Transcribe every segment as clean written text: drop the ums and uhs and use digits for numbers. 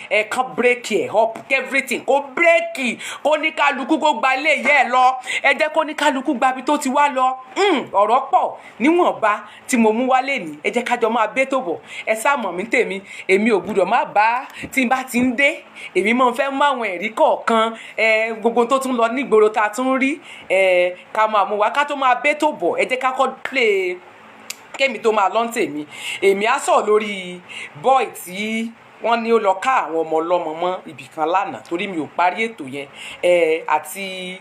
Ẹ kàn break ẹ̀ up, everything kó break, kó ní kálukú kó gba ilé yẹ ẹ lọ. Ẹ jẹ́ kó ní kálukú gba ibi tó ti wá lọ. Ọ̀rọ̀ pọ̀ níwọ̀nba tí mo mú wálé ní. Ẹ jẹ́ kájọ máa bẹ́ tó bọ̀. Ẹ sá mọ̀ mí tèmi, èmi ò gbúdọ̀ má bá tí n bá ti ń dé. Èmi máa ń fẹ́ mú àwọn ẹ̀rí kọ̀ọ̀kan, ẹ gbogbo tó tún lọ nígboro tá a tún rí, ẹ ká máa mú wá ká tó máa bẹ́ tó bọ̀. Ẹ jẹ́ ká kọ́ play kémi tó máa lọ́n tèmi. Èmi á sọ̀rọ̀ lórí boy tí wọ́n ní ó lọ ká àwọn ọmọ ọlọ́mọ mọ́ ibìkan lánàá, torí mi ò parí ètò yẹn. Ẹ àti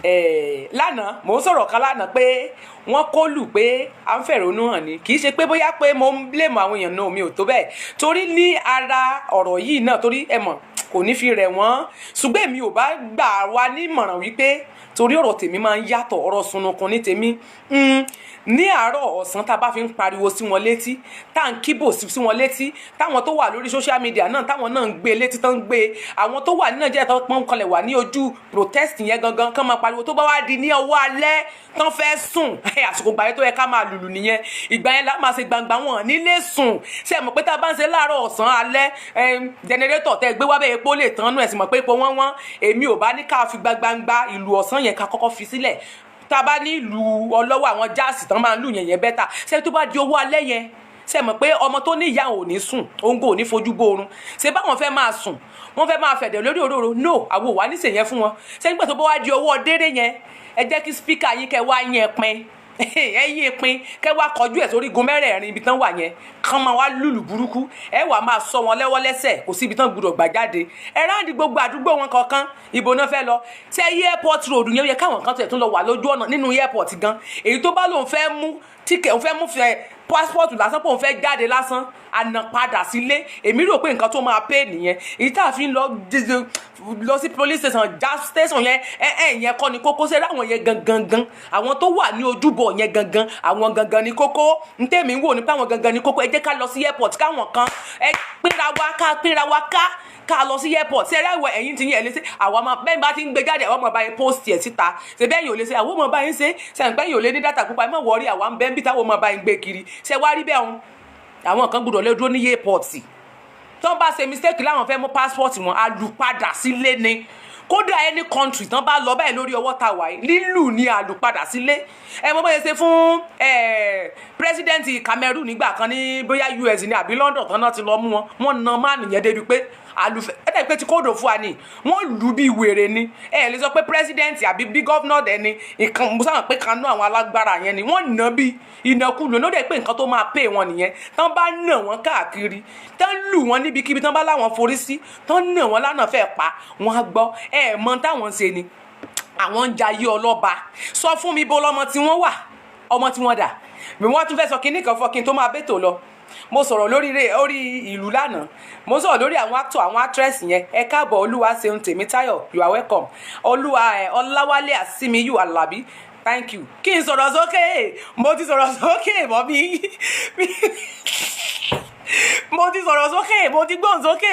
ẹ lánàá, mò ń sọ̀rọ̀ kan lánàá pé wọ́n kó lù pé à ń fẹ̀rọ̀nù hàn ni. Kì í ṣe pé bóyá pé mo ń blame àwọn èèyàn náà, mi ò tó bẹ́ẹ̀, torí ní ara ọ̀rọ̀ yìí náà, torí ẹ mọ̀ kò ní fi rẹ̀ wọ́n. Ṣùgbọ́n èmi ò bá gbà wá nímọ̀ràn wípé torí ọ̀rọ̀ tèmi máa ń yàtọ̀, ọ̀rọ̀ sunukun ní tèmi. Ní àárọ̀ ọ̀sán, tá a bá fi ń pariwo sí wọn létí, tá à ń kíbò sí wọn létí, táwọn tó wà lórí social media náà, táwọn náà ń gbé létí, tán ń gbé àwọn tó wà ní Nàìjíríà tó pọ́n kanlẹ̀ wà ní ojú protest yẹn gangan, kán máa pariwo. Tó bá wá di ní ọwọ́ alẹ́ tán fẹ́ sùn, àsìkò gbà yẹn tó yẹ ká máa lùlù nìyẹn. Ìgbà yẹn la máa ṣe gbangba wọn nílé sùn. Ṣe é mọ̀ pé tá a bá ń ṣe láàárọ̀, ọ̀sán, alẹ́, generator tẹ́ gbé wá bẹ́ẹ̀, epo lè tán nù. Ẹ̀ sì mọ̀ pé epo wọ́n wọ́n. Èmi ò bá ní ká fi gbangba ìlú ọ̀sán yẹn, ká kọ́kọ́ fi sílẹ̀. Tá a bá ní ìlú ọlọ́wọ́, àwọn jazz tán máa ń lù yẹn, yẹn better. Ṣé tó bá di owó alẹ́ yẹn, ṣe mọ̀ pé ọmọ tó ní ìyá òun ò ní sùn, òun kò ní fojú bóorun? Ṣé báwọn fẹ́ máa sùn, wọ́n fẹ́ máa fẹ̀dẹ̀ lórí òróró? No, àwọn ò wá níṣe yẹn fún wọn. Ṣé nígbà tó bá wá di owó dédé yẹn, ẹ jẹ́ kí speaker yín kẹ́ wá yẹn pin, ẹ̀yìn pin, kẹ́ wá kọjú ẹ̀ sórí igun mẹ́rẹ̀ẹ̀rin ibi tán wà yẹn, kán máa wá lùlù burúkú. Ẹ wà máa sọ wọn lẹ́wọ́ lẹ́sẹ̀, kò sí ibi tán gbúdọ̀ gbà jáde. Ẹ round gbogbo àdúgbò wọn kọ̀ọ̀kan, ibo náà fẹ́ lọ? Ṣé airport road yẹn yẹ káwọn kan tẹ̀ tún lọ wà lójú ọ̀nà nínú airport gan? Èyí tó bá lóun fẹ́ mú ticket, òun fẹ́ mú fẹ́ passport lásán, pé òun fẹ́ jáde lásán, àná padà sílé. Èmi rò pé nǹkan tó máa pé nìyẹn. Èyí tá a fi ń lọ lọ sí police station, já station yẹn, ẹ ẹ yẹn kọ́ ni kókó. Ṣe ráwọn yẹn gangan gan, àwọn tó wà ní ojúbọ yẹn gangan, àwọn gangan ni kókó. Ntẹ̀mí ń wò ní pé àwọn gangan ni kókó. Ẹ jẹ́ ká lọ sí airport, káwọn kan ẹ pínra wa, ká pínra wa, ká lọ sí airport. Ṣe ẹ̀rọ ẹ̀yìn tí yín ẹ̀ lé sí àwọn ọmọ bẹ́ẹ̀ bá ti ń gbé jáde, àwọn ọmọ bá yín post ẹ̀ síta. Ṣe bẹ́ẹ̀ yìí ò lè ṣe, àwọn ọmọ bá yín ṣe. Ṣe ń pẹ́ yìí ò lè ní data púpọ̀, ẹ má worry, àwa ń bẹ́ ń bí táwọn ọmọ bá yín gbé kiri. Ṣe wá rí bẹ́ẹ̀ ń àwọn kan gbọ́dọ̀ lé dúró ní airport. Tó ń bá ṣe mistake láwọn fẹ́ mú passport wọn, àlùpadà sílé ni. Kódà any country tán bá lọ báyìí lórí ọwọ́ ta wáyé, lílù ní àlùpadà sílé. Ẹ mọ bóyá ṣe fún president Cameroon nígbà kan ní bóyá US ní àbí London tán náà ti lọ mú wọn, wọn na máàlù yẹn débi pé àlùfẹ́ ẹ dẹ̀ pé ti kóòdù fún wa ni wọ́n lù bí wèrè ni. Ẹ lè sọ pé president àbí bí governor dẹ̀ ni ìkan, mo sábà pé kanú àwọn alágbára yẹn ni wọ́n nà bí ìnàkulù ló dẹ̀ pé nǹkan tó máa pè wọn nìyẹn. Tán bá nà wọ́n káàkiri, tán lù wọ́n níbikíbi, tán bá láwọn forí sí, tán nà wọ́n lánàá fẹ́ pa wọ́n á gbọ́. Ẹ mọ táwọn ń ṣe ni àwọn ń jayé ọlọ́ba. Sọ fún mi, bó lọ́mọ tí wọ́n wà, ọmọ tí wọ́n dà mi. Wọ́n tún fẹ́ sọ kinní kan fọ́ kí n tó máa bẹ́tò lọ. Mo sọ̀rọ̀ lórí orí ìlú lánàá, mo sọ̀rọ̀ lórí àwọn actor, àwọn actress yẹn. Ẹ káàbọ̀, Olúwa ṣeun Tèmítáyọ̀, you are welcome. Olúwa ẹ Ọláwálé Àsímiyù Alábí, thank you. Kí n sọ̀rọ̀ sókè, mo ti sọ̀rọ̀ sókè mọ́ mi, mo ti sọ̀rọ̀ sókè, mo ti gbóhùn sókè.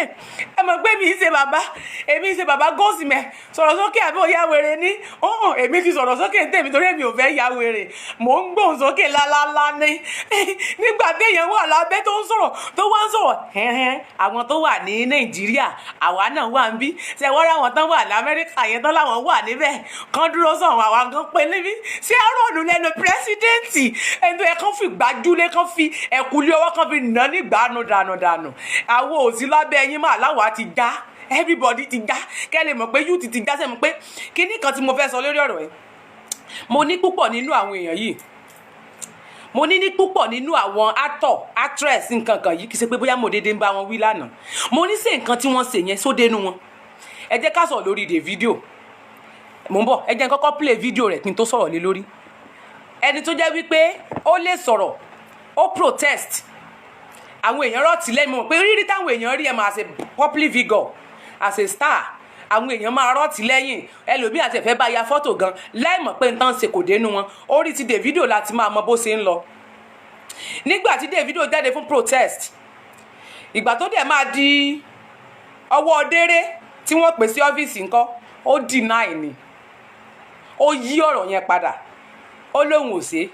Ẹ mọ̀ pé mi ṣe bàbá, èmi ṣe bàbá gósìmẹ̀ sọ̀rọ̀ sókè àbí òya wèrè ní ọ̀hún. Èmi ti sọ̀rọ̀ sókè ní tèmi torí èmi ò fẹ́ ya wèrè. Mò ń gbóhùn sókè lálálá ní nígbà téèyàn wà lábẹ́ tó ń sọ̀rọ̀, tó wá ń sọ̀rọ̀ hẹ́hẹ́n. Àwọn tó wà ní Nàìjíríà, àwa náà wà ń bí. Ṣe wọ́n ráwọn tán wà lamẹ́ríkà yẹn tán láwọn wà níbẹ̀ kán dúró sọ̀rọ̀, àwa gan pé níbí. Ṣé àrònú lẹ́nu president, ẹni tó yẹ kán fi gbájúlé, kán fi ẹ̀kúlé ọwọ́, kán fi nà ní gbàánu dànù dànù? Àwọn ò sí lábẹ́ ẹyin mà láwa ti já, everybody ti já. Kẹ́ lè mọ̀ pé youth ti já. Sẹ́mi pé kíní kan tí mo fẹ́ sọ lórí ọ̀rọ̀ yìí, mo ní púpọ̀ nínú àwọn èèyàn yìí, mo ní ní púpọ̀ nínú àwọn actor, actress, nǹkan kan yìí, kì í ṣe pé bóyá mo dédé ń bá wọn wí lánàá. Mo ní ṣe nǹkan tí wọ́n ṣe yẹn sódénú wọn. Ẹ jẹ́ ká sọ̀rọ̀ lórí Davido. Mo ń bọ̀, ẹ jẹ́ n kọ́kọ́ play video rẹ̀ kí n tó sọ̀rọ̀ lé lórí. Ẹni tó jẹ́ wípé ó lè sọ̀rọ̀, ó protest, àwọn èèyàn rọ̀tì lẹ́nu mọ̀ pé rírí táwọn èèyàn rí ẹ máa as a public figure, as a star, àwọn èèyàn máa rọ́ọ̀tì lẹ́yìn. Ẹlòmíì àti ẹ̀fẹ́ bá ya fọ́tò gan láì mọ̀ pé nǹkan ṣe kò dénú wọn. Orí ti Davido láti máa mọ bó ṣe ń lọ. Nígbà tí Davido jáde fún protest, ìgbà tó dẹ̀ máa di ọwọ́ déré tí wọ́n pè sí ọ́fíìsì ńkọ́, ó deny ni, ó yí ọ̀rọ̀ yẹn padà, ó lóun ò ṣe.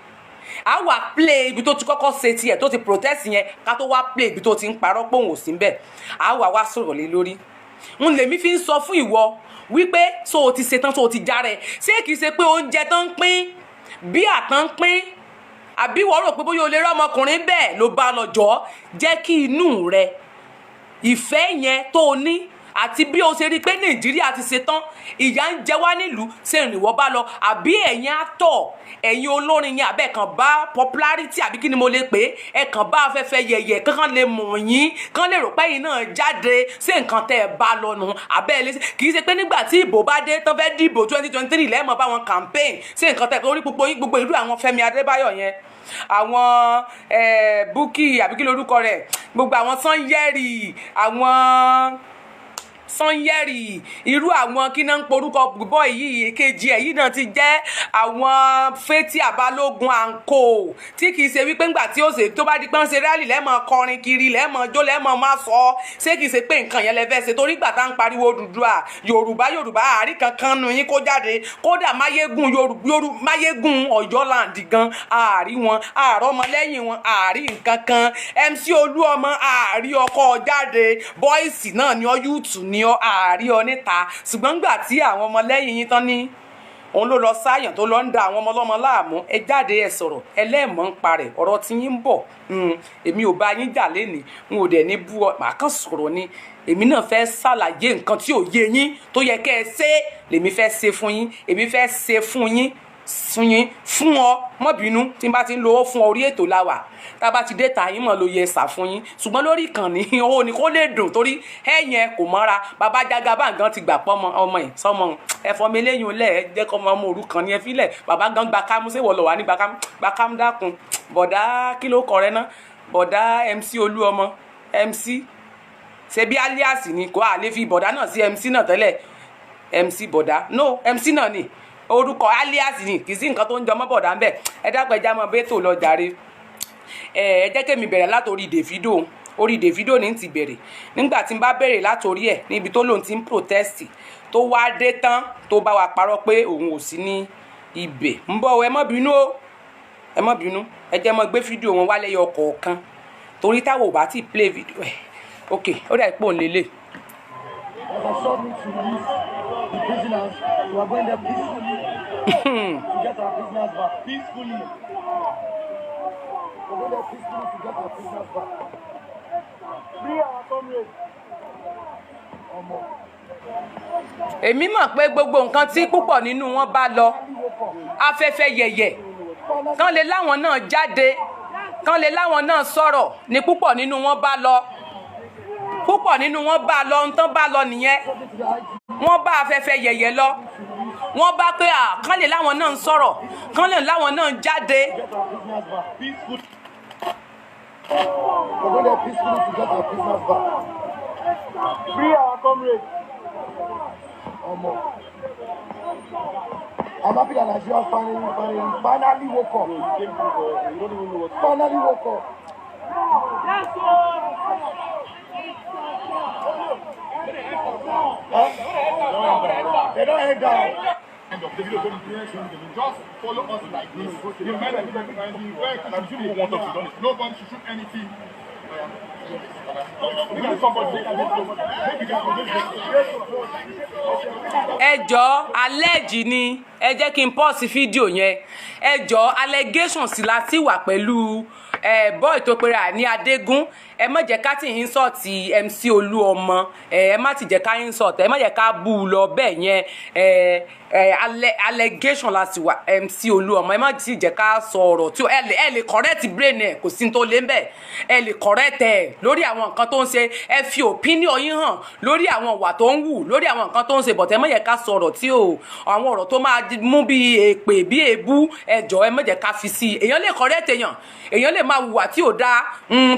A wà play ibi tó ti kọ́kọ́ ṣe tiẹ̀, tó ti protest yẹn, ká tó wá play ibi tó ti ń parọ́ pé òun ò sí ńbẹ̀. A wà wá sọ̀rọ̀ lé lórí. N lèmi fi ń sọ fún ìwọ wípé so o ti ṣetán, so o ti járe? Ṣé kìí ṣe pé oúnjẹ tán ń pín bí àtàn ń pín, àbí wọ́n rò pé bóyá o lè rí ọmọkùnrin bẹ́ẹ̀ ló bá lọ? Jọ́ jẹ́ kí inú rẹ, ìfẹ́ yẹn tó o ní, àti bí o ṣe rí i pé Nàìjíríà ti ṣe tán, ìyà ń jẹ wá nílùú, ṣe ìrìnwọ́ bá lọ, àbí ẹ̀yin actor, ẹ̀yin olórin yẹn, àbẹ̀ kàn bá popularity, àbí kí ni mo lè pè é, ẹ kàn bá afẹ́fẹ́ yẹ̀yẹ̀ kankan lè mọ̀ yín, kán lè rò pé ẹ̀yin náà jáde? Ṣé nǹkan tẹ́ ẹ bá lọ nù? Àbẹ́ ẹ lè kì í ṣe pé nígbà tí ìbò bá dé tán, fẹ́ dìbò 2023, lẹ́ẹ̀mọ́ bá wọn campaign? Ṣé nǹkan tẹ́ ẹ orí gbogbo yín, gbogbo ìlú, àwọn Fẹ́mi Adébáyọ̀ yẹn, àwọn Bukky, àbí kí lorúkọ rẹ̀, gbogbo àwọn Sanyẹ̀rì, àwọn Sanyẹ̀rì, irú àwọn kí náà ń porúkọ bọ́ yìí, kejì ẹ̀ yìí náà ti jẹ́ àwọn Fathia Balógun àǹkó, tí kì í ṣe wípé ńgbà tí ó ṣe tó bá di pé ń ṣe rally, lẹ́mọ̀ kọrin kiri, lẹ́mọ̀ jó, lẹ́mọ̀ má sọ? Ṣé kì í ṣe pé nǹkan yẹn lẹ fẹ́ ṣe? Torí gbà tá ń pariwo Odùduwà, Yorùbá, Yorùbá, àárí kankan nu yín kó jáde. Kódà Máyégún Máyégún Ọ̀yọ́ land gan, àárí wọn, àárọ̀ ọmọlẹ́yìn wọn, àárí nǹkan kan. MC Olúọmọ, àárí ọkọ jáde. Boys náà ni ọ, youth ni ọ, àárí ọ níta. Ṣùgbọ́n gbà tí àwọn ọmọlẹ́yìn yín tán ní òun ló lọ sáyàn tó lọ ń da àwọn ọmọ ọlọ́mọ láàmú, ẹ jáde, ẹ sọ̀rọ̀, ẹlẹ́ẹ̀mọ́ ń parẹ̀. Ọ̀rọ̀ tí yín ń bọ̀. Èmi ò bá yín jà lénìí, n ò dẹ̀ ní bú ọ, màá kàn sọ̀rọ̀ ni. Èmi náà fẹ́ ṣàlàyé nǹkan tí ò yé yín tó yẹ kẹ́ ẹ ṣe, lèmi fẹ́ ṣe fún yín. Èmi fẹ́ ṣe fún yín, fún yín, fún ọ. Mọ́ bínú tí n bá ti ń lo owó fún ọ. Orí ètò la wà. Tá a bá ti dé ta yín mọ̀ ló yẹ sà fún yín, ṣùgbọ́n lórí ìkànnì owó ni kó lè dùn, torí ẹ yẹn kò mọ́ra. Bàbá Jagaban gan ti gbà pọ́ ọmọ ọmọ yìí sọmọ ẹ fọmọ eléyìí lẹ̀, ẹ jẹ́ kọ́ ọmọ ọmọ òrukàn ni, ẹ filẹ̀. Bàbá gan gba kámú. Ṣé wọ́n lọ wà ní gba kámú? Gba kámú, dákun. Bọ̀dá, kí ló kọ rẹ ná? Bọ̀dá MC Olúọmọ, MC, ṣe bí alias ni, kò á lè fi bọ̀dá náà sí MC náà tẹ́lẹ̀. MC bọ̀dá, no, MC náà ni orúkọ, alias ni, kì í sí nǹkan tó ń jọmọ́ bọ̀dá ń bẹ̀. Ẹ dákun, ẹ já mọ́ bẹ́tò lọ jàre. Ẹ jẹ́ kémi bẹ̀rẹ̀ látòrí Davido. Orí Davido ní ti bẹ̀rẹ̀. Nígbà tí n bá bẹ̀rẹ̀ látòrí ẹ̀ níbi tó lòun ti ń protest, tó wá dé tán, tó bá wa parọ́ pé òun ò sí ní ibẹ̀, ń bọ̀. Ẹ má bínú o, ẹ má bínú. Ẹ jẹ́ mọ́ gbé fídíò wọn wálé yọ kọ̀ọ̀kan, torí táwọn ò bá ti play video ẹ̀. Ok, ó dà pé òun lélẹ̀. Has assured me to release the prisoners. We are going there peacefully to get our prisoners back. Peacefully. We're going there peacefully to get our prisoners back. Free our comrades. Omo. Èmi mọ̀ pé gbogbo nǹkan tí púpọ̀ nínú wọn bá lọ, afẹ́fẹ́ yẹ̀yẹ̀, kán lè láwọn náà jáde, kán lè láwọn náà sọ̀rọ̀ ní púpọ̀ nínú wọn bá lọ. Púpọ̀ nínú wọn bá lọ, ń tán bá lọ nìyẹn. Wọ́n bá afẹ́fẹ́ yẹ̀yẹ̀ lọ, wọ́n bá pé à kán lè láwọn náà ń sọ̀rọ̀, kán lè láwọn náà ń jáde. Get our prisoners back. Peacefully. We're going there peacefully to get our prisoners back. Free our comrades. Omo. I'm happy that Nigeria finally, finally, finally woke up. You came through for you don't even know what. Finally woke up. Yes, sir. Huh? They don't head down. End of the video, just follow us like this. The men and the want us to do. Nobody should shoot anything. Maybe somebody. Maybe Ẹ jọ, allege ni. Ẹ jẹ́ kí n pause fídíò yẹn. Ẹ jọ, allegation sì la ti wà pẹ̀lú ẹ boy tó pera ní Adégún. Ẹ má jẹ́ ká tí insult MC Olúọmọ. Ẹ má ti jẹ́ ká insult, ẹ má jẹ́ ká bú u lọ bẹ́ẹ̀ yẹn. Ẹ allegation la ti wà. MC Olúọmọ, ẹ má ti jẹ́ ká sọ ọ̀rọ̀ tí ẹ lè correct brain ẹ, kò sí ní tó lé ń bẹ̀. Ẹ lè correct ẹ lórí àwọn nǹkan tó ń ṣe, ẹ fi opinion yín hàn lórí àwọn ìwà tó ń wù, lórí àwọn nǹkan tó ń ṣe, but ẹ má jẹ́ ká sọ̀rọ̀ tí ò, àwọn ọ̀rọ̀ tó máa mú bí èpè, bí èébú. Ẹ jọ̀ọ́, ẹ má jẹ́ ká fi sí i. Èèyàn lè correct èèyàn, èèyàn lè máa hùwà tí ò dáa,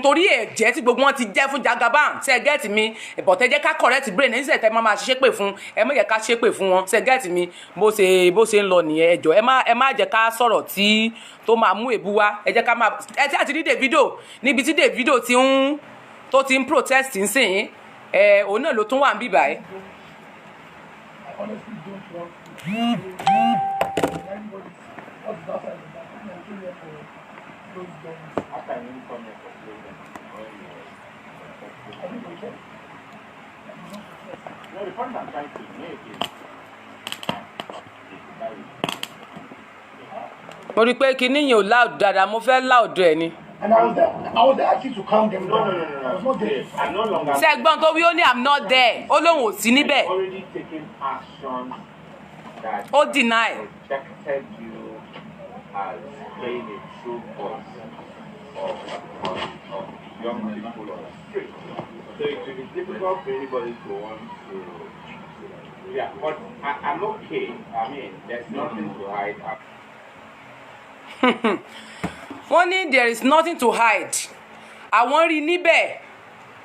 torí ẹ̀jẹ̀ tí gbogbo wọn ti jẹ́ fún Jagaban. Ṣe get mi? But ẹ jẹ́ ká correct brain ẹ̀ níṣẹ́ tẹ́ máa máa ṣépè fún. Ẹ má jẹ́ ká ṣépè fún wọn. Ṣe get mi? Bó ṣe ń lọ nìyẹn. Ẹ jọ̀ọ́, ẹ má jẹ́ ká sọ̀rọ̀ tí tó máa mú èébú wá. Ẹ jẹ́ ká máa ẹ tí àti rí Davido níbi tí Davido ti ń tó ti ń protest nsìn. Ẹ òun náà ló tún wà ń bíbà ẹ. I honestly don't want to. Anybody's what is outside the bank. I'm here for Close guns. How can you come here for closed guns when you I didn't protest. I did not protest. No, the point I'm trying to make is that Mo rí i pé kinní yẹn ò loud dáadáa, mo fẹ́ loud ẹ̀ ni. And I was there. I was there actually to calm them No, down. no, no, no, I was no. not there. Yes, I'm no longer. Ṣé ẹgbọ́n tó wí? Ó ní, "I'm not there." Ó lóun ò sí níbẹ̀. I've already taken action that Ó deny. projected you as playing a true voice of the young people on the street. So it will be difficult for anybody to want to. Yeah, but I'm okay. I mean, there's nothing to hide. Wọ́n ní there is nothing to hide. Àwọn rí níbẹ̀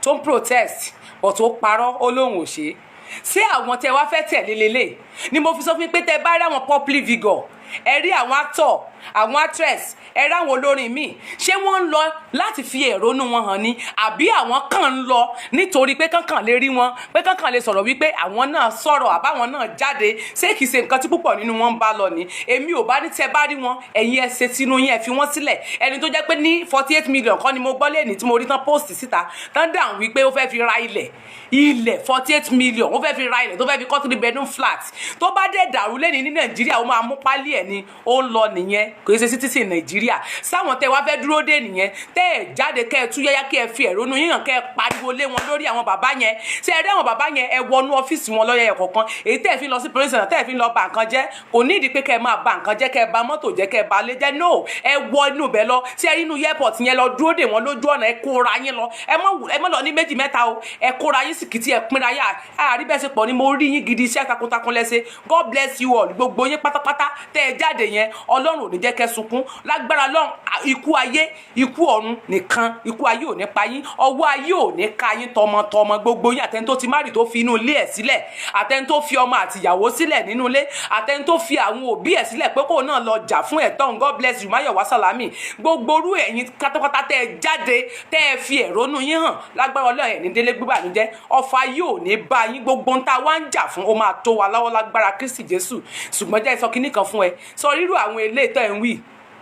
tó ń protest, but ó parọ́, ó lóun ò ṣe é. Ṣé àwọn tẹ wá fẹ́ tẹ̀lé lélẹ̀ ni mo fi sọ fún yín pé tẹ bá rí àwọn public figure, ẹ rí àwọn actor, àwọn actress, ẹ rí àwọn olórin míì, ṣé wọ́n ń lọ láti fi èrònú wọn hàn ni, àbí àwọn kàn ń lọ nítorí pé kankan lè rí wọn, pé kankan lè sọ̀rọ̀ wípé àwọn náà sọ̀rọ̀ àbáwọn náà jáde? Ṣé kìí ṣe nǹkan tí púpọ̀ nínú wọn ń bá lọ ni? Èmi ò bá ní tẹ bá rí wọn, ẹ̀yin ẹ ṣe tinú yín, ẹ fi wọ́n sílẹ̀. Ẹni tó jẹ́ pé ní 48 million kọ́ ni mo gbọ́ lẹ́ni tí mo rí tán post síta tán dáhùn wípé ó fẹ́ fi ra ilẹ̀, ilẹ̀ 48 million, ó fẹ́ fi ra ilẹ̀ tó fẹ́ fi kọ́ three bedroom flat. Tó bá dẹ̀ dàrú lẹ́ni ní Nàìjíríà, ó máa mú pálí ẹ̀ ni ó ń lọ nìyẹn. Kò í ṣe citizen Nàìjíríà. Sáwọn tẹ wá fẹ́ dúró dé nìyẹn, tẹ́ ẹ̀ jáde, kẹ́ ẹ tú yáyá, kẹ́ ẹ fi ẹ̀rọnú yíyàn, kẹ́ ẹ pariwo lé wọn lórí. Àwọn bàbá yẹn, ṣé ẹ rí àwọn bàbá yẹn? Ẹ wọnú ọ́fíìsì wọn lọ́yẹ̀ kọ̀ọ̀kan, èyí tẹ́ ẹ fi lọ sí police station, tẹ́ ẹ fi lọ bà nǹkan jẹ́, kò ní ìdí pé kẹ́ ẹ máa bà nǹkan jẹ́, kẹ́ ẹ bà mọ́tò jẹ́, kẹ́ ẹ bà lé jẹ́. No, ẹ wọ inú bẹ̀ lọ. Ṣé ẹ rí inú airport yẹn lọ, dúró dè wọ́n lójú ọ̀nà. Ẹ kóra yín lọ, ẹ mọ́ lọ ní méjì mẹ́ta o. Ẹ kóra yín sìkìtì, ẹ pínra yá àrí bẹ́ẹ̀ ṣe pọ̀ ni. Mo rí yín gidi, iṣẹ́ takuntakun lẹ́sẹ̀. God bless you all, gbogbo yín pátápátá tẹ́ ẹ jáde yẹn. Ọlọ́run ò ní jẹ́ kẹ́ sunkún lágbára Ọlọ́run. Ikú ayé, ikú ọ̀run nìkan, ikú ayé ò ní pa yín, ọwọ́ ayé ò ní ká yín tọmọtọmọ, gbogbo yín. Àtẹni tó ti marry tó fi inú ilé ẹ̀ sílẹ̀, àtẹni tó fi ọmọ àtìyàwó sílẹ̀ nínú ilé, àtẹni tó fi àwọn òbí ẹ̀ sílẹ̀ pé kóun náà lọ jà fún ẹ̀tọ́. God bless you, Máyọ̀wá Sàlámì. Gbogbo orú ẹ̀yin pátápátá tẹ́ ẹ jáde, tẹ́ ẹ fi ẹ̀rọnú yín hàn, lágbára Ọlọ́run, ẹ̀ ní délé gbígbànújẹ́, ọfà yóò ní bá yín. Gbogbo ń ta wá ń jà fún, ó máa tó wa lọ́wọ́ lágbára Kristi Jésù. Ṣùgbọ́n jẹ́ sọ kinní kan fún ẹ, sọ rírú àwọn eléyìí tẹ́ ẹ ń wí,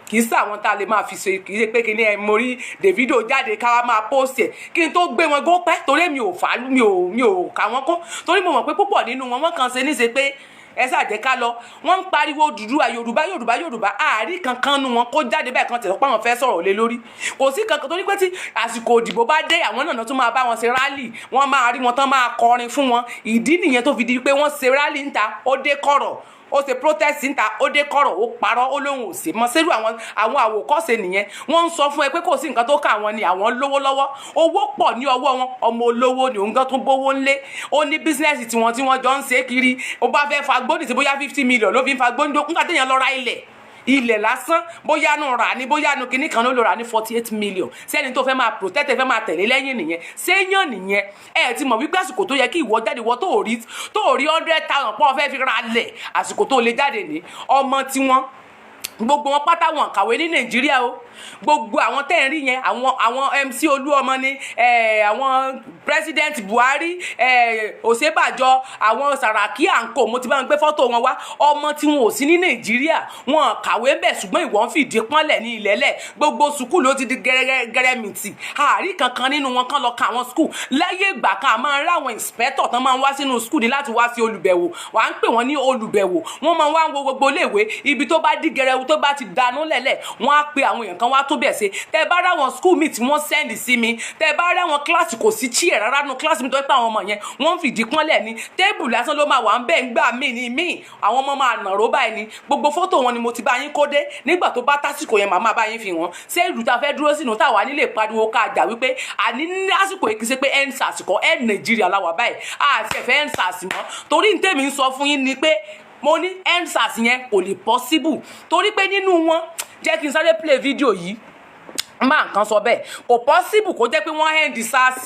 kì í sí àwọn tá a lè máa fi ṣe. Kì í ṣe pé kí ni ẹ mo rí Davido jáde ká wá máa post ẹ. Kí n tó gbé wọn gó pẹ́, torí mi ò fà á, mi ò kà wọ́n kún, torí mo mọ̀ pé púpọ̀ nínú wọn, wọ́n kàn ṣe níṣe pé ẹ ṣàjẹ́ ká lọ. Wọ́n ń pariwo Odùduwà, Yorùbá, Yorùbá, Yorùbá. Àárí kankan nu wọn kó jáde bẹ́ẹ̀ kan tẹ̀sán pé àwọn fẹ́ sọ̀rọ̀ lé lórí. Kò sí kankan, torí pé tí àsìkò òdìbò bá dé, àwọn náà tún máa bá wọn ṣe rally, wọ́n máa rí wọn tán máa kọrin fún wọn. Ìdí nìyẹn tó fi di pé wọ́n ṣe rally ńta, ó dé kọ̀rọ̀, ó ṣe protest níta, ó dé kọ̀rọ̀, ó parọ́, ó lóun ò sí mọ́ sẹ́rù. Àwọn àwòkọ́ṣe nìyẹn. Wọ́n ń sọ fún ẹ pé kò sí nǹkan tó kà wọ́n ni. Àwọn lówó lọ́wọ́, owó pọ̀ ní ọwọ́ wọn. Ọmọ olówó ni òun gan, tún bówó ńlé. Ó ní business tiwọn tí wọ́n jọ ń ṣe kiri. Ó bá fẹ́ fagbóni tí bóyá 50 million ló fi ń fagbóni nígbà téèyàn lọ ra ilẹ̀, ilẹ̀ lásán, bóyá nù rà ní, bóyá nù kinní kan ló lọ rà ní 48 million. Sẹ́ni tó fẹ́ máa protect, ẹ fẹ́ máa tẹ̀lé lẹ́yìn nìyẹn? Séyàn nìyẹn? Ẹ ti mọ̀ wípé àsìkò tó yẹ kí ìwọ jáde, ìwọ tó rí 100,000 pọ̀ fẹ́ fi ra lẹ̀, àsìkò tó lè jáde ní. Ọmọ tiwọn, gbogbo wọn pátá, wọn kàwé ní Nàìjíríà o. Gbogbo àwọn tẹ́ ẹ̀ ń rí yẹn, àwọn MC Olúọmọ ni, àwọn President Buhari, Ọ̀ṣínbàjò, àwọn Sàràkí àǹkó, mo ti bá wọn gbé fọ́tò wọn wá. Ọmọ tí wọn ò sí ní Nàìjíríà, wọn kàwé bẹ̀, ṣùgbọ́n ìwọ ń fìdí pọ́nlẹ̀ ní ilẹ̀lẹ̀. Gbogbo school ló ti di gẹrẹmìtì. Àárí kankan nínú wọn kan lọ ka àwọn school. Láyé ìgbà kan, a máa ń rí àwọn inspector tán máa ń wá sínú school ní láti wá sí olùbẹ̀wò. Wà á ń pè wọ́n ní olùbẹ̀wò. Wọ́n máa ń wá ń wo gbogbo iléèwé. Ibi tó bá dí gẹrẹwu, tó bá ti danú lẹ̀lẹ̀, wọ́n á pe àwọn èèyàn kan wá tó bẹ̀ ṣe. Tẹ́ bá ráwọn school mi tí wọ́n send sí mi, tẹ́ bá ráwọn kíláàsì, kò sí chair rárá nu kíláàsì mi, tó pé àwọn ọmọ yẹn, wọ́n ń fìdí pọ́nlẹ̀ ní table lásán ló máa wà ń bẹ́ẹ̀. Ń gbà mí ní míì, àwọn ọmọ máa nàró báyìí ni. Gbogbo fọ́tò wọn ni mo ti bá yín kó dé. Nígbà tó bá tásìkò yẹn, màmá bá yín fi wọ́n. Ṣé ìlú ta fẹ́ dúró sínú táwa nílé pariwo ká jà wípé àní ní lásìkò yìí, kì í ṣe pé EndSARS kọ́ ẹ̀, Nàìjíríà la wà báyìí, àti ẹ̀fẹ́ EndSARS mọ́. Torí ní tèmi ń sọ fún yín ni pé mo ní EndSARS yẹn kò lè possible, torí pé nínú wọn, jẹ́ kí n sáré play video yìí. Máa nǹkan sọ bẹ́ẹ̀, kò possible kó jẹ́ pé wọ́n end SARS.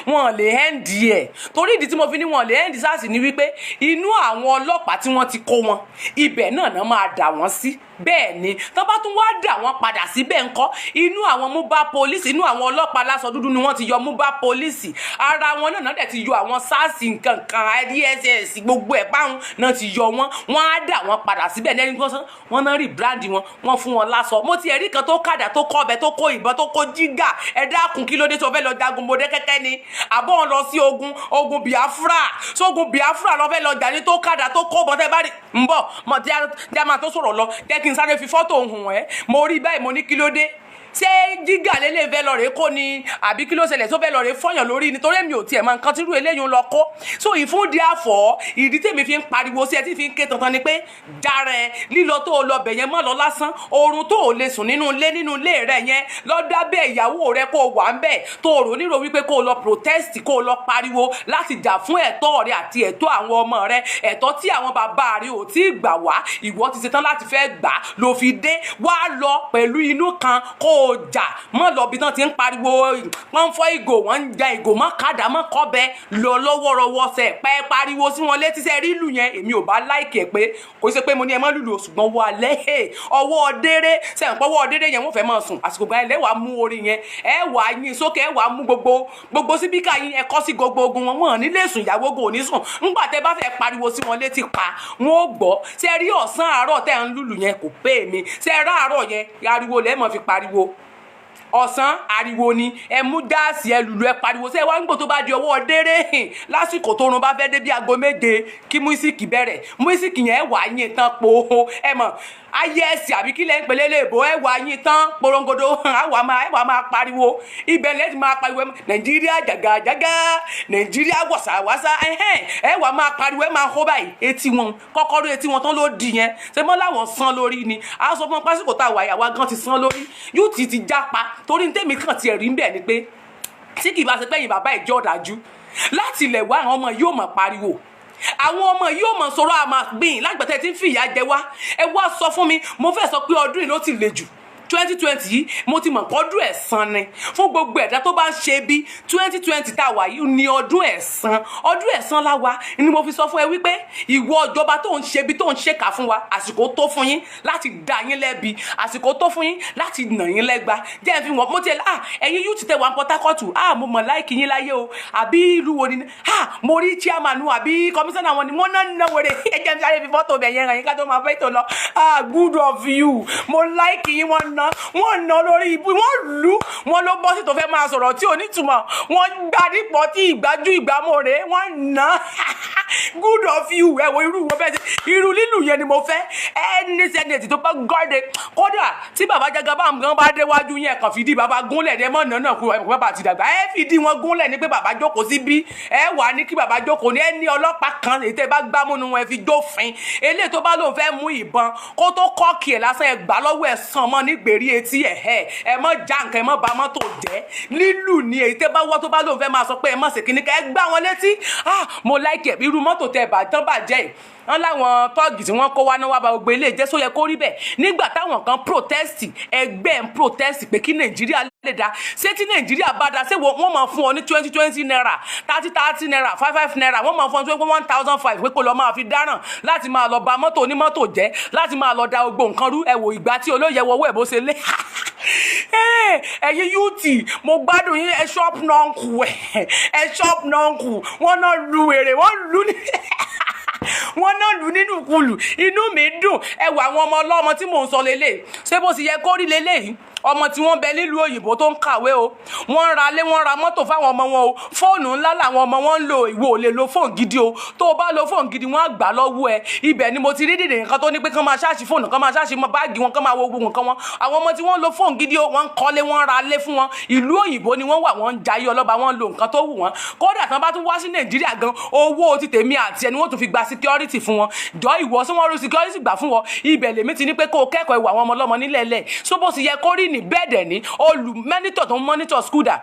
Wọ́n lè end ẹ̀, torí ìdí tí mo fi ní wọ́n lè end SARS ni wípé inú àwọn ọlọ́pàá tí wọ́n ti kó wọn ibẹ̀ náà náà máa dà wọ́n sí. Bẹ́ẹ̀ ni, tó bá tún wá dà wọ́n padà síbẹ̀ ńkọ́? Inú àwọn mobile police, inú àwọn ọlọ́pàá aláṣọ dúdú ni wọ́n ti yọ mobile police. Ara wọn náà náà dẹ̀ ti yọ àwọn SARS, nǹkan kan, DSS, gbogbo ẹ̀ báwọn náà ti yọ wọn. Wọ́n á dà wọ́n padà síbẹ̀ ní ẹni tó wọ́n náà rí brand wọn, wọ́n fún wọn láṣọ. Mo ti ẹ̀rí kan tó kàdà, tó kọ́ ọbẹ̀, tó kó ìbọn, tó kó jígà. Ẹ dákun, kí ló dé tó fẹ́ lọ jagun Mọdákẹ́kẹ́ ni? Àbọ̀ wọn lọ sí ogun Biafra, sógun Biafra lọ fẹ́ lọ jà ní, tó kàdà, tó kó bọ́tẹ́ bá rí ń bọ̀ mọ̀ tí a máa tó sọ̀rọ̀ lọ. Jẹ́ kí n sáré fi fọ́tò hùn ẹ́. Mo rí báyìí, mo ní kí ló dé? Ṣé jígà lélẹ̀ fẹ́ lọ rèé kó ni, àbí kí ló ṣẹlẹ̀ tó fẹ́ lọ rèé fọyàn lórí? Nítorí èmi ò tiẹ̀ mọ nǹkan tírú eléyìí ń lọ kó. So ìfúndí àfọ̀, ìdí tèmi fi ń pariwo sí ẹ, tí fi ń ké tantan ni pé jára lílọ tó o lọ bẹ̀ yẹn, mọ́ lọ lásán. Oorun tó o lè sùn nínú ilé rẹ yẹn, lọ dábẹ́ ìyàwó rẹ kó o wà ń bẹ̀, tó o rò nírò wípé kó o lọ protest, kó o lọ pariwo láti jà fún ẹ̀tọ́ rẹ àti ẹ̀tọ́ àwọn ọmọ rẹ, ẹ̀tọ́ tí àwọn bàbá rẹ ò tí ì gbà wá, ìwọ ti ṣetán láti fẹ́ gbà ló fi dé wá. Lọ pẹ̀lú inú kan kó o jà. Mọ́ lọ bí tán ti ń pariwo, wọ́n ń fọ́ ìgò, wọ́n ń ja ìgò, mọ́ kàdá, mọ́ kọ́bẹ lọ lọ́wọ́rọ́wọ́ sẹ̀ pẹ́ pariwo sí wọn létí sẹ́ rí lù yẹn. Èmi ò bá like ẹ̀ pé kò ṣe pé mo ní ẹ mọ́ lùlù, ṣùgbọ́n wọ alẹ́ ọwọ́ déré sẹ́yìn pọ́wọ́ déré yẹn, wọ́n fẹ́ máa sùn. Àsìkò gbà yẹn lẹ́wàá mú orin yẹn, ẹ wà á yín sókè, ẹ wà á mú gbogbo gbogbo speaker yín, ẹ kọ́ sí gbogbo ogun wọn. Wọn nílé sùn, ìyàwó ogun ò ní sùn. Ńgbà tẹ bá fẹ́ pariwo sí wọn létí pa, wọn ò gbọ́. Ṣe rí ọ̀sán àárọ̀ tẹ́ ń lùlù yẹn, kò pé mi. Ṣe rí àárọ̀ yẹn, ariwo lẹ́ẹ̀ mọ̀ fi pariwo. Ọ̀sán ariwo ni, ẹ mú gáàsì, ẹ lùlù, ẹ pariwo. Ṣé wàá ń gbò tó bá di ọwọ́ déré hìn, lásìkò tó run bá fẹ́ dé bí aago 7, kí music bẹ̀rẹ̀. Music yẹn wà yín tán po. Ẹ mọ̀ ayé ẹ̀sìn àbí kílẹ̀ ń pèlè léèbó, ẹ wà yín tán porongodo. Àwa máa ẹ wà máa pariwo ibẹ̀ lẹ́sìn, máa pariwo Nàìjíríà jàgàjàgà, Nàìjíríà wàsàwàsà. Ẹ wà máa pariwo, ẹ máa hó báyìí. Etí wọn kọ́kọ́rọ́, etí wọn tán ló di yẹn. Ṣé mọ́ láwọn sán lórí ni? A sọ fún wọn pásítọ̀ tá a wà yàwá gan ti sán lórí, yóò ti jápa. Torí ní tèmi kàn tiẹ̀ rí ń bẹ̀ ni pé tí kì í bá ṣe pé yìí bàbá ìjọ ọ̀dájú láti ilẹ̀ wá, àwọn ọmọ yóò máa pariwo, àwọn ọmọ yóò mọ̀ sọ̀rọ̀ àmà gbìn lágbàtẹ́ tí ń fìyà jẹ wá. Ẹ wá sọ fún mi, mo fẹ́ sọ pé ọdún yìí ló ti le jù, 2020 yìí. Mo ti mọ̀ pọ́dún ẹ̀san ni fún gbogbo ẹ̀dá tó bá ń ṣe bí. 2020 tá a wà yìí ní ọdún ẹ̀san, ọdún ẹ̀san la wa ni. Mo fi sọ fún ẹ wípé ìwọ ìjọba tó ń ṣe bí, tó ń ṣèkà fún wa, àsìkò tó fún yín láti dá yín lẹ́bi, àsìkò tó fún yín láti nà yín lẹ́gba. Jẹ́ ẹ fi wọ́n mo ti ẹ̀ ah, ẹ̀yin youth tẹ wà ní Port Harcourt, ah, mo mọ̀ like yín láyé o. Àbí ìlú wo ni? Ah, mo rí chairman àbí commissioner wọn ni wọ́n náà ná wèrè. Ẹ jẹ́ n sáré fi fọ́tò bẹ̀ yẹn hàn yín ká tó máa fẹ́ tó lọ. Ah, good of you, mo like yín. Wọ́n ná, wọ́n ná lórí ibu, wọ́n lù wọ́n ló bọ́ sí tó fẹ́ máa sọ̀rọ̀ tí ò ní túmọ̀. Wọ́n gbá nípọ̀ tí ìgbájú ìgbámọ̀ rẹ̀, wọ́n ná. Good of you. Ẹ wo irú wọn bẹ́ẹ̀ sí, irú lílù yẹn ni mo fẹ́. Ẹni senate tó bá gọ́dẹ, kódà tí bàbá Jagaban gan bá déwájú yẹn, kàn fìdí bàbá gúnlẹ̀ ní ẹ mọ̀ náà kú. Ẹ bàbá ti dàgbà, ẹ fìdí wọn gúnlẹ̀ ní pé bàbá jókòó síbí. Ẹ wà ní kí bàbá jókòó ní. Ẹ ní ọlọ́pàá kan èyí tẹ́ bá gbámúnú wọn, ẹ fi jófin. Eléyìí tó bá lóun fẹ́ mú ìbọn, kó tó kọ́ọ̀kì ẹ̀ lásán, ẹ gbà lọ́wọ́ ẹ̀, sàn mọ́ ní gbèrí etí ẹ̀. Ẹ mọ́ já nǹkan, ẹ mọ́ ba mọ́tò jẹ́. Lílù ni èyí tẹ́ bá wọ́ tó bá lóun fẹ́ máa sọ pé ẹ mọ̀ sí kíní ká ẹ gbá wọn létí. Ah, mo like ẹ̀. Irú mọ́tò tẹ bá tán bàjẹ́ yìí, wọ́n láwọn tọ́ọ̀gì tí wọ́n kó wá náà wá ba gbogbo ilé jẹ́. Sóyẹ kó rí bẹ́ẹ̀ nígbà táwọn kan protest, ẹgbẹ́ ń protest pé kí Nàìjíríà lè dá? Ṣé tí Nàìjíríà bá dá, ṣé wọ́n máa fún ọ ní 20 20 naira, 30 30 naira, 5 5 naira? Wọ́n máa fún ọ ní 1,500 pé kó lọ́ọ́ máa fi dáràn, láti máa lọ ba mọ́tò onímọ́tò jẹ́, láti máa lọ da gbogbo nǹkan rú? Ẹ wò ìgbà tí olóyè wọ owó ẹ̀ bó ṣe lé. Ẹ̀yin youth, mo gbádùn yín. Ẹ shop náà kù, ẹ shop náà kù. Wọ́n náà lu èrè, wọ́n lu ní, wọ́n náà lù nínú kulù. Inú mi dùn. Ẹ wò àwọn ọmọ ọlọ́mọ tí mò ń sọ lélẹ̀. Ṣé bó ṣe yẹ kó rí lélẹ̀? Ọmọ tí wọ́n bẹ nílùú òyìnbó tó ń kàwé o, wọ́n ń ra lé, wọ́n ra mọ́tò fáwọn ọmọ wọn o. Fóònù ńlá làwọn ọmọ wọn ń lò. Ìwọ ò lè lo fóònù gidi o. Tó o bá lo fóònù gidi, wọ́n á gbà lọ́wọ́ ẹ. Ibẹ̀ ni mo ti rí dìde nǹkan tó ní pé kán máa search fóònù, kán máa search báàgì wọn, kán máa wo gbogbo nǹkan wọn. Àwọn ọmọ tí wọ́n lo fóònù gidi o, wọ́n ń kọ́lé, wọ́n ra lé fún wọn. Ìlú òyìnbó ni wọ́n wà, wọ́n ń jayé ọlọ́ba, wọ́n ń lo nǹkan tó wù wọ́n. Kódà tán bá tún wá sí Nàìjíríà gan, owó ti tèmi àti ẹni wọ́n tún fi gba security fún wọn. Jọ, ìwọ sí wọ́n rú security gbà fún wọn? Ibẹ̀ lèmi ti ní pé kó o kẹ́kọ̀ọ́ ìwà àwọn ọmọ ọlọ́mọ nílẹ̀ lẹ̀. So bó sì yẹ kó rí ní bẹ́ẹ̀ dẹ̀ ní olù monitor tó ń monitor school dà.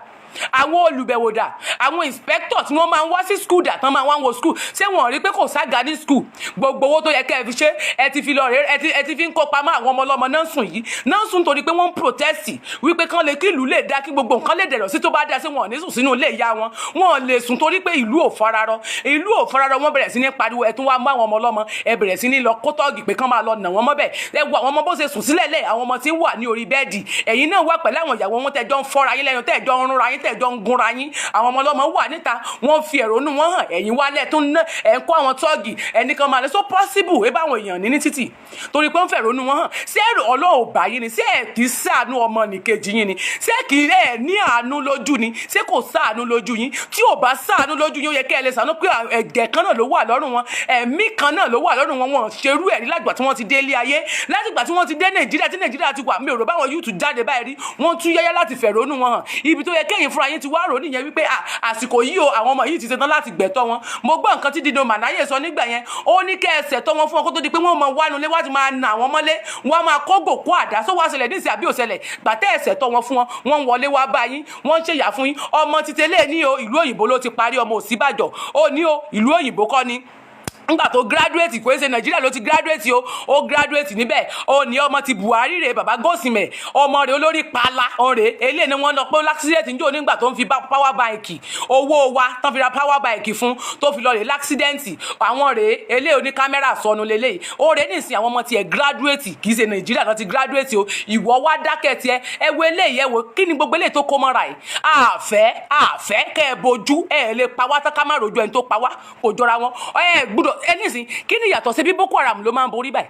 Àwọn olùbẹ̀wò dà? Àwọn inspector tí wọ́n máa ń wá sí school dà, tán máa wá ń wo school? Ṣé wọ́n rí pé kò sága ní school? Gbogbo owó tó yẹ kẹ́ ẹ fi ṣe, ẹ ti fi lọ rẹ, ẹ ti fi ń kó pamọ́. Àwọn ọmọ ọlọ́mọ náà sùn yìí náà sùn torí pé wọ́n ń protest wípé kán lè kí ìlú lè dá, kí gbogbo nǹkan lè dẹ̀rọ̀ sí. Tó bá dá sí, wọn ò ní sùn sínú ilé ìyá wọn. Wọn ò lè sùn torí pé ìlú ò fararọ, ìlú ò fararọ. Wọ́n bẹ̀rẹ̀ sí ní pariwo. Ẹ tún wá mú àwọn ọmọ ọlọ́mọ, ẹ bẹ̀rẹ̀ sí ní lọ kó tọ́ọ̀gì pé kán máa lọ nà wọ́n mọ́bẹ̀. Ẹ wo àwọn ọmọ bó ṣe sùn sílẹ̀ lẹ̀, àwọn ọmọ tí ń wà ní orí bẹ́ẹ̀dì. Ẹ̀yin náà wà pẹ̀lú àwọn ìyàwó wọn, tẹ́jọ́ ń fọ́ra yín lẹ́nu, tẹ́jọ́ ń rúnra yín, tẹ́jọ́ ń gúnra yín. Àwọn ọmọ ọlọ́mọ wà níta, wọ́n fi ẹ̀rọnú wọn hàn. Ẹ̀yin wálẹ̀ tó ń ná, ẹ̀ ń kó àwọn tọ́ọ̀gì ẹnìkan máa lè so possible ẹ bá àwọn èèyàn ní títì torí pé ń fẹ̀rọnú wọn hàn. Ṣé èrò Ọlọ́run bá yín ni? Ṣé ẹ̀ kì í ṣàánú ọmọ nìkejì yín ni? Ṣé kì í ẹ̀ ní àánú lójú ni? Ṣé kò ṣàánú lójú yín? Tí ò bá ṣàánú lójú yín, ó yẹ kẹ́ ẹ lè ṣàánú pé ẹ̀jẹ̀ kan náà ló wà lọ́rùn wọn, ẹ̀mí kan náà ló wà lọ́rùn wọn. Wọn ṣerú ẹ̀rí látìgbà tí wọ́n ti dé ilé ayé, látìgbà tí wọ́n ti dé Nàìjíríà, tí Nàìjíríà ti wà. Mi ò rò báwọn youth jáde báyìí rí. Wọ́n tún yẹ́yẹ́ láti fẹ̀rọ̀nù wọn hàn. Ibi tó yẹ kẹ́yìn fúnra yín ti wá rò nìyẹn wípé àsìkò yìí o, àwọn ọmọ yìí ti ṣetán láti gbẹ̀tọ́ wọn. Mo gbọ́ nǹkan tí Dino Melaye sọ nígbà yẹn. Ó ní kẹ́ ẹ ṣẹ̀tọ́ wọn fún wọn kó tó di pé wọ́n mọ wánu lé wá ti máa nà wọ́n mọ́lé, wọ́n máa kógò kó àdá só wá ṣẹlẹ̀ níṣẹ́ àbí òṣẹlẹ̀. Gbàtẹ́ ẹ̀ṣẹ̀ tọ́ wọn fún wọn, wọ́n wọlé wá bá yín, wọ́n ń ṣèyà fún yín. Ọmọ títẹ́lẹ̀ ní o, ìlú òyìnbó ló ti parí. Ọmọ Ọ̀ṣínbàjò ó ní o, ìlú òyìnbó kọ́ ni nígbà tó graduate. Kò ṣe Nàìjíríà ló ti graduate o, ó graduate níbẹ̀. Ó ní ọmọ ti Buhari rè, bàbá Gòsìmẹ̀, ọmọ rẹ̀ olórí pala ọ̀rẹ́ eléyìí ni. Wọ́n lọ pé l'accident ń jò nígbà tó ń fi power bank, owó wa tán fi ra power bank fún, tó fi lọ rè l'accident. Àwọn rè eléyìí oní kámẹ́rà sọnù lélẹ́yìí. Ó rè nísìnyí, àwọn ọmọ tiẹ̀ graduate, kì í ṣe Nàìjíríà ló ti graduate o. Ìwọ wá dákẹ́ tiẹ̀. Ẹ wo eléyìí, ẹ wo kí ni gbogbo eléyìí tó kó mọ́ra yìí. Àfẹ́ àfẹ́ kẹ́ ẹ bojú, ẹ lè pa wá tán ká má rojú ẹni tó pa wá. Kò jọra wọn. Ẹ gbúdọ̀ ẹ nísìn. Kí ni ìyàtọ̀? Ṣe bí Boko Haram ló máa ń borí báyìí?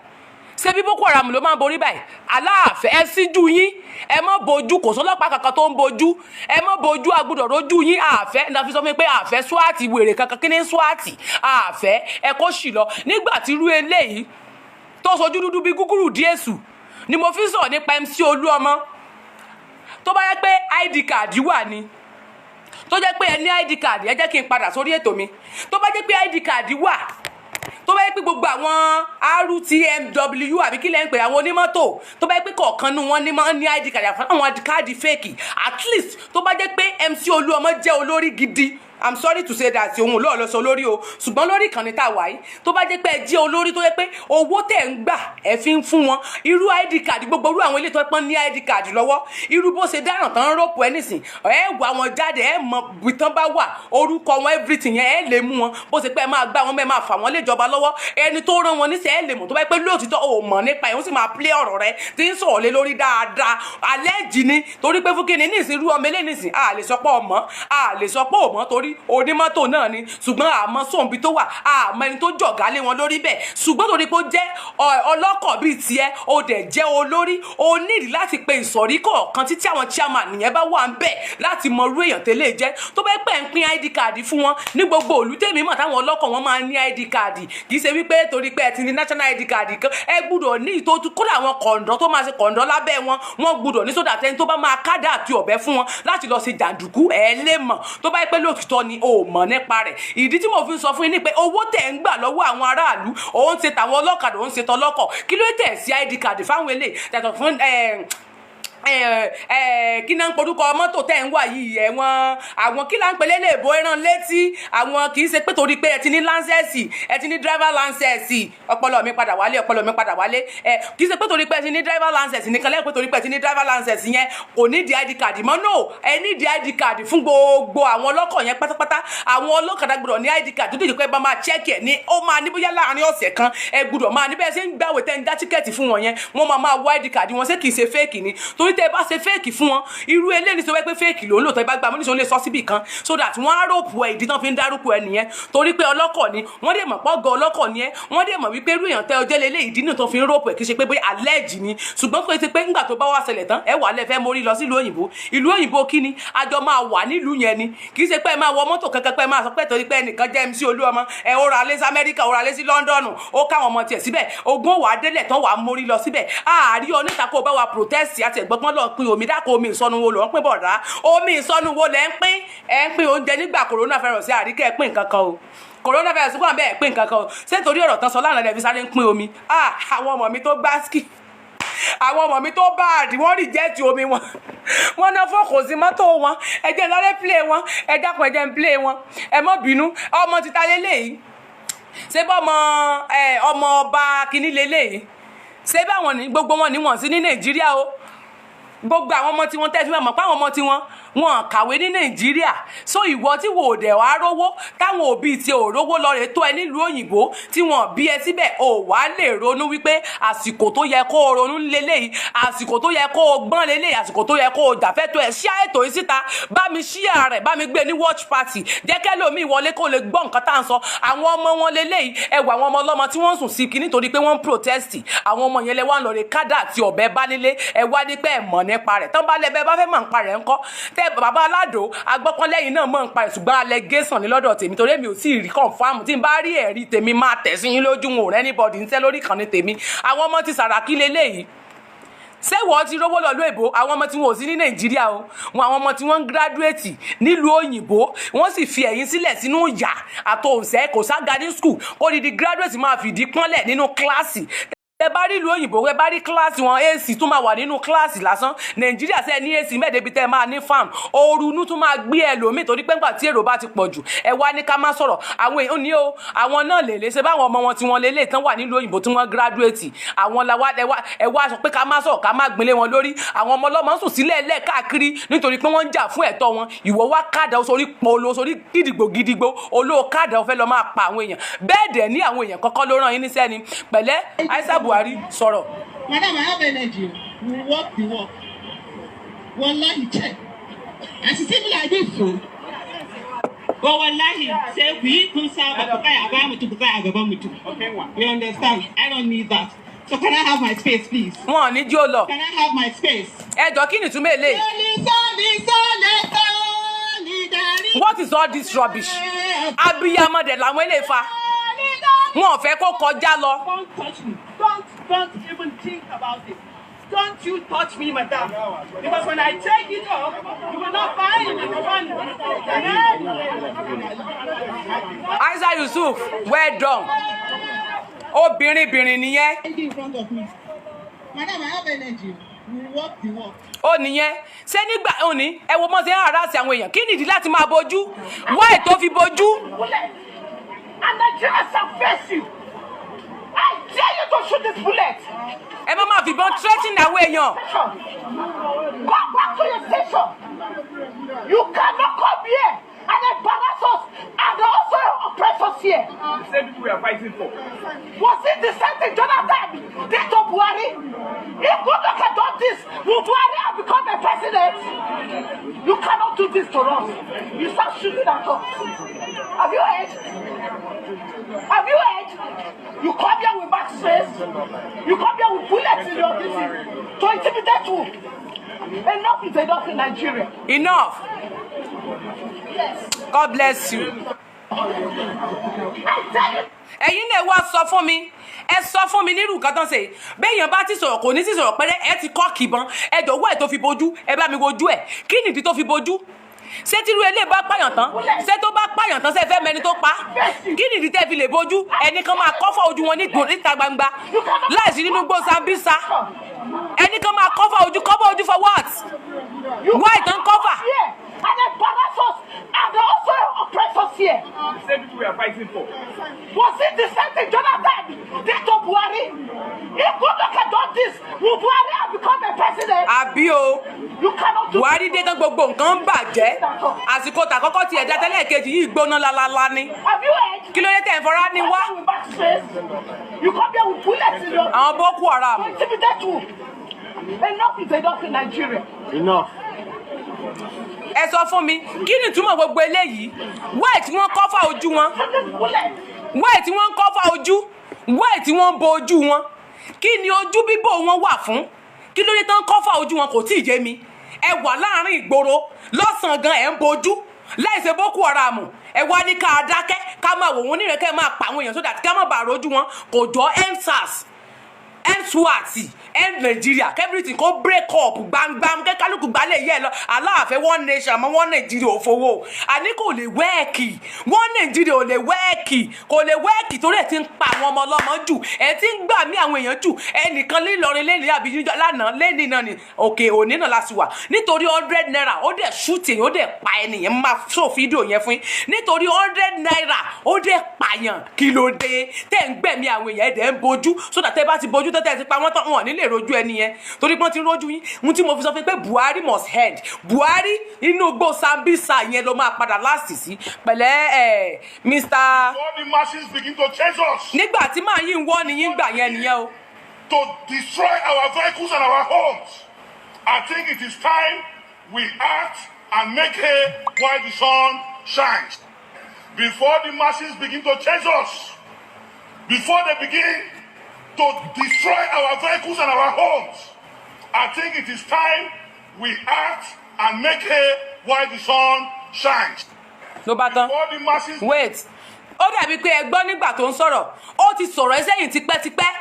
Ṣé bí Boko Haram ló máa ń borí báyìí? Aláàfẹ́, ẹ síjú yín, ẹ má bojú. Kò sọ́lọ́pàá kankan tó ń bojú. Ẹ má bojú, agbọ́dọ̀ rojú yín. Àfẹ́ ní a fi sọ fún mi pé àfẹ́ SWAT wèrè kankan. Kí ni SWAT? Àfẹ́ ẹ kó sì lọ nígbà tí irú eléyìí tó sojú dúdú bí gúgúrú díẹ̀sù ni mo fi sọ̀rọ̀ nípa MC Olúọmọ. Tó bá yẹ pé ID card wà ni, tó jẹ́ pé ẹ ní ID card, ẹ jẹ́ kí n padà sórí ètò mi. Tó bá jẹ́ pé ID card wà, tó bá yẹ pé gbogbo àwọn RTMW àbí kí lẹ́ ń pè àwọn onímọ́tò, tó bá yẹ pé kọ̀ọ̀kan nu wọn ní ní ID card, àwọn káàdì fake at least, tó bá jẹ́ pé MC Olúọmọ jẹ́ olórí gidi, I'm sorry to say that, òun lọ́ọ̀ lọ sọ lórí o, ṣùgbọ́n lórí ìkànnì tá a wà yìí, tó bá jẹ́ pé ẹ jẹ́ olórí tó jẹ́ pé owó tẹ̀ ń gbà ẹ fi ń fún wọn irú ID card, gbogbo irú àwọn ilé tó pọ́n ní ID card lọ́wọ́, irú bó ṣe dáràn tán rọ́pò ẹ nísìn, ẹ wà wọn jáde, ẹ mọ ìtàn bá wà, orúkọ wọn, everything yẹn, ẹ lè mú wọn. Bó ṣe pé ẹ máa gbá wọn, ẹ máa fà wọn léjọba lọ́wọ́, ẹni tó rán wọn níṣẹ́, ẹ lè mọ̀. Tó bá yẹ pé lóòtítọ́ ò mọ̀ nípa ẹ̀, ó sì máa play ọ̀rọ̀ rẹ tí ń sọ̀rọ̀ lé lórí dáadáa alẹ́ jì ni. Torí pé fún kíni ní ìsìn irú ọmọ eléyìí nísìn, a lè sọ pé ọmọ, a lè sọ pé òmọ, torí onímọ́tò náà ni, ṣùgbọ́n àmọ́ sóǹbi tó wà, àmọ́ ẹni tó jọ̀gá lé wọn lórí bẹ́ẹ̀. Ṣùgbọ́n torí pé ó jẹ́ ọlọ́kọ̀ bíi tiẹ̀, ó dẹ̀ jẹ́ olórí, ó nídìí láti pe ìsọ̀rí kọ̀ọ̀kan títí àwọn chairman nìyẹn bá wà ń bẹ̀ láti mọ irú èèyàn tẹ́lẹ̀ jẹ́. Tó bá pẹ́ ń pín ID card fún wọn ní gbogbo òlú tèmi mọ̀ táwọn ọlọ́kọ̀ wọn máa ń ní ID card, kì í ṣe wípé torí pé ẹ ti ní national ID card kan, ẹ gbúdọ̀ ní ìtòtú. Kódà àwọn kọ̀ǹdọ́ tó máa ṣe kọ̀ǹdọ́ lábẹ́ wọn, wọ́n gbúdọ̀ ní sódà tẹni tó bá máa kádà àti ọ̀bẹ fún wọn láti lọ ṣe jàǹdùkú, ẹ lè mọ̀. Tó bá yẹ pé lóòtítọ́ ni o mọ̀ nípa rẹ̀, ìdí tí mo fi ń sọ fún yín ni pé owó tẹ̀ ń gbà lọ́wọ́ àwọn aráàlú, òun ṣe tàwọn ọlọ́kadà, òun ṣe tọlọ́kọ̀, kí ló tẹ̀ sí ID card fáwọn eléyìí yàtọ̀ fún kí náà ń porúkọ mọ́tò tẹ̀ ń wà yìí? Ẹ̀wọ̀n àwọn kí là ń pèlè léèbó ẹran létí àwọn. Kì í ṣe pé torí pé ẹ ti ní license, ẹ ti ní driver license. Ọpọlọ mi padà wálé, ọpọlọ mi padà wálé. Ẹ kì í ṣe pé torí pé ẹ ti ní driver license nìkan lẹ́yìn pé torí pé ẹ ti ní driver license yẹn, kò ní di ID card mọ́. No, ẹ ní di ID card fún gbogbo àwọn ọlọ́kọ̀ yẹn pátápátá. Àwọn ọlọ́kadà gbọ́dọ̀ ní ID card tó dìde pé bá máa check ẹ̀ ní ó máa ní bóyá láàrin ọ̀sẹ̀ kan, ẹ gbọ́dọ̀ máa ní bẹ́ẹ̀ ṣe ń gbàwé tẹ́ ń dá ticket fún wọn yẹn, wọ́n máa máa wá ID card wọn. Ṣé kì í ṣe fake ni? Torí tẹ́ ẹ bá ṣe fake fún wọn, irú eléyìí sọ pé fake ló ń lò, tẹ́ bá gbà mọ́ níṣẹ́, ó lè sọ síbì kan so that wọ́n á rope ẹ̀. Ìdí tán fi ń dárúkọ ẹ nìyẹn, torí pé ọlọ́kọ̀ ni wọ́n dẹ̀ mọ̀, pọ́gọ́ ọlọ́kọ̀ ni ẹ, wọ́n dẹ̀ mọ̀ wípé irú èèyàn tẹ́ ọjọ́ lélẹ̀. Ìdí náà tó fi ń rope ẹ̀, kì í ṣe pé bóyá allege ni, ṣùgbọ́n kò ṣe pé ńgbà tó bá wá ṣẹlẹ̀ tán, ẹ wà lẹ́ fẹ́ mórí lọ sílùú òyìnbó. Ìlú òyìnbó kí ni àjọ máa wà nílùú yẹn ni? Kì í ṣe pé ẹ máa wọ mọ́tò kankan pé ẹ máa sọ pé torí pé ẹnìkan jẹ́ MC Olúọmọ, ẹ ó ra lé sí Amẹ́ríkà, ó ra lé sí London, ó káwọn ọmọ tiẹ̀ síbẹ̀, ogun wà á délẹ̀ tán, wà á mórí lọ síbẹ̀. Àárí oníta kó bá wa protest àti ẹ̀gbọ́n lọ pín omi dákọ̀. Omi ìsọnù wo ló ń pín bọ̀dá? Omi ìsọnù wo lẹ́ ń pín? Ẹ̀ ń pín oúnjẹ nígbà coronavirus, àríkẹ́ pín nǹkan kan o. Coronavirus wà bẹ́ẹ̀, pín nǹkan kan o. Ṣé torí ọ̀rọ̀ tán sọ lánàá lẹ́fi sáré ń pín omi? Ah, àwọn ọmọ mi tó gbá ski Àwọn ọmọ mi tó bá àdì, wọ́n reject omi wọn, wọ́n ná fọ́kò sí mọ́tò wọn. Ẹ jẹ́ lọ́rẹ́ play wọn. Ẹ dákun, ẹ jẹ́ ń play wọn. Ẹ má bínú. Ọmọ títa lélẹ́yìí, ṣé bọ́mọ ẹ ọmọ ọba kínní lélẹ́yìí? Ṣé báwọn ní gbogbo wọn ní wọ́n sí ní Nàìjíríà o? Gbogbo àwọn ọmọ tí wọ́n tẹ́ fi mọ̀ pé àwọn ọmọ tí wọ́n wọn kàwé ní Nàìjíríà. So ìwọ tí wò ó dẹ̀ wá rówó, táwọn òbí tí ò rówó lọ rè tó ẹ nílùú òyìnbó, tí wọn bí ẹ síbẹ̀, ò wá lè ronú wípé àsìkò tó yẹ kó o ronú lélẹ́yìí, àsìkò tó yẹ kó o gbọ́n lélẹ́yìí, àsìkò tó yẹ kó o jàfẹ́tọ̀ ẹ̀. Ṣíà ètò yìí síta, bá mi ṣíà rẹ̀, bá mi gbé ní watch party, jẹ́ kẹ́lòmíì wọlé kó lè gbọ́ nǹkan tá à ń sọ. Àwọn ọmọ wọn lélẹ́yìí. Ẹ wọ àwọn ọmọ ọlọ́mọ tí wọ́n ń sùn sí kí nítorí pé wọ́n ń protest. Àwọn ọmọ yẹn lẹ wá ń lọ rè kádà àti ọ̀bẹ bá nílé. Ẹ wá ní pé ẹ mọ̀ nípa rẹ̀ tán bá lẹ́bẹ̀ẹ́ bá fẹ́ mọ̀ nípa rẹ̀ ńkọ́? Tẹ bàbá aládò agbọ́pọ́nlẹ́yìn náà mọ̀ nípa rẹ̀, ṣùgbọ́n allegation ní lọ́dọ̀ tèmi, torí èmi ò tí ì rí confirm. Tí n bá rí ẹ̀rí tèmi, máa tẹ̀ sí yín lójú. Wọn ò rẹ́ anybody ń tẹ́ lórí ìkànnì tèmi. Àwọn ọmọ ti Sàràkí leléyìí. Ṣé wọ́n ti rówó lọ lóyìnbó? Àwọn ọmọ tí wọn ò sí ní Nàìjíríà o, wọn àwọn ọmọ tí wọ́n ń graduate nílùú òyìnbó, wọ́n sì fi ẹ̀yìn sílẹ̀ sínú ìyà àtòǹsẹ́. Kò sága ní school, kó di graduate máa fìdí pọ́nlẹ̀ nínú kíláàsì. Ẹ bá rí ìlú òyìnbó, ẹ bá rí kíláàsì wọn, AC tún máa wà nínú kíláàsì lásán. Nàìjíríà sẹ ní AC mẹ́ẹ̀ẹ́dẹ́bi tẹ́ ẹ máa ní fan, ooru inú tún máa gbé ẹlòmíì, torí pé ńgbà tí èrò bá ti pọ̀ jù. Ẹ wá ní ká má sọ̀rọ̀. Àwọn èèyàn ní o, àwọn náà lè lè ṣe báwọn ọmọ wọn tí wọ́n lè lè tán wà nílùú òyìnbó tí wọ́n graduate. Àwọn la wá ẹ wá sọ pé ká má sọ̀rọ̀, ká má gbélé wọn lórí. Àwọn ọmọ ọlọ́mọ ń sùn sílẹ̀ lẹ̀ káàkiri nítorí pé wọ́n ń jà fún ẹ̀tọ́ wọn. Ìwọ wá káàdà sórí polo, sórí gidigbo gidigbo, olóò káàdà, ó fẹ́ lọ máa pa àwọn èèyàn. Bẹ́ẹ̀ dẹ̀ ní àwọn èèyàn kọ́kọ́ ló rán yín níṣẹ́ ni. Pẹ̀lẹ́, Aisha Buhari, sọ̀rọ̀. Madam, I have energy. We will walk the walk. Wallahi, check. As you see me like this, so. But wallahi, sai ku yi kun saba ku tsaya a bayan mutum, ku tsaya a gaban mutum. You understand? I don't need that. So can I have my space, please? Wọn ò ní jí ó lọ. Can I have my space? Ẹ jọ, kí ni ìtumọ̀ eléyìí? What is all this rubbish? Abiyamọ dẹ̀ làwọn eléyìí fa. Wọn ò fẹ́ kó kọjá lọ. Don't touch me. Don't even think about it. Don't you touch me, madam. Because when I take it off, you will not find it funny. Aisha Yusuf, well done. Obìnrin bìnrin nìyẹn. In front of me. Madam, I have energy. We will walk the walk. Ó nìyẹn. Ṣé nígbà ó ní ẹ wo mọ́ ṣe ń harass àwọn èèyàn? Kí nìdí láti máa bojú? Why tó fi bojú? Bullet. And Nigeria shall face you. I dare you to shoot this bullet. Ẹ má máa fìbọn threatening àwọn èèyàn. Station. Go back to your station. You cannot come here and embarrass us and also oppress us here. The same people we are fighting for. Was it the same thing Jonathan did to Buhari? If Goodluck had done this, would Buhari have become a president? You cannot do this to us. You start shooting at us. Have you heard? Have you heard? You come here with mask face. You come here with bullets in your this to intimidate who? Enough is enough in Nigeria. Enough. God bless you. I tell you. Ẹ̀yin náà wá sọ fún mi, ẹ sọ fún mi nírú nǹkan tán ṣe. Béèyàn bá ti sọ̀rọ̀, kò ní sí sọ̀rọ̀ pẹ́rẹ́, ẹ ti kọ́ kìbọn. Ẹ jọ̀wọ́, ẹ̀ tó fi bojú, ẹ bá mi wojú ẹ̀. Kí nìdí tó fi bojú? Ṣé tírú eléyìí bá pààyàn tán, ṣé tó bá pààyàn tán, ṣé ẹ fẹ́ mẹni tó pa? Kí nìdí tẹ́ fi lè bojú? Ẹnì kan máa cover ojú wọn níta gbangba láìsí nínú gbó Sambisa. Ẹnì kan máa cover ojú. Cover ojú for what? You Why tán cover? here and embarrass us and also oppress us here. The same people we are fighting for. Was it the same thing Jonathan did to Buhari? If Goodluck had done this, would Buhari have become a president? Àbí o? You cannot do Buhari dé tán, gbogbo nǹkan ń bàjẹ́. Àsìkò tàkọ́kọ́ tiẹ̀ dá, tẹ́lẹ̀ kejì yìí gbóná lálálá ni. Have you heard? Kí ló dé tẹ̀ ń fọra ní wá? With mask face. You come here with bullets in your Àwọn Boko Haram. to intimidate who? Enough is enough in Nigeria. Enough. Ẹ sọ fún mi, kí ni ìtumọ̀ gbogbo eléyìí? Why tí wọ́n cover ojú wọn? Shoot this bullet. Why tí wọ́n ń cover ojú? Why tí wọ́n ń bo ojú wọn? Kí ni ojú bíbò wọn wà fún? Kí ló dé tán cover ojú wọn? Kò tí ì yé mi. Ẹ wà láàrin ìgboro lọ́sàn-án gan, ẹ̀ ń bojú láìsè Boko Haram. Ẹ wá ní ká dákẹ́, ká máa wò wọ́n nírẹ̀, kẹ́ máa pa àwọn èèyàn so that ká má bàa rojú wọn. Kò jọ. EndSARS, EndSARS. End SWAT, end Nigeria, everything kó break up gbangba, kẹ́kálukú gbalẹ̀ yẹ lọ. Aláàfẹ́ one nation àmọ́ one Nigeria ò fowó àní kò lè work. One Nigeria ò lè work, kò lè work, torí ẹ̀ ti ń pa àwọn ọmọ ọlọ́mọ jù, ẹ̀ ti ń gbà mí àwọn èèyàn jù. Ẹnìkan nílọrin lẹ́ni àbí lánàá lẹ́ni náà ni òkè òní náà láti wà nítorí ₦100, ó dẹ̀ shoot èèyàn, ó dẹ̀ pa ẹnìyẹn. Máa show fídíò yẹn fún yín. Nítorí ₦100, ó dẹ̀ pààyàn. Kí ló dé tẹ́ ń gbẹ̀mí àwọn èèyàn? Ẹ̀ dẹ̀ ń bojú sódà. Tẹ́ bá ti bojú, tẹ́ ti pa wọ́n tán, wọn ò ní lè rojú ẹni yẹn torí pọ́n ti rojú yín. Ohun tí mo fi sọ fún yín pé Buhari must end. Buhari, inú igbó Sambisa yẹn ló máa padà last sí. Pẹ̀lẹ́ ẹ̀, Mr. Before the masses begin to chase us, Nígbà tí màá yín wọ́ ni yín gbà yẹn nìyẹn o. to destroy our vehicles and our homes, I think it is time we act and make hay while the sun shines. Before the masses begin to chase us, before they begin to destroy our vehicles and our homes, I think it is time we act and make hay while the sun shines. Ló bá tán. Before the masses Wait, ó dàbí pé ẹ gbọ́ nígbà tó ń sọ̀rọ̀, ó ti sọ̀rọ̀ ẹ sẹ́yìn tipẹ́tipẹ́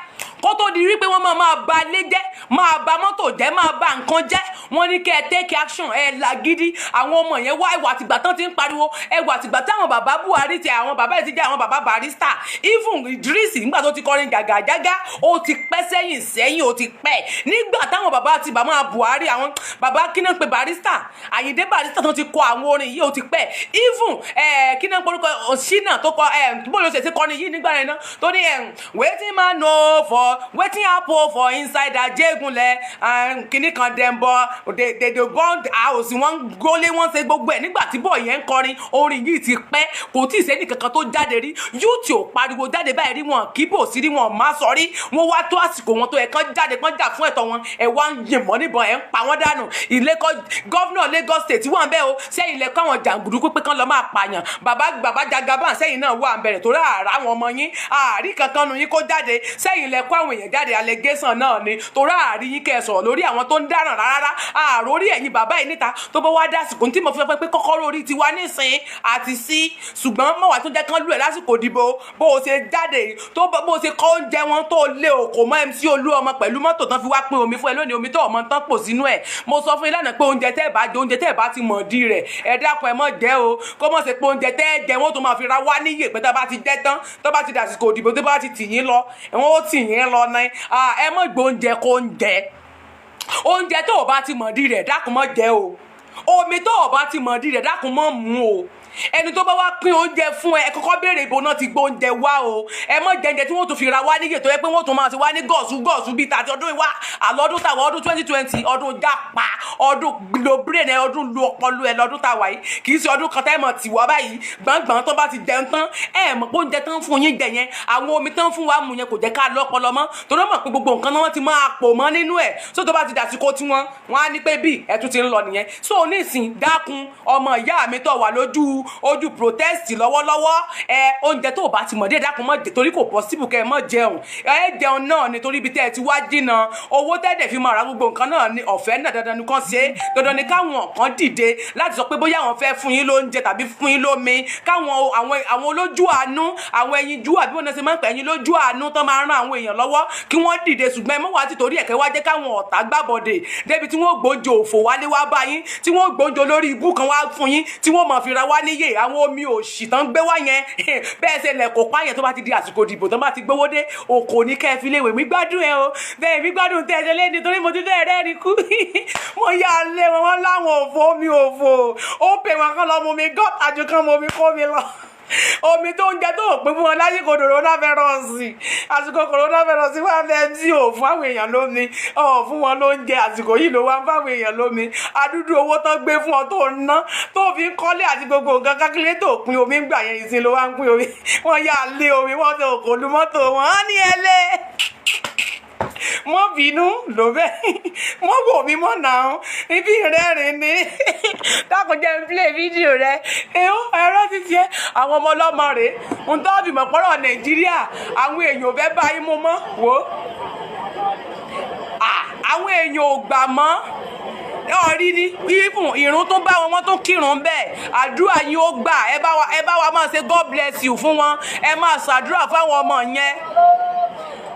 kó tó di wípé wọ́n máa ba ilé jẹ́, máa ba mọ́tò jẹ́, máa ba nǹkan jẹ́. Wọ́n ní kẹ́ ẹ take action, ẹ làgídí. Àwọn ọmọ yẹn wá ẹwà àtìgbà tán ti ń pariwo, ẹwà àtìgbà táwọn bàbá Buhari ti, àwọn bàbá yìí ti jẹ́ àwọn bàbá Barrister, even Idris, nígbà tó ti kọrin jàgàjàgà, ó ti pẹ́ sẹ́yìn sẹ́yìn, ó ti pẹ́ nígbà táwọn bàbá àti bàbá Buhari, àwọn bàbá kí náà pé Barrister, Àyìndé Barrister, tó ti kọ àwọn orin yìí, ó ti pẹ́. Even kí náà porúkọ Ṣínà tó kọ bóyá ó ṣe ti kọrin yìí nígbà yẹn náà, tó ní "Wetin man know for wetin happen for inside Ajegunle", kíní kan, dem bọ they dey burn house, wọ́n gólé, wọ́n ṣe gbogbo ẹ̀. Nígbà tí bọ̀ yẹn ń kọrin orin yìí ti pẹ́, kò tí ì sẹ́ni kankan tó jáde rí. Youth ò pariwo jáde báyìí rí, wọn kì í bò sí rí, wọn má sọ rí. Wọn wá tó àsìkò wọn tó ẹ̀ kán jáde, kán jà fún ẹ̀tọ́ wọn, ẹ̀ wá ń yìnbọn níbọn, ẹ̀ ń pa wọ́n dànù. Ilé kọ́ governor Lagos State wà ń bẹ́ o. Sẹ́yìn lẹ kọ́ àwọn jàǹgùdù pé kán lọ máa pààyàn. Bàbá bàbá Jagaban, sẹ́yìn náà wà ń bẹ̀rẹ̀ torí àrà àwọn ọmọ yín, àárí kankan nu yín kó jáde. Sẹ́yìn lẹ kọ́ àwọn èèyàn jáde, allegation náà ni, torí àárí yín kẹ́ ẹ sọ̀rọ̀ lórí àwọn tó ń dáràn rárá. Àròrí ẹ̀yin bàbá yìí níta tó bá wá dásìkò tí mo fi fẹ́ pé kọ́kọ́rọ́ orí tiwa nísìn àti sí, ṣùgbọ́n mọ̀wá tó jẹ́ kán lù ẹ̀ lásìkò ìdìbò. Bó o ṣe jáde tó, bó o ṣe kọ́ oúnjẹ wọn tó lé òkò mọ́ MC Olúọmọ pẹ̀lú mọ́tò tán fi wá pín omi fún ẹ lónìí, omi tó ọmọ tán pò sínú ẹ̀. Mo sọ fún yín lánàá pé oúnjẹ tẹ́ ẹ bá jẹ, oúnjẹ tẹ́ ẹ bá ti mọ̀ di rẹ̀, ẹ dákun, ẹ mọ̀ jẹ́ o. Kó mọ̀ ṣe pé oúnjẹ tẹ́ ẹ jẹ, wọ́n tó máa fi ra wá níyè pé tó bá ti jẹ́ tán, tó bá ti dàsìkò ìdìbò, tó bá ti tì yín lọ, wọ́n ó tì yín lọ ní. Ẹ mọ̀ gbé oúnjẹ kó oúnjẹ, oúnjẹ tó o bá ti mọ̀ di rẹ̀, dákun, mọ̀ jẹ o. Omi tó o bá ti mọ̀ di rẹ̀, dákun, mọ̀ mu o. Ẹni tó bá wá pín oúnjẹ fún ẹ, ẹ kọ́kọ́ béèrè ibo náà ti gbé oúnjẹ wá o. Ẹ mọ̀ jẹ́njẹ tí wọ́n tún fi ra wá níyè, tó yẹ pé wọ́n tún máa ti wá ní gọ̀ọ̀sù gọ̀ọ̀sù bíi tàti ọdún ìwá àlọ́dún tàwa, ọdún 2020, ọdún jápa, ọdún lo brain ẹ, ọdún lu ọpọlọ ẹ lọ́dún tàwa yìí. Kì í ṣe ọdún kan tẹ́ mọ̀ tì wá báyìí gbọ̀ngbọ̀n. Tó bá ti jẹun tán, ẹ mọ̀ pé oúnjẹ tán fún yín jẹ yẹn, àwọn omi tán fún wa mu yẹn, kò jẹ́ ká lọ́pọlọ mọ́, torí mọ̀ pé gbogbo nǹkan náà wọ́n ti máa pò mọ́ nínú ẹ̀. So tó bá ti dàsìkò tiwọn, wọ́n á ní pé bí ẹ̀ tún ti ń lọ nìyẹn. So nísìn, dákun, ọmọ ìyá mi tó wà lójú ojú protest lọ́wọ́lọ́wọ́ ẹ, oúnjẹ tó o bá ti mọ̀ dé, dákun, mọ̀ jẹ, torí kò possible kẹ́ ẹ mọ̀ jẹun. Ẹ jẹun náà nítorí ibi tẹ́ ẹ ti wá jìnnà, owó tẹ́ẹ̀dẹ̀ fi máa ra gbogbo nǹkan náà ní ọ̀fẹ́ náà. Dandan ni kàn ṣe é, dandan ni káwọn kan dìde láti sọ pé bóyá àwọn fẹ́ fún yín lóúnjẹ tàbí fún yín lómi, káwọn àwọn olójú àánú, àwọn ẹyinjú, àbí wọn náà ṣe máa ń pè ẹyin lójú àánú tán máa ń ran àwọn èèyàn lọ́wọ́, kí wọ́n dìde. Ṣùgbọ́n ẹ mọ̀ wá ti torí ẹ̀kẹ́ wá jẹ́ káwọn ọ̀tá gbàbọ̀dè débi tí wọ́n gbóúnjẹ òfò wálé wá bá yín, tí wọ́n gbóúnjẹ olórí ibú kan wá fún yín, tí wọ́n máa fi ra wá níyè. Àwọn omi òṣì tán gbé wá yẹn, bẹ́ẹ̀ ṣe lẹ̀ kó páyẹn. Tó bá ti di àsìkò ìdìbò, tán bá ti gbówó dé, òkò ní kẹ́ ẹ fi léwé mi. Gbádùn ẹ o, bẹ́ẹ̀ mi gbádùn tẹ́ ẹ ṣe lé, nítorí mo ti fẹ́ rẹ́rìn kú. Mo yà á lé wọn, wọn láwọn òfò, omi òfò. Ó pè wọn kán lọ mú mi gọ́tà ju kán mú mi kó mi lọ. Omi tó ń jẹ tó ò pín fún wọn lásìkò coronavirus, àsìkò coronavirus wà fẹ́ tí ò fún àwọn èèyàn lómi, ọ̀ fún wọn lóúnjẹ, àsìkò yìí ló wá ń fáwọn èèyàn lómi. Adúdú owó tó gbé fún ọ tó ń ná, tó fi ń kọ́lé àti gbogbo nǹkan kákílé, tó pín omi ń gbà yẹn, ìsìn ló wá ń pín omi. Wọ́n yà á lé omi, wọ́n tó kò lu mọ́tò wọn á ní ẹlẹ́ mọ́ bínú ló bẹ́ẹ̀, mọ́ wò mí mọ́ náà, ibi rẹ́rìn ni. Dákun, jẹ́ n play fídíò rẹ ẹ̀rọ ti tiẹ̀. Àwọn ọmọ ọlọ́mọ rèé ń tọ́ bìmọ̀ pọ́rọ̀ Nàìjíríà. Àwọn èèyàn ò fẹ́ bá yín mú mọ́ wò ó. Àwọn èèyàn ò gbà mọ́ ọ̀rí ní even ìrun tó bá wọn, wọ́n tó kírun bẹ́ẹ̀. Àdúrà yín ó gbà. Ẹ bá wa máa ṣe God bless you fún wọn. Ẹ máa ṣàdúrà fáwọn ọmọ yẹn.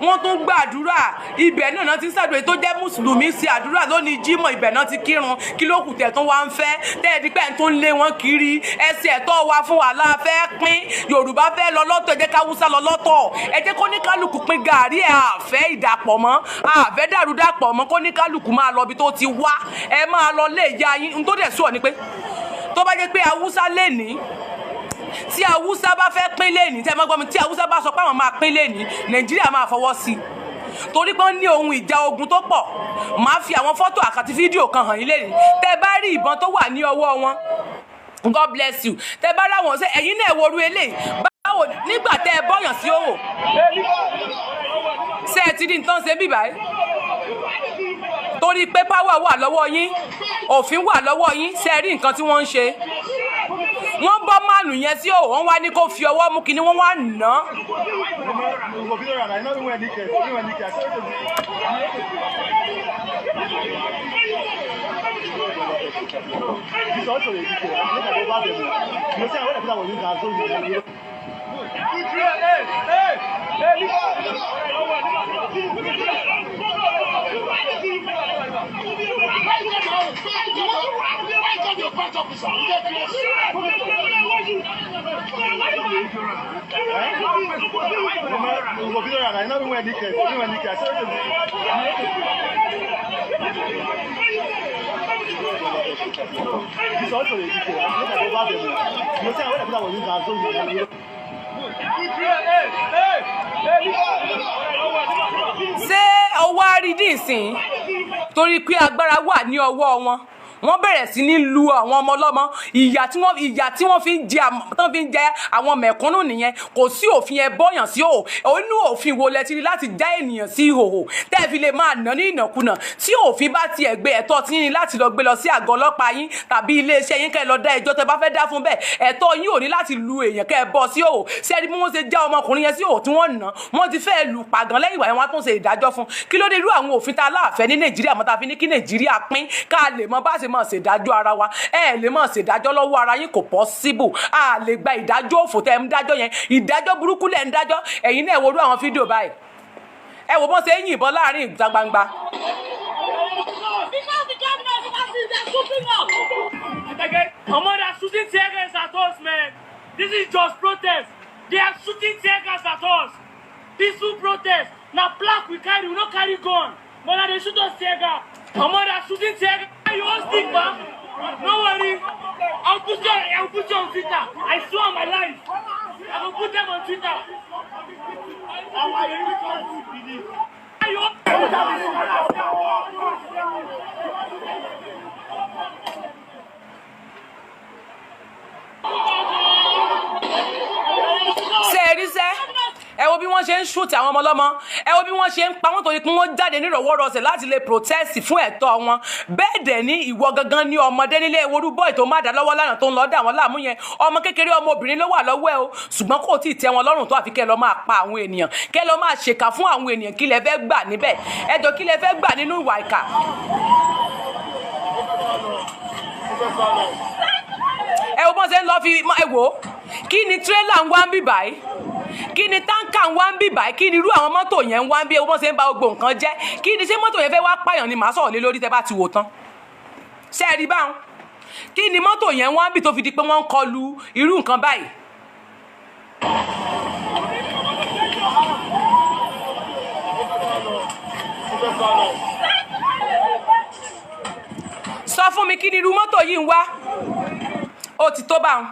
Wọ́n tún gbàdúrà. Ibẹ̀ náà náà ti ń ṣàdúrà, tó jẹ́ mùsùlùmí sí àdúrà lónìí jímọ̀, ibẹ̀ náà ti kírun. Kí ló kù tẹ̀ tún wá ń fẹ́ tẹ́ẹ̀dí pẹ́ tó ń lé wọn kiri? Ẹsẹ̀ ẹ̀tọ́ wa fún wa la fẹ́ pín. Yorùbá fẹ́ lọ lọ́tọ̀, ẹ jẹ́ káwúsá lọ lọ́tọ̀, ẹ jẹ́ kó ní kálukú pín gàrí ẹ̀. Àfẹ́ ìdàpọ̀ mọ́, àfẹ́ dàrúdàpọ̀ mọ́. Kó ní kálukú máa lọ ibi tó ti wá, ẹ máa lọ lé ìyá yín. N tó dẹ̀ sùọ̀ ni pé tó bá jẹ́ pé Haúsá lè ní, tí Haúsá bá fẹ́ pín lẹ́ni, tí ẹ máa gbọ́ mi, tí Haúsá bá sọ pé àwọn máa pín lẹ́ni, Nàìjíríà máa fọwọ́ sí i, torí pé wọ́n ní ohun ìjà ogun tó pọ̀. Máa fi àwọn fọ́tò àkàtì fídíò kan hàn yín lẹ́ni. Tẹ́ bá rí ìbọn tó wà ní ọwọ́ wọn, God bless you. Tẹ́ bá ráwọn ṣe, ẹ̀yin náà worú eléyìí. Báwo nígbà tẹ́ ẹ bọ́yàn sí òwò, ṣé ẹ ti rí nǹkan ṣe bí báyìí? Torí pé power wà lọ́wọ́ yín, òfin wà lọ́wọ́ yín. Ṣé ẹ rí nǹkan tí wọ́n ń ṣe? Wọ́n bọ́ máàlù yẹn sí òwò, wọ́n wá ní kó fi ọwọ́ mú kinní, wọ́n wá nà án. Ṣé ọwọ́ á rí díìsín? Torí pé agbára wà ní ọwọ́ wọn, wọ́n bẹ̀rẹ̀ sí ní lu àwọn ọmọ ọlọ́mọ. Ìyà tí wọ́n fi ń jẹ, tán fi ń jẹ àwọn mẹ̀kúnnù nìyẹn. Kò sí òfin ẹ bọ́yàn sí òhò. Inú òfin wo lẹ ti rí láti já ènìyàn sí ìhòhò tẹ́ ẹ fi lè máa nà ní ìnàkunà? Tí òfin bá tiẹ̀ gbé, ẹ̀tọ́ tí yín láti lọ gbé lọ sí àgọ́ ọlọ́pàá yín tàbí iléeṣẹ́ yín, kẹ́ ẹ lọ dá ẹjọ́ tẹ́ bá fẹ́ dá fún bẹ́ẹ̀. Ẹ̀tọ́ yín ò ní láti lu èèyàn kẹ́ ẹ bọ́ sí òhò. Sẹ́ni bí wọ́n ṣe já ọmọkùnrin yẹn sí òhò tí wọ́n nà, wọ́n ti fẹ́ lù pàgán. Lẹ́yìn ìgbà yẹn, wọ́n á tún ṣe ìdájọ́ fún. Kí ló dé? Irú àwọn òfin tá a láàfẹ́ ní Nàìjíríà mọ́, tá a fi ní kí Nàìjíríà pín, ká lè mọ bá ṣe máa ṣèdájọ́ ara wa. Ẹ lè máa ṣèdájọ́ lọ́wọ́ ara yín, kò possible. A lè gba ìdájọ́ òfò tẹ́ ń dájọ́ yẹn, ìdájọ́ burúkú lẹ̀ ń dájọ́. Ẹ̀yin náà wo irú àwọn fídíò báyìí, ẹ wo bọ́n ṣe ń yìnbọn láàrin ìta gbangba. Because the governor is asking, they're shooting us. Omo, they are shooting tear gas at us, man. This is just protest. They are shooting tear gas at us. Peaceful protest. Now plaque we carry, we no carry gun. But now they shoot us tear gas. Omo, they are shooting tear gas. You want stick, man? No worry. I'll put you on Twitter. I swear on my life. I will put them on Twitter. You want- Ṣe é rí sẹ́? Ẹ wo bí wọ́n ṣe ń shoot àwọn ọmọ ọlọ́mọ, ẹ wo bí wọ́n ṣe ń pa wọ́n, torí pé wọ́n jáde nírọ̀wọ́rọsẹ̀ láti lè protest fún ẹ̀tọ́ wọn. Bẹ́ẹ̀ dẹ̀ ní ìwọ gangan ní ọmọdé nílé eworú bọ́ọ̀ tó má dá lọ́wọ́ lánàá tó ń lọ dà wọ́n láàmú yẹn. Ọmọ kékeré, ọmọbìnrin ló wà lọ́wọ́ ẹ o, ṣùgbọ́n kò tí ì tẹ́ wọn lọ́rùn tó, àfi kẹ́ ẹ lọ máa pa àwọn ènìyàn, kẹ́ ẹ lọ máa ṣèkà fún àwọn ènìyàn. Kí lẹ fẹ́ gbà níbẹ̀? Ẹ jọ, kí lẹ fẹ́ gbà nínú ìwà ìkà? Ẹ wo bọ́n ṣe ń lọ fi ẹ wò ó. Kí ni tírélà ń wá ń bì báyìí? Kí ni táǹkà ń wá ń bì báyìí? Kí ni irú àwọn mọ́tò yẹn ń wá ń bí? Ẹ wo bọ́n ṣe ń ba gbogbo nǹkan jẹ́. Kí ni? Ṣé mọ́tò yẹn fẹ́ wá pààyàn ni? Màá sọ̀rọ̀ lé lórí tẹ́ bá ti wò tán. Ṣé ẹ rí báwọn? Kí ni mọ́tò yẹn ń wá ń bì tó fi di pé wọ́n ń kọlu irú nǹkan báyìí? Sọ fún mi, kí ni irú mọ́tò yìí ń wá? Ó ti tó báwọn.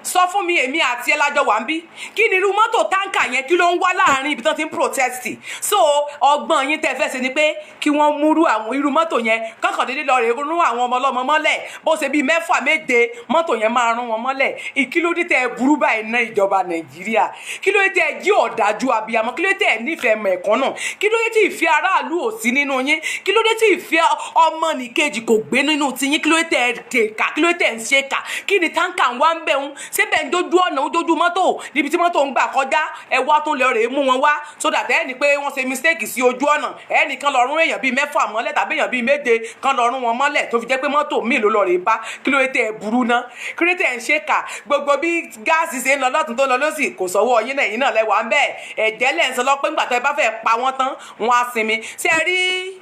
Sọ fún mi, èmi àti ẹ lájọ wà ń bí. Kí ni irú mọ́tò táǹkà yẹn, kí ló ń wá láàrin ibi tó ti ń protest? So ọgbọ́n yín tẹ́ fẹ́ ṣe ni pé kí wọ́n múrú àwọn irú mọ́tò yẹn kọ́kàn déédéé lọ rè rún àwọn ọmọ ọlọ́mọ mọ́lẹ̀. Bó ṣe bíi mẹ́fà, méje, mọ́tò yẹn máa rún wọn mọ́lẹ̀. Ìkílódé tẹ́ ẹ burú báyìí ná, ìjọba Nàìjíríà? Kí ló dé tẹ́ ẹ jí ọ̀dájú abiyamọ? Kí ló dé tẹ́ ẹ nífẹ̀ẹ́ mẹ̀kúnnù? Kí ló dé tí ìfẹ́ aráàlú ò sí nínú yín? Kí ló dé tí ìfẹ́ ọmọnìkejì kò gbé nínú tiyín? Kí ló dé tẹ́ ẹ tèkà? Kí ló dé tẹ́ ẹ ń ṣe kà? Kí ni táǹkà ń wá ń bẹ̀ ń ṣé? Bẹ́ẹ̀ ń dojú ọ̀nà ojójú mọ́tò níbi tí mọ́tò ń gbà kọjá. Ẹ wá tó lọ rèé mú wọn wá, so that ẹ ní pé wọ́n ṣe mistake sí ojú ọ̀nà. Ẹ nìkan lọ rún èèyàn bíi 6 mọ́lẹ̀ tàbí èèyàn bíi 7 kan lọ rún wọn mọ́lẹ̀, tó fi jẹ́ pé mọ́tò míì ló lọ rèé bá. Kí ló dé tẹ́ ẹ burú ná? Kí ló dé tẹ́ ẹ ń ṣe kà? Gbogbo bí gáàsì ṣe ń lọ lọ́tún tó ń lọ lọ́sì, kò sọ́wọ́ yín náà, yín náà lẹ́wà ń bẹ́ẹ̀. Ẹ̀jẹ̀ lẹ́ ń sọ lọ́pẹ́ ńgbà tó ẹ bá fẹ́ pa wọ́n tán, wọ́n á sinmi. Ṣé ẹ rí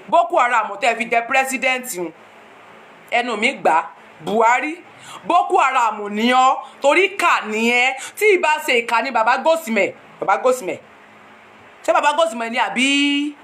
Boko Haram tẹ́ ẹ fi jẹ president un? Ẹnu mi gbà, Buhari, Boko Haram ní ọ, torí kà ní ẹ. Tí ì bá ṣe ìkà ní baba Gosime, baba Gosime, ṣé baba Gosime ni àbí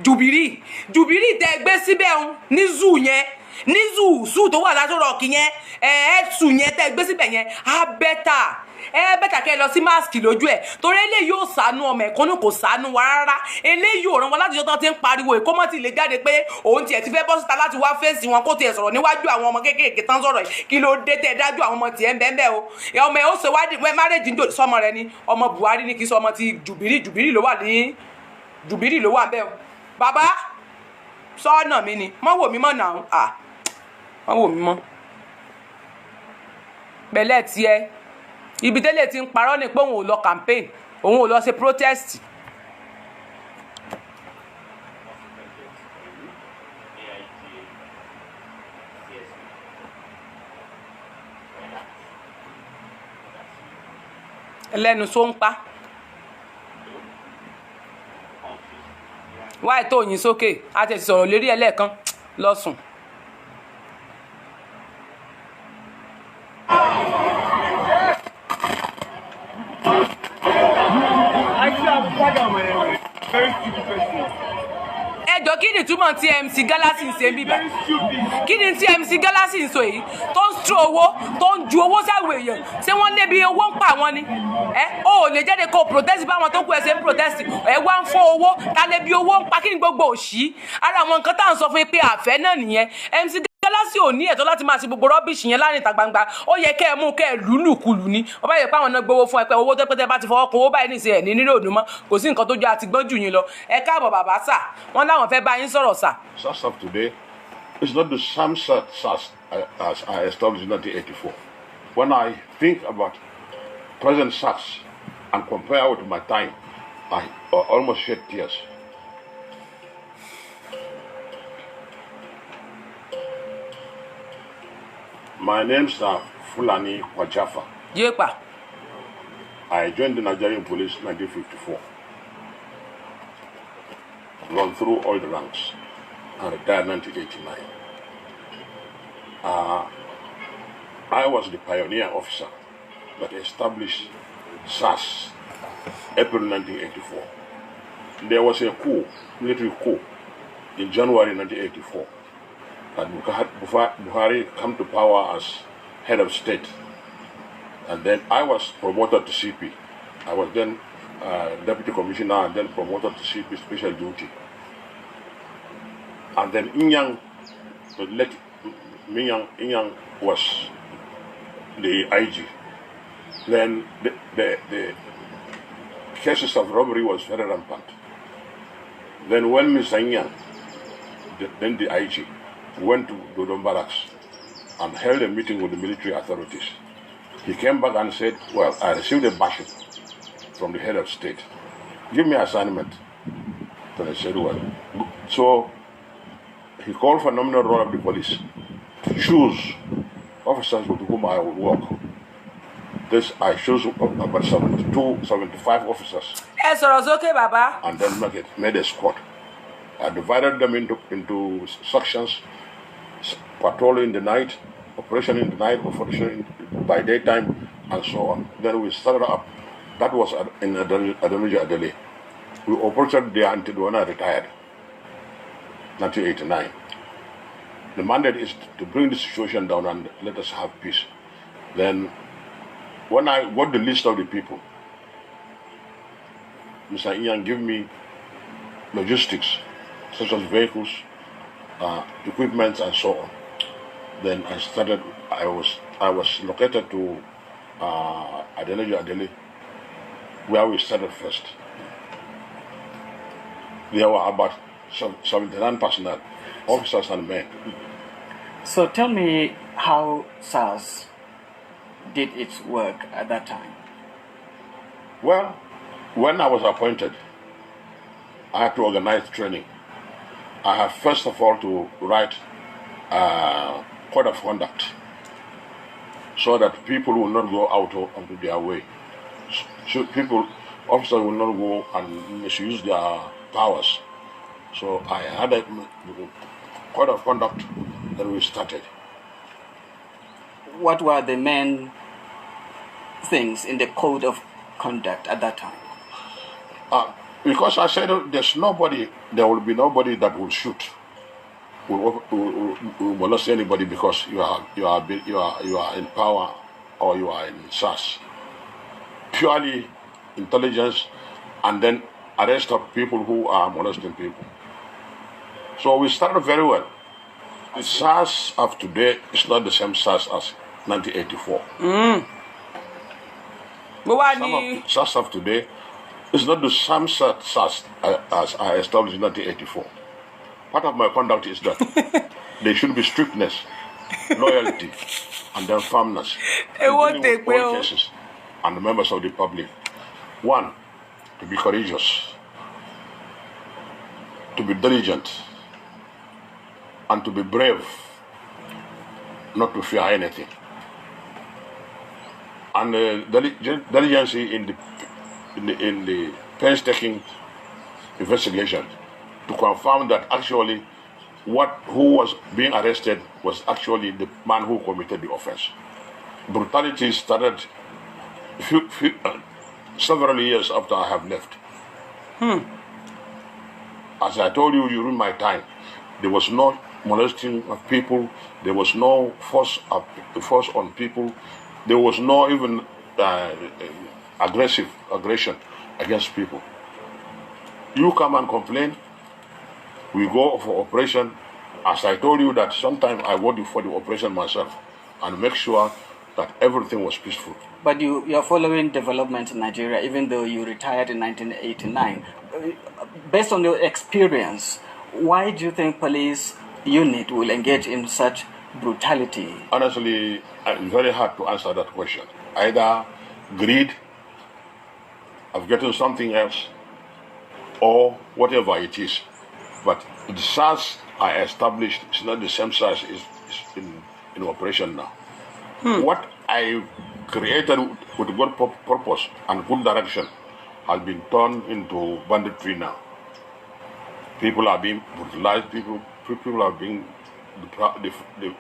Jùbírì? Jùbírì tẹ gbé síbẹ̀ ń ní zoo yẹn, ní zoo tó wà l'Aso Rock yẹn, ẹ ẹ zoo yẹn tẹ gbé síbẹ̀ yẹn, á better, ẹ better kẹ́ ẹ lọ sí mask lójú ẹ̀, torí eléyìí ò sànú ọmọ ẹ̀kọ́nù, kò sànú wa rárá. Eléyìí ò ràn wọn láti jọ́ tán ti ń pariwo èkó mọ́ ti lè jáde pé òun tiẹ̀ ti fẹ́ bọ́ síta láti wá fèsì wọn, kó tiẹ̀ sọ̀rọ̀ níwájú àwọn ọmọ kéékèèké tán sọ̀rọ̀ yìí. Kí ló dé tẹ́ dájú àwọn ọmọ tiẹ̀ ń bẹ́ẹ̀ bẹ́ẹ̀ o? Ọmọ ẹ̀ ó ṣe wádìí wẹ́ márèjì ń jò sọmọ rẹ ni. Ọmọ Buhari ni, kì í sọ ọmọ ti Jùbírì. Jùbírì ló wà ní, Jùbírì ló wà bẹ́ẹ̀ o. Bàbá sọ́ọ̀nà mi ni, mọ́ wò mí mọ́ nà à, mọ́ wò mí mọ́ pẹ̀lẹ́ tiẹ̀. Ibi tẹ́lẹ̀ ti ń parọ́ ni pé òun ò lọ campaign, òun ò lọ ṣe protest. AIG, CSP. Ẹlẹ́nu tó ń pa wáyé tó yín sókè, a ti sọ̀rọ̀ lérí ẹlẹ́ẹ̀kan lọ́sùn. Actually, I'm very stupid person. Ẹ jọ, kí ni túmọ̀ tí MC Galaxy ń ṣe bíbá? Very stupid. Kí ni tí MC Galaxy ń sọ èyí tó ń tú owó, tó ń ju owó sáwọn èèyàn? Ṣé wọ́n lébi owó ń pa àwọn ni? Ẹ ó lè jáde kó protest báwọn tó kú ẹ ṣe ń protest. Ẹ wá ń fún owó ta lébi owó ń pa? Kí ni gbogbo òṣì ara àwọn nǹkan tá à ń sọ fún yín pé àfẹ́ náà nìyẹn? MC Galaxy ò ní ẹ̀tọ́ láti máa ṣe gbogbo rubbish yẹn láàrin ìta gbangba. Ó yẹ kẹ́ ẹ mú kẹ́ ẹ lùlùkulù ni. Wọ́n bá yẹ pé àwọn náà gbowó fún ẹ pé owó tó pẹ́ tẹ́ bá ti fọwọ́ kun owó báyìí nìṣe ẹ̀ ní nílò òdùn mọ́. Kò sí nǹkan tó jọ àti gbọ́n jù yín lọ. Ẹ káàbọ̀ bàbá sà, wọ́n láwọn fẹ́ bá yín sọ̀rọ̀ sà. SARS of today is not the same SARS as I established in 1984. When I think about present SARS and compare with my time, I almost shed tears. My name's Fulani Kwajafa. Yéèpà. I joined the Nigerian police in 1954. Run through all the ranks and retired in 1989. I was the pioneer officer that established SARS, April 1984. There was a coup, military coup, in January 1984 that Buhari come to power as head of state. And then I was promoted to CP. I was then deputy commissioner and then promoted to CP special duty. And then Inyang, the late Minyang Inyang was the IG. Then the cases of robbery was very rampant. Then when Mr. Inyang, then the IG, went to Dodon Barracks and held a meeting with the military authorities, he came back and said, "Well, I received a bashing from the head of state. Give me assignment." Then I said, "Well," so he called for nominal roll of the police to choose officers with whom I would work. This I chose about 72, 75 officers Ẹ sọ̀rọ̀ sókè, bàbá. And then made a squad. I divided them into sections, patrol in the night, operation in the night, operation by daytime, and so on. Then we started up. That was in Adeniji Adele. We operated there until when I retired, 1989. The mandate is to bring the situation down and let us have peace. Then, when I got the list of the people, Mr. Ian gave me logistics, such as vehicles, equipment, and so on. Then I started. I was located to Adeniji Adele, where we started first. There were about 79 personnel, officers and men. So tell me how SARS did its work at that time? Well, when I was appointed, I had to organize training. I have first of all to write a code of conduct so that people will not go out of their way. So people, officers will not go and misuse their powers. So I had a code of conduct that we started. What were the main things in the code of conduct at that time? Because I said there's nobody, there will be nobody that will shoot, will molest anybody because you are in power or you are in SARS. Purely intelligence, and then arrest of people who are molesting people. So we started very well. The SARS of today is not the same SARS as 1984. Mo wá Some ní of SARS of today is not the same SARS as I established in 1984. Part of my conduct is that there should be strictness, loyalty, and then firmness in Èwo dealing tè with pé all o. cases and the members of the public. One, to be courageous, to be diligent, and to be brave, not to fear anything. And diligence in the painstaking investigation to confirm that actually what who was being arrested was actually the man who committed the offense. Brutality started several years after I have left. As I told you during my time, there was no molesting of people, there was no force on people, there was no even aggressive aggression against people. You come and complain, we go for operation. As I told you that sometimes I go for the operation myself and make sure that everything was peaceful. But you are following development in Nigeria, even though you retired in 1989. Based on your experience, why do you think police unit will engage in such brutality? Honestly, it's very hard to answer that question. Either greed of getting something else or whatever it is. But the SARS I established is not the same SARS is in operation now. What I created with good purpose and good direction has been turned into banditry now. People are being brutalized, people are being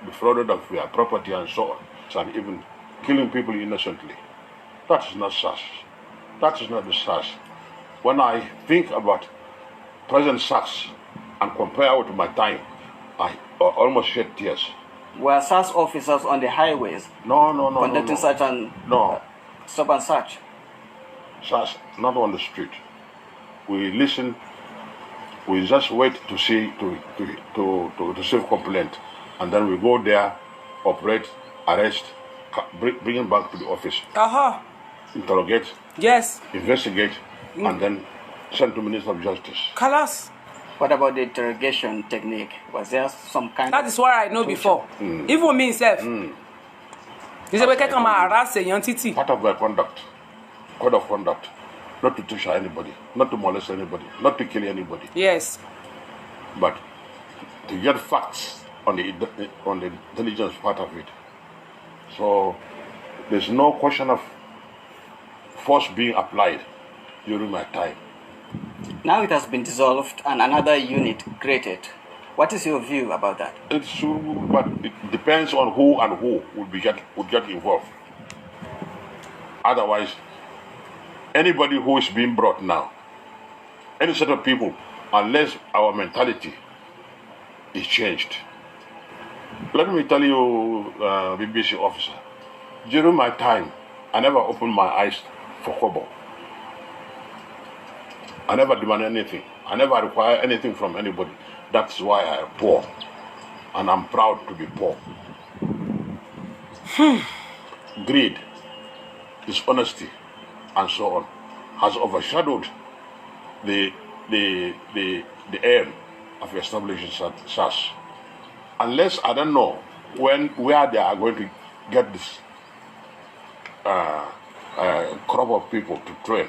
defrauded of their property and so on, and even killing people innocently. That is not SARS. That is not the SARS. When I think about present SARS and compare with my time, I almost shed tears. Were SARS officers on the highways No, conducting no. such an No, stop and search? SARS, not on the street. We listen, we just wait to see, to receive complaint. And then we go there, operate, arrest, bring him back to the office, interrogate, investigate, and then send to Minister of Justice. Khalas. What about the interrogation technique? Was there some kind That of is what I know before. Even me sef. Kì í ṣe pé kẹ́kọ̀ọ́ máa harass èèyàn títì. Part of my conduct, code of conduct, not to torture anybody, not to molest anybody, not to kill anybody, but to get facts on the intelligence part of it. So there's no question of force being applied during my time. Now it has been dissolved and another unit created. What is your view about that? It's true, but it depends on who and who would get involved. Otherwise, anybody who is being brought now, any set of people, unless our mentality is changed. Let me tell you, BBC officer, during my time, I never opened my eyes for kobo. I never demand anything. I never require anything from anybody. That's why I am poor. And I'm proud to be poor. Greed, dishonesty, and so on has overshadowed the aim of establishing SARS. Unless I don't know when where they are going to get this crop of people to train,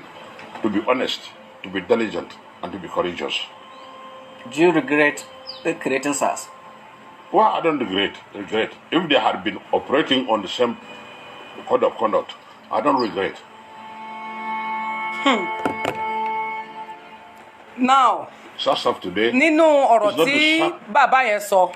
to be honest, to be diligent, and to be courageous. Do you regret creating SARS? Well, I don't regret. Regret. If they had been operating on the same code of conduct, I don't regret. Now, SARS of today nínú ọ̀rọ̀ is not tí the SARS. Bàbá yẹn sọ,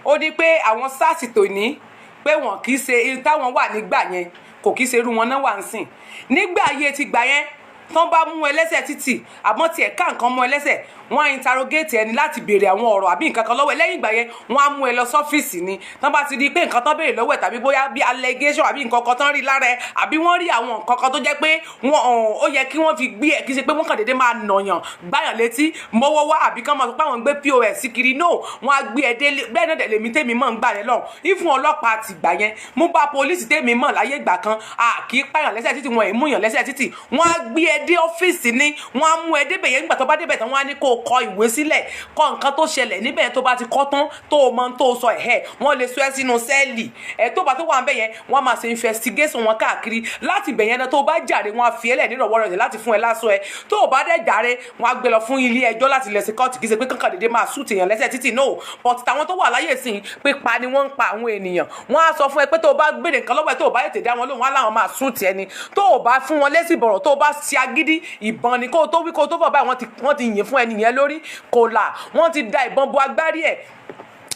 ó ní pé àwọn SARS tòní, pé wọn kì í ṣe irú táwọn wà nígbà yẹn, kò kì í ṣe irú wọn náà wà ń sìn. Nígbà ayé ti gbà yẹn, tán bá mú ẹlẹ́sẹ̀ títì, àmọ́ tiẹ̀ ká nǹkan mú ẹlẹ́sẹ̀, wọ́n á interrogate ẹni láti béèrè àwọn ọ̀rọ̀ àbí nǹkan kan lọ́wọ́ ẹ. Lẹ́yìn ìgbà yẹn, wọ́n á mú ẹ lọ sọ́fíìsì ni. Tán bá ti di pé nǹkan tán béèrè lọ́wọ́ ẹ̀, tàbí bóyá bí allegation àbí nǹkan kan tán rí lára ẹ, àbí wọ́n rí àwọn nǹkan kan tó jẹ́ pé wọ́n ó yẹ kí wọ́n fi gbé ẹ, kì í ṣe pé wọ́n kàn déédéé máa nàyàn, gbáyàn létí, mọ́wọ́ wá, àbí kán máa sọ pé àwọn ń gbé POS kiri. No, wọ́n á gbé ẹ délé. Bẹ́ẹ̀ náà dẹ̀ lèmi tèmi mọ̀ ń gbà yẹn lọ́hùn ìfún ọlọ́pàá ti gbà yẹn mú bá police tèmi mọ̀ láyé ìgbà kan, a kì í pààyàn lẹ́sẹ̀ títì, wọn ì múyàn lẹ́sẹ̀ títì. Wọ́n á gbé ẹ dé ọ́fíìsì ni, wọ́n á mú ẹ débẹ̀ yẹn. Nígbà tó bá débẹ̀ tán, wọ́n á ní kó o kọ ìwé sílẹ̀, kọ nǹkan tó ṣẹlẹ̀ níbẹ̀ yẹn. Tó bá ti kọ́ tán, tó o mọ ohun tó o sọ ẹ̀hẹ́, wọ́n lè sọ ẹ́ sínú cell ẹ̀. Tó bá tó wà ń bẹ̀ yẹn, wọ́n á máa ṣe investigation wọn káàkiri láti ibẹ̀ yẹn náà. Tó o bá jàre, wọ́n á fi ẹ́lẹ̀ nírọ̀wọ́rọ̀ láti fún ẹ lásọ ẹ. Tó o bá dẹ̀ jàre, wọ́n á gbé lọ fún ilé ẹjọ́ láti lọ sí kóòtù. Kì í ṣe pé kankan dédé máa shoot èèyàn lẹ́sẹ̀ títì, no. But tàwọn tó wà láyè sí, pípa ni wọ́n ń pa àwọn ènìyàn. Wọ́n á sọ fún ẹ pé tó o bá gbèrè nǹkan lọ́wọ́ ẹ, tó o bá tètè dá wọn lóhùn, wọ́n á láwọn máa shoot ẹni. Tó o bá fún wọn lésì bọ̀rọ̀, tó o bá ṣe agídí, ìbọn ni. Kó o tó wí, kó o tó fọ̀ báyìí, wọ́n ti yìn fún ẹni yẹn lórí kò là, wọ́n ti da ìbọn bo agbárí ẹ̀.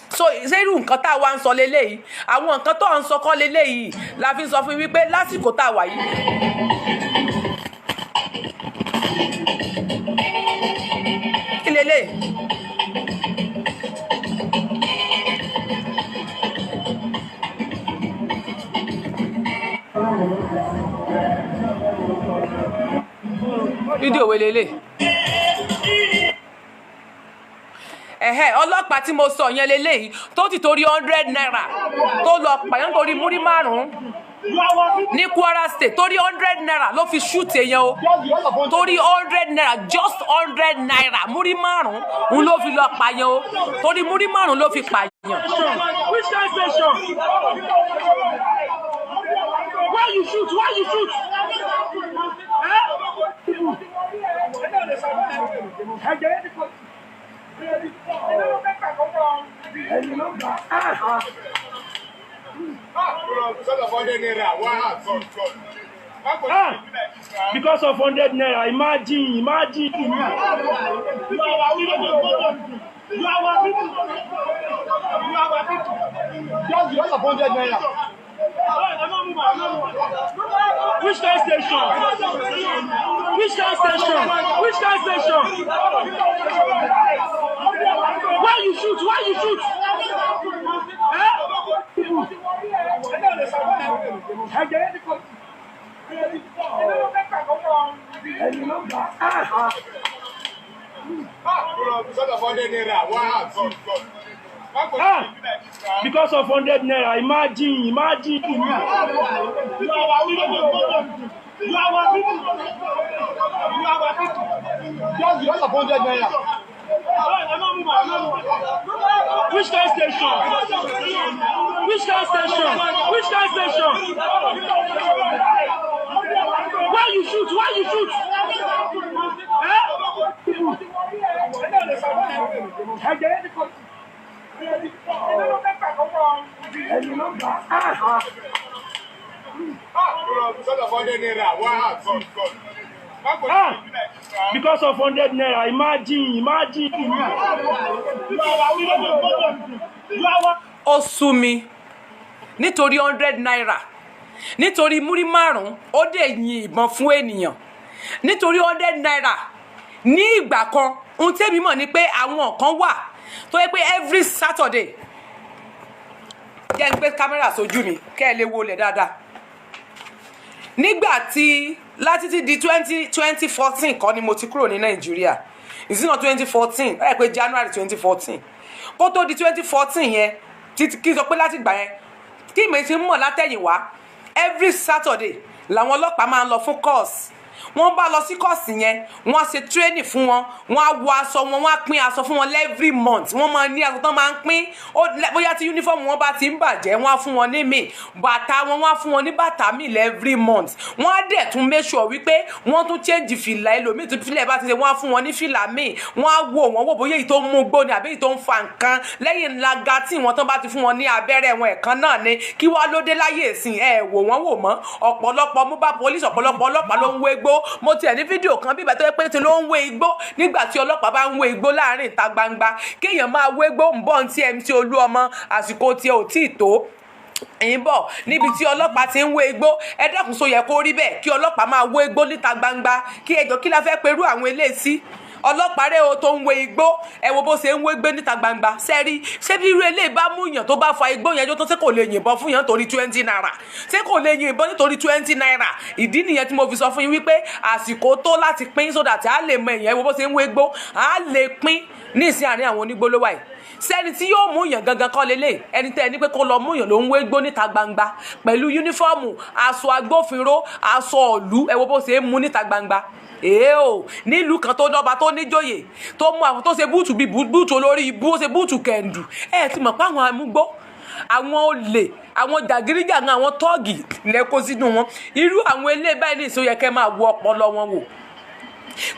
So ṣé irú nǹkan tá a wá ń sọ leléyìí? Àwọn nǹkan tó à ń sọ kọ́ leléyìí la fi ń sọ fún yín wípé lásìkò tá a wà yìí, kí leléyìí? Fídíò wo lélẹ̀? Ẹ̀hẹ́, ọlọ́pàá tí mo sọ yẹn leléyìí, tó ti torí ₦100 tó lọ pààyàn, torí múrí márùn-ún ní Kwara State. Torí ₦100 ló fi shoot èèyàn o. Torí ₦100, just ₦100, múrí márùn-ún ń ló fi lọ pààyàn o. Torí múrí márùn-ún ló fi pààyàn. Which kind station? Why you shoot? Why you shoot? Eh? Ah, because of ₦100, imagine, imagine. You are our people. You are our people. You are our people. Just because of ₦100. Which kind station? Which kind station? Which kind station? Why you shoot? Why you shoot? Eh? Ah, because of ₦100, imagine, imagine. You are our people. You are our people. You are our people. Just because of ₦100. Which kind station? Which kind station? Which kind station? Why you shoot? Why you shoot? Eh? Ah, because of ₦100, imagine, imagine. You are our people. You are our Ó sú mi. Nítorí ₦100, nítorí múrí márùn-ún, ó dẹ̀ yin ìbọn fún ènìyàn nítorí ₦100. Ní ìgbà kan, ohun tẹ́mi mọ̀ ni pé àwọn kan wà tó yẹ pé every Saturday, jẹ́ ń gbé kámẹ́rà sójú mi kẹ́ ẹ lè wọlé dáadáa. Nígbà tí láti ti di 2014 kọ́ ni mo ti kúrò ní Nàìjíríà, ìsìnà 2014, ó yẹ pé January 2014. Kó tó di 2014 yẹn títí, kí n sọ pé láti gbà yẹn kí mi ti ń mọ̀ látẹ̀yìnwá, every Saturday làwọn ọlọ́pàá máa ń lọ fún course. Wọ́n bá lọ sí course yẹn, wọ́n á ṣe training fún wọn, wọ́n á wọ aṣọ wọn, wọ́n á pín aṣọ fún wọn every month. Wọ́n máa ní aṣọ tán máa ń pín. Bóyá tí uniform wọn bá ti ń bàjẹ́, wọ́n á fún wọn ní míì. Bàtà wọn, wọ́n á fún wọn ní bàtà míì every month. Wọ́n á dẹ̀ tún make sure wípé wọ́n tún change fìlà ẹlòmíì tó fìlà ẹ̀ bá ti ṣe, wọ́n á fún wọn ní fìlà míì. Wọ́n á wò wọ́n wò bóyá èyí tó ń mú gbó ni àbí èyí tó ń fa nǹkan lẹ́yìn ńlá tí wọ́n tán bá ti fún wọn ní abẹ́rẹ́ wọn ẹ̀kan náà ni. Kí wá ló dé láyé ìsìn, ẹ wò wọ́n wò mọ́? Ọ̀pọ̀lọpọ̀ mobile police, ọ̀pọ̀lọpọ̀ ọlọ́pàá ló ń wé igbó. Mo tiẹ̀ ní fídíò kan bíbẹ̀ tó yẹ pé ti ló ń wé igbó. Nígbà tí ọlọ́pàá bá ń wé igbó láàrin ìta gbangba, kéèyàn máa wé igbó ń bọ̀ ní TMC Olúọmọ, àsìkò tí ò tí ì tó ń bọ̀ níbi tí ọlọ́pàá ti ń wé igbó. Ẹ dákun, so yẹ kó rí bẹ́ẹ̀ kí ọlọ́pàá máa wé igbó níta gbangba? Kí ẹjọ́, kí la fẹ́ perú àwọn eléyìí sí? Ọlọ́pàá rẹ̀ o tó ń wé igbó, ẹ wo bó ṣe ń wé gbé níta gbangba. Sẹ́rí, ṣé bí irú eléyìí bá mú yàn tó bá fa igbó yẹn tó, ṣé kò lè yìnbọn fún yàn nítorí ₦20? Ṣé kò lè yìnbọn nítorí ₦20? Ìdí nìyẹn tí mo fi sọ fún yín wípé àsìkò tó láti pín so that a lè mọ èèyàn. Ẹ wo bó ṣe ń wé igbó. A lè pín ní ìsìn àárín àwọn onígbó ló wà yìí. Sẹ́ni tí yóò mú yàn gangan kọ́ lélẹ̀, ẹni tẹ́ ẹ ní pé kó lọ mú yàn ló ń wé gbó níta gbangba pẹ̀lú uniform, aṣọ agbófinró, aṣọ ọ̀lú. Ẹ wo bó ṣe ń mú níta gbangba. Èé o, nílùú kan tó dọ́ba, tó níjòyè, tó mú àwọn tó ṣe boot bíi boot olórí ibú, ó ṣe boot kẹ̀ǹdù. Ẹ ti mọ̀ pé àwọn amúgbó, àwọn olè, àwọn jàgídíjàgan, àwọn tọ́ọ̀gì lẹ́kọ́ sínú wọn. Irú àwọn eléyìí báyìí ní ìsòyẹ kẹ́ máa wo ọpọlọ wọn wò.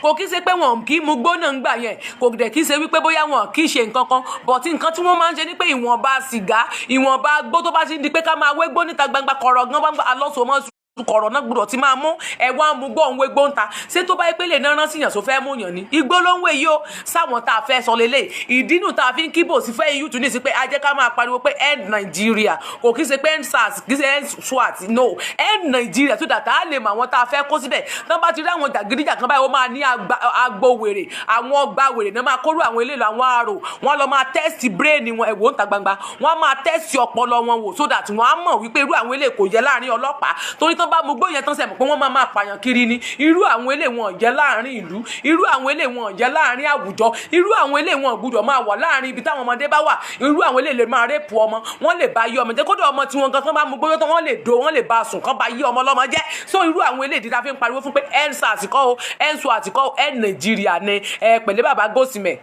Kò kí ṣe pé wọn kì í mu gbóná ń gbà yẹn, kò dẹ̀ kí ṣe wípé bóyá wọn kì í ṣe nǹkan kan, but nǹkan tí wọ́n máa ń ṣe ni pé ìwọ̀nba sìgá, ìwọ̀nba gbó tó bá ti ń di pé ká máa wé gbó níta gbangba kọ̀rọ̀ gan gbangba alọ́sọ̀mọ́ kọ̀rọ̀ náà gbọ́dọ̀ ti máa mú ẹ̀wọ̀n amúgbó òun wé gbó ń ta. Ṣé tó bá yẹ pé lè náà rán síyàn tó fẹ́ mú yàn ní igbó ló ń wé yìí ó sáwọn tá a fẹ́ sọ lélẹ̀? Ìdínú tá a fi ń kíbò sí fẹ́ youth ní sí pé a jẹ́ ká máa pariwo pé "End Nigeria". Kò kí ṣe pé "End SARS", kí ṣe "End SWAT". No, "End Nigeria", tó dàtà á lè mọ àwọn tá a fẹ́ kó síbẹ̀. Tán bá ti rí àwọn jàgídíjà kan báyìí, ó máa ní agbo wèrè, àwọn ọgbà wèrè náà máa kóró àwọn eléyìí, àwọn àrò wọn lọ máa test brain wọn. Ẹ̀wò ń ta gbangba, wọn máa test ọpọlọ wọn wò so that wọn á mọ̀ wípé irú àwọn eléyìí kò yẹ láàrin ọlọ́pàá, torí tán bá mú gbóyè tán sẹ̀ mọ̀ pé wọ́n máa máa pààyàn kiri ni. Irú àwọn eléyìí wọn jẹ́ láàrin ìlú, irú àwọn eléyìí wọn jẹ́ láàrin àwùjọ, irú àwọn eléyìí wọn gbúdọ̀ máa wà láàrin ibi táwọn ọmọdé bá wà. Irú àwọn eléyìí lè máa rape ọmọ, wọ́n lè bá yí ọmọ jẹ́. Kódà ọmọ tí wọ́n gan tán bá mú gbóyè tán, wọ́n lè do, wọ́n lè bá sùn kán bá yí ọmọ lọ́mọ jẹ́. So irú àwọn eléyìí dídá fi ń pariwo fún pé "End SARS" kọ́ o, "End SWAT" kọ́ o, "End Nigeria" ni. Ẹ pẹ̀lẹ́, bàbá Gósìmẹ̀.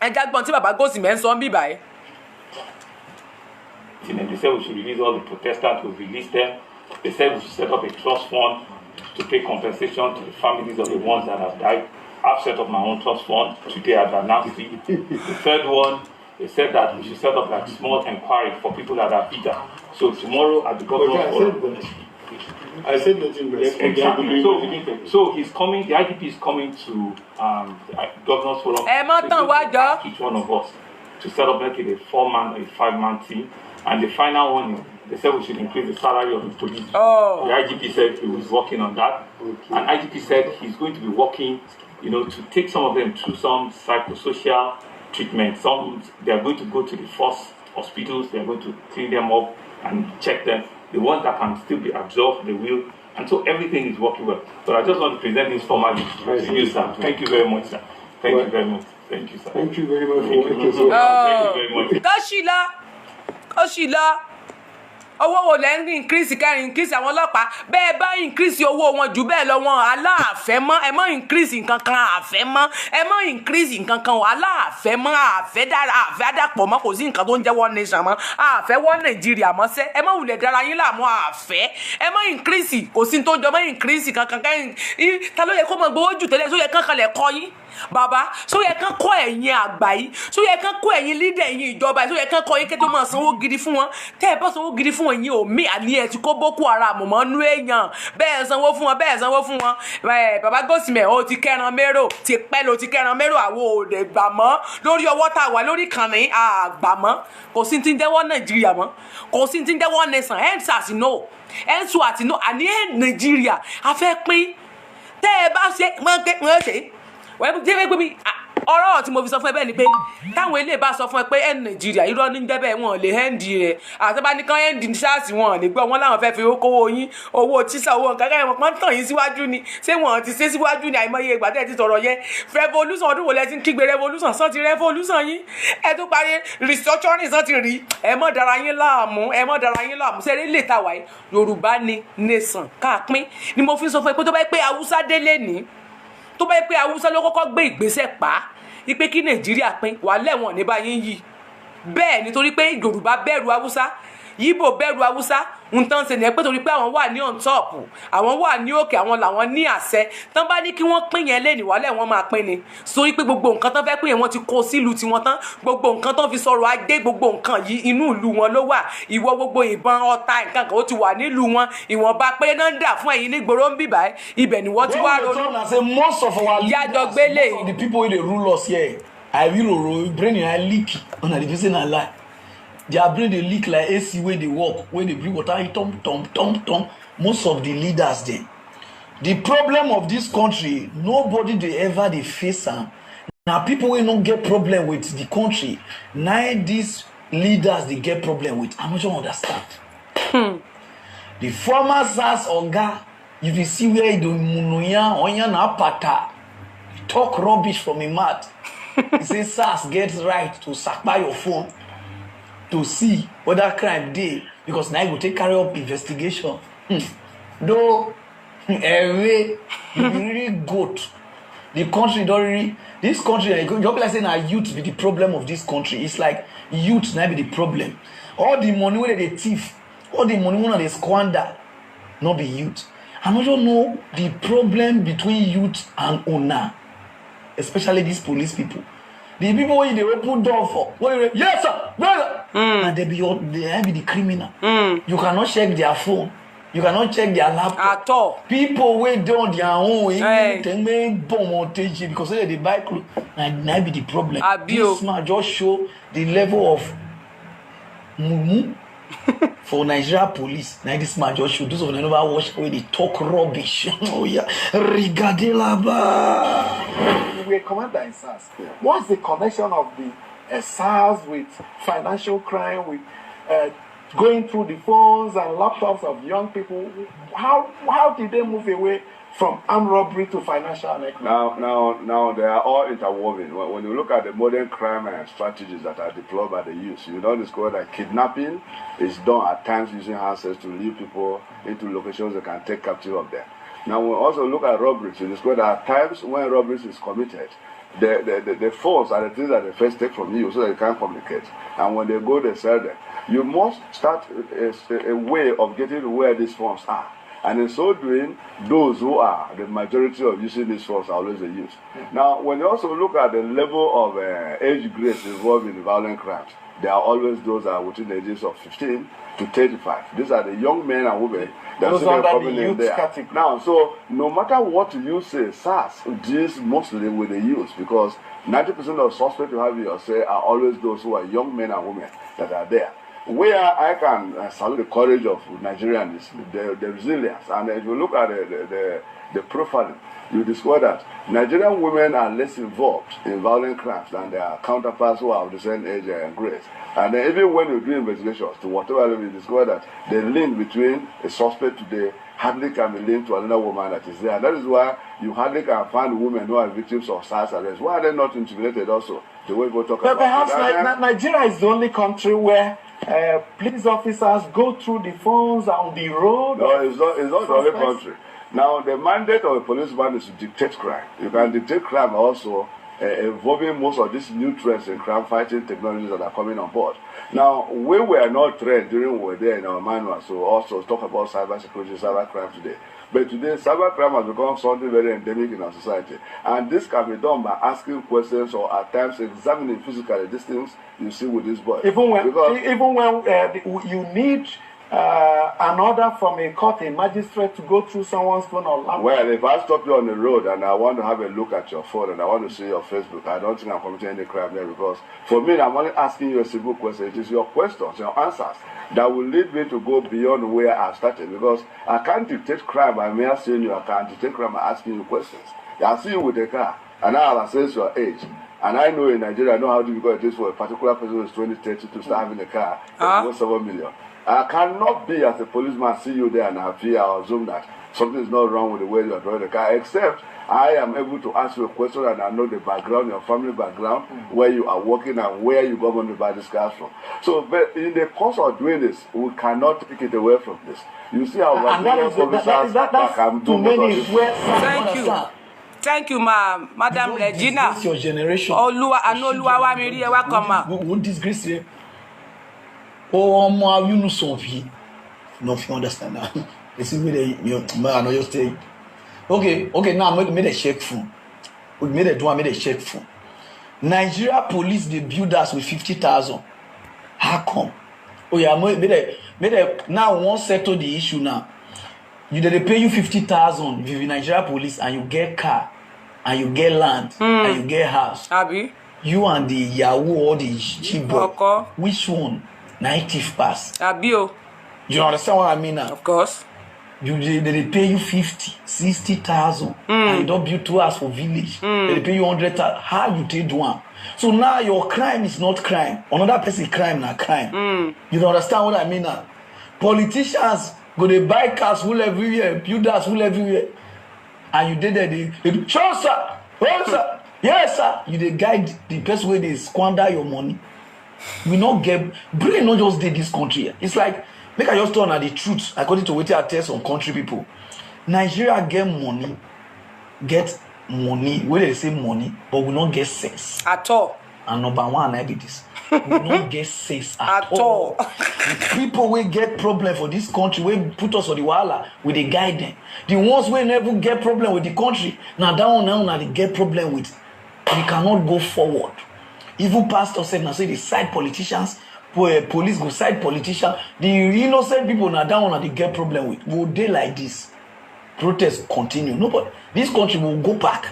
Ẹ jágbọ́n tí bàbá Gósìmẹ̀ ń sọ ń bíbáyìí. And they said we should release all the protesters, we release them. They said we should set up a trust fund to pay compensation to the families of the ones that have died. I've set up my own trust fund. Today I've announced it. The third one, they said that we should set up like small inquiry for people that are bitter. So tomorrow at the governor's Okay, I forum. said that. I said nothing but Exactly. So he's coming, the IGP is coming to the governor's forum. Ẹ mọ́ tàn wá jọ. Each one of us to set up like a four-man or a five-man team. And the final one is they said we should increase the salary of the police. Oh. The IGP said he was working on that. And IGP said he's going to be working to take some of them through some psychosocial treatment. Some, they are going to go to the first hospitals, they are going to clean them up and check them. The ones that can still be absorbed, they will. And so everything is working well. But I just want to present this formally to you, sir. Thank you very much, sir. Thank you very much. Thank you, sir. Thank you very much for Thank you. working so Thank you very much. Kó sì lọ, kó sì lọ. Owó wo lẹ́ ń increase? Kẹrin increase àwọn ọlọ́pàá, bẹ́ẹ̀ bá increase owó wọn jù bẹ́ẹ̀ lọ, wọn aláàfẹ́ mọ́. Ẹ mọ́ increase nǹkan kan, àfẹ́ mọ́. Ẹ mọ́ increase nǹkan kan, aláàfẹ́ mọ́. Àfẹ́ dára, àfẹ́ àdàpọ̀ mọ́. Kò sí nǹkan tó ń jẹ́ one nation mọ́, àfẹ́ one Nàìjíríà mọ́ sẹ́. Ẹ mọ́ wulẹ̀ dára yín láàmú, àfẹ́. Ẹ mọ́ increase, kò sí tó ń jọ mọ́ increase kankan. Kẹ́yìn ta ló yẹ kó mọ gbowó jù tẹ́lẹ̀? Tó yẹ kán kalẹ̀ kọ́ yín, bàbá? Só yẹ kán kọ́ ẹ̀yin àgbà yìí? Só yẹ kán kọ́ ẹ̀yin leader, ẹ̀yin ìjọba yìí? Só yẹ kán kọ́ yín kí tó máa sanwó gidi fún wọn? Tẹ́ ẹ bá sanwó gidi fún wọn, ẹ̀yin ò mí àní ẹ̀ ti kó Boko Haram mọ́ nú èèyàn. Bẹ́ẹ̀ sanwó fún wọn, bẹ́ẹ̀ sanwó fún wọn. Ẹ̀ bàbá Gósìmẹ̀, ó ti kẹran mérò, ti pẹ́ ló ti kẹran mérò. Àwọn ò lè gbà mọ́ lórí ọwọ́ tá a wà lórí ìkànnì àgbà mọ́. Kò sí ti ń jẹ́wọ́ Nàìjíríà mọ́, kò sí ti ń jẹ́wọ́ nation. End SARS, no. End SWAT, no. Àní End Nàìjíríà. A fẹ́ pín. Tẹ́ ẹ bá ṣe wọ́n ké wọ́n ṣe wọ́n jẹ́ pé mi Ọ̀rọ̀ tí mo fi sọ fún ẹ bẹ́ẹ̀ ni pé táwọn ilé bá sọ fún ẹ pé ẹ̀ Nàìjíríà, irọ́ ní jẹ́ bẹ́ẹ̀. Wọn lè end rẹ̀. Àti bá ní kán end SARS, wọn lè gbọ́. Wọn láwọn fẹ́ fi owó kówó yín, owó tíṣà, owó nǹkan kẹ́kẹ́ wọn tàn yín síwájú ni. Ṣé wọn ti ṣe síwájú ni? Àìmọye ìgbà tẹ́ ẹ ti sọ̀rọ̀ yẹn. Revolution, ọdún wo lẹ ti ń kígbe revolution? Sàn ti revolution yín, ẹ tún parí restructuring, sàn ti rí. Ẹ mọ̀ dára yín láàmú, ẹ mọ̀ dára yín láàmú. Ṣeré lè ta wáyé Yorùbá ni nation káàpín ni mo fi sọ fún ẹ pé tó bá yẹ pé Haúsá délé ní, tó bá yẹ pé Haúsá ló kọ́kọ́ gbé ìgbésẹ̀ pa ipe kí Nàìjíríà pín, wà lẹ́wọ̀n ní báyìí ń yí bẹ́ẹ̀, nítorí pé Yorùbá bẹ̀rù Haúsá, Yíbò bẹ̀rù Haúsá. Nǹkan ṣe nìyẹn pé torí pé àwọn wà ní on top, àwọn wà ní òkè, àwọn làwọn ní àṣẹ. Tán bá ní kí wọ́n pín yẹn lé ní wàhálẹ̀, wọ́n máa pín ni, sórí pé gbogbo nǹkan tán fẹ́ pín yẹn, wọ́n ti kó sílùú tiwọn tán. Gbogbo nǹkan tán fi sọ̀rọ̀ ajé, gbogbo nǹkan yìí, inú ìlú wọn ló wà. Ìwọ, gbogbo ìbọn, ọta, nǹkan kan, ó ti wà nílùú wọn. Ìwọ̀nba pé náà ń dà fún ẹ̀yin nígboro ń bìbà, ibẹ̀ ni wọ́n ti wá ronú. Na say most of our Yájọ gbélé. leaders, most of the people wey dey rule us here, iroro brain na leak. Una dey feel say na lie. Their brain dey leak like AC wey dey work, wey dey bring water tom tom tom tom. Most of the leaders dem, the problem of this country, nobody dey ever dey face am. Na people wey no get problem with the country na these leaders dey get problem with. I no just understand. The former SARS oga, you dey see where e dey munuya oyan na pata talk rubbish from him mouth. He say SARS get right to sapa your phone to see whether crime dey, because na e go take carry up investigation. Though ewe, you be really goat. The country don really, this country, e go just be like say na youth be the problem of this country. It's like youth na be the problem. All the money wey dem dey thief, all the money wey una dey squander, no be youth? I no just know the problem between youth and una, especially these police people, the people wey you dey open door for, wey you dey, "Yes sir, yes sir," na they be your, they be the criminal. You cannot check their phone, you cannot check their laptop at all. People wey dey on their own Hey. tengbe born on teji because say they dey buy cloth, na be the problem. Abi o. This man just show the level of mumu for Nigeria Police. Na this man just show. Those of una never watch wey dey talk rubbish. Oh yeah, rigadelaba. You were commander in SARS. What's the connection of the SARS with financial crime, with going through the phones and laptops of young people? How did they move away from armed robbery to financial and economic? Now, they are all interwoven. When you look at the modern crime and strategies that are deployed by the youth, you don't discover that kidnapping is done at times using handsets to lead people into locations that can take captive of them. Now, we also look at robberies. You discover that at times when robberies is committed, the phones are the things that they first take from you so that you can't communicate. And when they go, they sell them. You must start a way of getting to where these phones are. And in so doing, those who are the majority of using these phones are always the youth. Now, when you also look at the level of age grades involved in violent crimes, there are always those that are within the ages of 15 to 35. These are the young men and women that Those see them under the coming in youth there. category. Now, so no matter what you say, SARS deals mostly with the youth, because 90% of suspects you have here say are always those who are young men and women that are there. Where I can salute the courage of Nigerians is the resilience. And if you look at the profiling, you discover that Nigerian women are less involved in violent crimes than their counterparts who are of the same age and grade. And then even when you do investigations, to whatever level, you discover that the link between a suspect today hardly can be linked to another woman that is there. And that is why you hardly can find women who are victims of SARS arrest. Why are they not intimidated also? The way we talk But about perhaps it. Nigeria is the only country where police officers go through the phones on the road. No, it's not. It's not the only Suspects. country. Now, the mandate of a policeman is to dictate crime. You can dictate crime also involving most of these new trends in crime fighting technologies that are coming on board. Now, we were not trained during we were there in our manual, so also talk about cyber security, cyber crime today. But today, cyber crime has become something very endemic in our society. And this can be done by asking questions or at times examining physically these things you see with this boy. Even when, Because even when you need an order from a court, a magistrate, to go through someone's phone or laptop. Well, if I stop you on the road and I want to have a look at your phone and I want to see your Facebook, I don't think I'm committing any crime there, because for me, I'm only asking you a simple question. It is your questions, your answers that will lead me to go beyond where I started, because I can't dictate crime by mere seeing you. I can't dictate crime by asking you questions. I see you with a car. And I have assessed your age. And I know in Nigeria, I know how difficult it is for a particular person who is 20, 30 to start having a car Ah. worth 7 million. I cannot be as a policeman, see you there and I fear or assume that something is not wrong with the way you are driving the car, except I am able to ask you a question and I know the background, your family background, where you are working and where you got money to buy this car from. So, but in the course of doing this, we cannot take it away from this. You see our And that is officers that's can do too most of many this. where Thank you, thank you, ma, Madam You don Regina. disgrace your generation. Olúwa àánú Olúwa wá mi rí ẹ wá kàn mà. We won't disgrace you. Oh, ọmọ awínú no fit understand now. They see me dey, you know, I no just stay. Okay, now make make they check phone. Make they do am, make they check phone. Nigeria police dey build us with 50,000. How come? Oh yeah, make they now we wan settle the issue now. You dey pay you 50,000 if you be Nigeria police and you get car and you get land and you get house. Àbí. You and the yahoo or the chief boy. Ọkọ. Which one na him thief pass? Àbí o. You understand what I mean now? Of course. You dey pay you 50, 60,000 and you don build two house for village. They dey pay you 100,000. How you take do am? So now your crime is not crime. Another person crime na crime. You don't understand what I mean now? Politicians go dey buy cars full everywhere, build house full everywhere, and you dey there dey do, "Sure sir, oh sir, yes sir." You dey guide the person wey dey squander your money. We no get brain, no just dey this country. It's like, make I just tell una the truth according to wetin I tell some country people. Nigeria get money, get money wey dey say money, but we no get sense. At all. And number one na be this: we no get sense at At all. all. The people wey get problem for this country, wey put us for the wahala, we dey guide them. The ones wey never get problem with the country, na that one now una dey get problem with. We cannot go forward. Even pastor sef na so e dey side politicians. Police go side politicians. The innocent people, na that one una dey get problem with. We go dey like this, protest continue, nobody, this country will go back.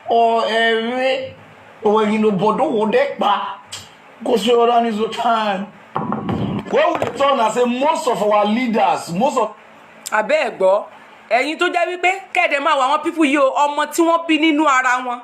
Or ẹ̀rẹ́ òwẹ̀yìnbọ̀dọ̀ wò dé pa kò sí ọ̀rọ̀ ní so time wey we dey talk na say most of our leaders, most of. Àbẹ́ ẹ̀ gbọ́, ẹ̀yin tó jẹ́ wípé kẹ́ẹ̀dẹ̀ máa wọ àwọn people yìí o, ọmọ tí wọ́n bí nínú ara wọn,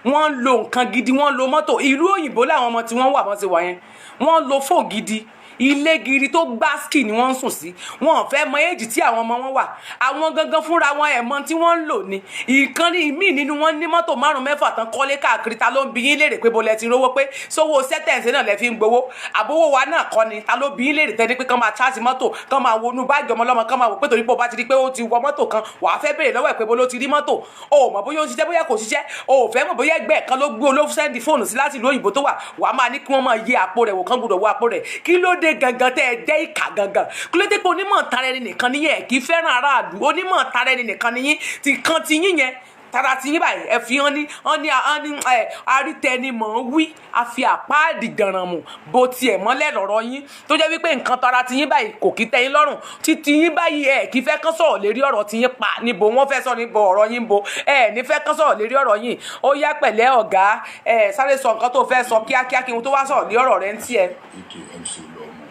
wọ́n ń lo nǹkan gidi, wọ́n ń lo mọ́tò. Ìlú òyìnbó làwọn ọmọ tí wọ́n wà, wọ́n ti wà yẹn, wọ́n ń lo fóònù gidi, ilé gidi tó gbáskì ni wọ́n ń sùn sí. Wọn ò fẹ́ mọ èjì tí àwọn ọmọ wọn wà. Àwọn gangan fúnra wọn ẹ̀ mọ tí wọ́n ń lò ní ìkan ní ìmíì nínú wọn ní mọ́tò márùn mẹ́fà tán kọ́lé káàkiri. Ta ló ń bi yín léèrè pé bolẹ̀ ti rówó, pé sówó sẹ́tẹ̀ǹsì náà lẹ fi ń gbowó, àbówó wa náà kọ́ ni? Ta ló bi yín léèrè tẹ́ni pé kán máa charge mọ́tò, kán máa wọnú báàgì ọmọ ọlọ́mọ, kán máa wò pé torí pé o bá ti rí pé ó ti wọ mọ́tò kan, wàá fẹ́ béèrè lọ́wọ́ ẹ̀ pé bó ló ti rí mọ́tò? O ò mọ̀ bóyá ó ń ṣiṣẹ́, bóyá kò ṣiṣẹ́. O ò fẹ́ mọ̀ bóyá ẹgbẹ́ kan ló gbé olófù send fóònù sí láti ìlú òyìnbó tó wà. Wàá máa ní kí wọ́n máa yẹ àpò rẹ̀ wò, kán gbọ́dọ̀ wọ àpò rẹ̀. Kí ló dé gangan tẹ́ ẹ jẹ́ ìkà gangan? Kí ló dé pé onímọ̀ tara ẹni nìkan níyẹn? Ẹ̀ kì í fẹ́ràn aráàlú. Onímọ̀ tara ẹni nìkan níyín, ti kan ti yín yẹn, tara ti yín báyìí. Ẹ fi hàn ní hàn ní hàn ní ẹ arítẹnimọ̀ ń wí àfi àpáàdì dànrànmù bó tiẹ̀ mọ́lẹ̀ lọ́rọ̀ yín, tó jẹ́ wípé nǹkan tara ti yín báyìí kò kí tẹ́ yín lọ́rùn. Títí yín báyìí, ẹ kì í fẹ́ kán sọ̀rọ̀ lérí ọ̀rọ̀ ti yín pa níbo wọ́n fẹ́ sọ níbo ọ̀rọ̀ yín bo ẹ ní fẹ́ kán sọ̀rọ̀ lérí ọ̀rọ̀ yín. Ó yá, pẹ̀lẹ́ ọ̀gá, ẹ sáré sọ nǹkan tó fẹ́ sọ kíákíá kí n tó wá sọ̀rọ̀ lé ọ̀rọ̀ rẹ ń tiẹ̀. Ike MC Oluomo.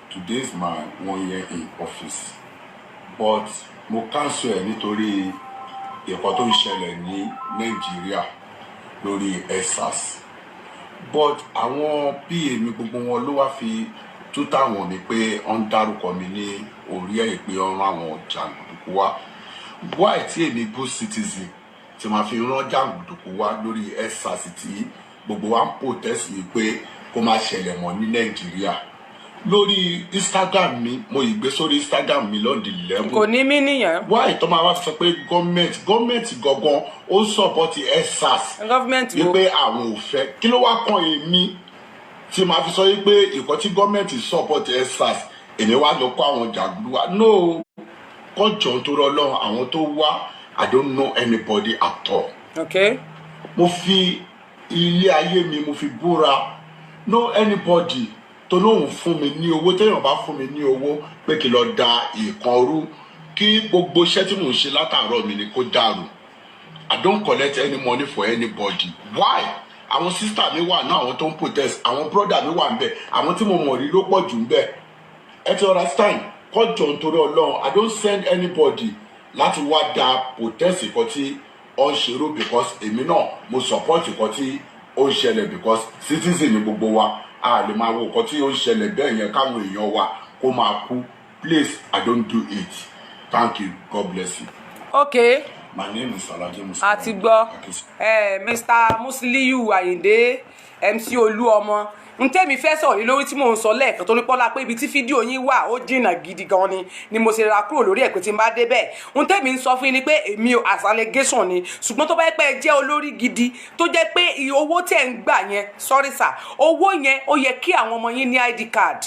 Today is my one year in office, but mo cancel ẹ̀ nítorí nǹkan tó ń ṣẹlẹ̀ ní Nàìjíríà lórí EndSARS. But àwọn PA mi, gbogbo wọn ló wá fi tútà wọ̀n mi pé wọ́n ń dárúkọ mi ní orí ẹ̀, pé wọ́n rán àwọn jàǹdùkú wá. Why tí èmi, good citizen, tí màá fi rán jàǹdùkú wá lórí EndSARS tí gbogbo wa ń protest yìí pé kó má ṣẹlẹ̀ mọ́ ní Nàìjíríà? Lórí Instagram mi, mo ì gbé sórí Instagram mi lọ́ọ̀dì 11. Kò ní mí nìyẹn. Why tó máa wá sọ pé gọ́ọ̀mẹ̀ntì gangan ó support EndSARS? Gọ́ọ̀mẹ̀ntì wo? Wípé àwọn ò fẹ́. Kí ló wá kan èmi tí màá fi sọ wípé ìkọ́ tí gọ́ọ̀mẹ̀ntì support EndSARS, èmi wá lọ kó àwọn jàǹdùkú wá? No, kọjọ tó rọ lọ́rùn àwọn tó wá, I don't know anybody at all. Mo fi ilé ayé mi, mo fi búra, no anybody tó lóun fún mi ní owó. Téèyàn bá fún mi ní owó pé kí n lọ da ìkan rú, kí gbogbo iṣẹ́ tí mò ń ṣe látàárọ̀ mi ni kó dàrú. I don't collect any money for anybody. Why? Àwọn sister mi wà náà, àwọn tó ń protest, àwọn brother mi wà ń bẹ̀, àwọn tí mo mọ̀ rí ló pọ̀ jù ń bẹ̀. Ẹ ti understand? Kọjọ nítorí Ọlọ́run, I don't send anybody. Láti wá da protest kan tí ó ń ṣerú, because èmi náà mo support kan tí ó ń ṣẹlẹ̀, because citizen ni gbogbo wa. A lè máa wo nǹkan tí ó ń ṣẹlẹ̀ bẹ́ẹ̀ yẹn káwọn èèyàn wa kó máa kú. Please, I don't do it. Thank you. God bless you. Okay. My name is Alhaji Musa. A ti gbọ́ ẹ, Mr Musiliu Ayinde MC Olúọmọ. N tẹ́mi fẹ́ sọ̀rọ̀ lórí tí mò ń sọ lẹ́ẹ̀kan, torí pọ́lá pé ibi tí fídíò yín wà ó jìnnà gidi gan ni mo ṣe ra kúrò lórí ẹ̀ pé tí n bá débẹ̀. N tẹ́mi ń sọ fún yín ni pé èmi ò as allegation ni, ṣùgbọ́n tó bá yẹ pé ẹ jẹ́ olórí gidi, tó jẹ́ pé iye owó tẹ̀ ń gbà yẹn, sorry sir, owó yẹn, ó yẹ kí àwọn ọmọ yín ní ID card.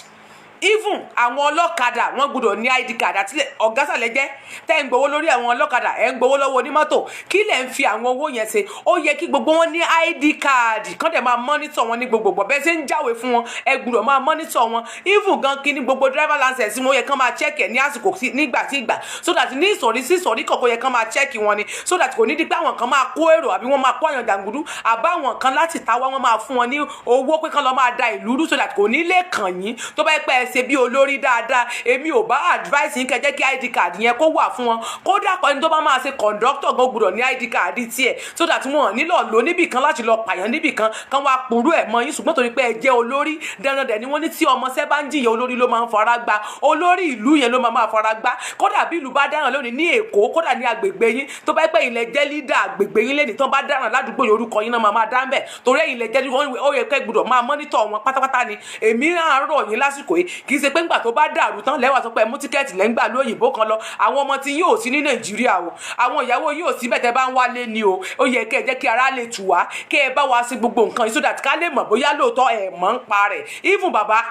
Even àwọn ọlọ́kadà, wọ́n gbọ́dọ̀ ní ID card. Àti ọ̀gá sàlẹ̀ jẹ́ tẹ́ ń gbowó lórí àwọn ọlọ́kadà, ẹ̀ ń gbowó lọ́wọ́ onímọ́tò, kí lẹ̀ ń fi àwọn owó yẹn ṣe? Ó yẹ kí gbogbo wọn ní ID card, kán dẹ̀ máa monitor wọn ní gbogbogbò. Bẹ́ẹ̀ ṣe ń jáwé fún wọn, ẹ gbọ́dọ̀ máa monitor wọn. Even gan, kí ní gbogbo driver license wọn, ó yẹ kán máa check ẹ̀ ní àsìkò nígbà tí ìgbà, so that ní ìsọ̀rí sí ìsọ̀rí kọ̀ọ̀kan yẹ kán máa check wọn ni, so that kò ní di pé àwọn kan máa kó èrò àbí wọ́n máa kó àyàn jàǹgùdú àbáwọn kan láti ta wá, wọ́n máa fún wọn ní owó pé kán lọ máa da ìlú rú, so that kò ní lè kàn yín. Tó bá yẹ pé ẹ ṣe bí olórí dáadáa, èmi ò bá advice yín kẹ́ jẹ́ kí ID card yẹn kó wà fún wọn. Kódà kọ́ ẹni tó bá máa ṣe conductor gan gbọ́dọ̀ ní ID card tiẹ̀, so that wọn nílò lò níbì kan láti lọ pààyàn níbì kan, kan wá pòrú ẹ̀ mọ́ yín. Ṣùgbọ́n torí pé ẹ jẹ́ olórí, dandan dẹ̀ ni wọ́n ní tí ọmọọṣẹ́ bá ń jìyà, olórí ló máa ń fara gbá, olórí ìlú yẹn ló máa fara gbá. Kódà bí ìlú bá dáràn lónìí ní Èkó, kódà ní agbègbè yín, tó bá pẹ́ ilẹ̀ jẹ́ leader agbègbè yín lẹ́nìí, tó bá dáràn ládùúgbò yìí, orúkọ yín náà máa dá ń bẹ̀, torí ẹ̀yin lẹ jẹ́. Ó yẹ kẹ́ gbọ́dọ̀ máa monitor wọn pátápátá ni. Èmi á rọ̀ yín lásìkò yìí. Kì í ṣe pé ńgbà tó bá dàrú tán lẹ́wà sọ pé ẹ mú ticket lẹ́ngbà lóyìnbó kan lọ. Àwọn ọmọ tí yóò sí ní Nàìjíríà o, àwọn ìyàwó yóò sí bẹ́ẹ̀ tẹ́ bá ń wálé ni o. Ó yẹ kẹ́ ẹ jẹ́ kí ara lè tù wá, kẹ́ ẹ bá wa sí gbogbo nǹkan yìí, so that ká lè mọ̀ bóyá lóòótọ́ ẹ̀ mọ̀ ń pa rẹ̀. Even bàbá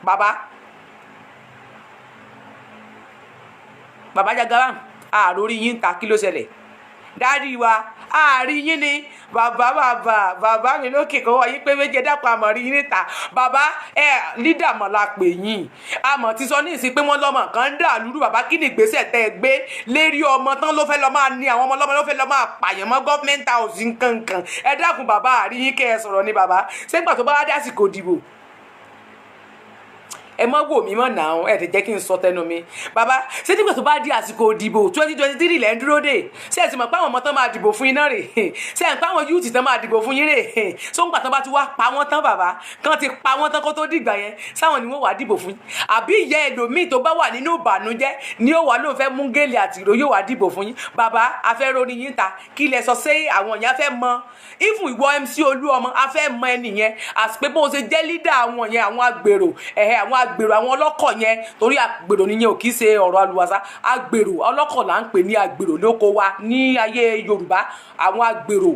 bàbá bàbá Jagaban, àròrí yín ta, kí ló ṣẹlẹ̀? Daddy wa, àárín yín ni bàbá bàbá bàbá mi lókè kó wọ́n yín pé méje dàpọ̀ àmọ̀rí yín níta. Bàbá ẹ leader mọ̀ la pè yín. Àmọ̀ ti sọ ní ìsìn pé wọ́n lọ́mọ kan ń dà lúrú. Bàbá, kí ni ìgbésẹ̀ tẹ́ ẹ gbé lérí ọmọ tán ló fẹ́ lọ máa ní àwọn ọmọ ọlọ́mọ ló fẹ́ lọ máa pààyàn mọ́ government house nkankan? Ẹ dákun bàbá, àárín yín kẹ́ ẹ sọ̀rọ̀ ni. Bàbá, ṣé gbà tó bá wá dásìkò dìbò, ẹ mọ wò mí mọ náà, ẹ tẹ jẹ́ kí n sọ tẹnu mi. Bàbá, ṣé nígbà tó bá di àsìkò ìdìbò 2023 lẹ́ ń dúró dè? Ṣé ẹ sì mọ̀ pé àwọn ọmọ tán máa dìbò fún yín náà rè? Ṣé ẹ ń pa àwọn youth tán máa dìbò fún yín rè? Ṣó ń gbà tán bá ti wá pa wọ́n tán, bàbá, kán ti pa wọ́n tán kó tó dìgbà yẹn, sáwọn ni wọ́n wàá dìbò fún yín? Àbí ìyá ẹlòmíì tó bá wà nínú ìbànújẹ́ ni ó wà lóun fẹ́ mú gèlè àti ìró yóò wá dìbò fún yín? Bàbá, afẹ́ rórí yín ta. Kí lẹ sọ sí àwọn yẹn? Afẹ́ mọ even ìwọ MC Olúọmọ, afẹ́ mọ ẹnì yẹn àti pé bó ṣe jẹ́ leader àwọn yẹn, àwọn agbèrò ẹ̀hẹ́, àwọn agbèrò, àwọn ọlọ́kọ̀ yẹn, torí agbèrò nìyẹn, ò kì í ṣe ọ̀rọ̀ àlùwàsá. Agbèrò ọlọ́kọ̀ là ń pè ní agbèrò lóko wa ní ayé Yorùbá. Àwọn agbèrò,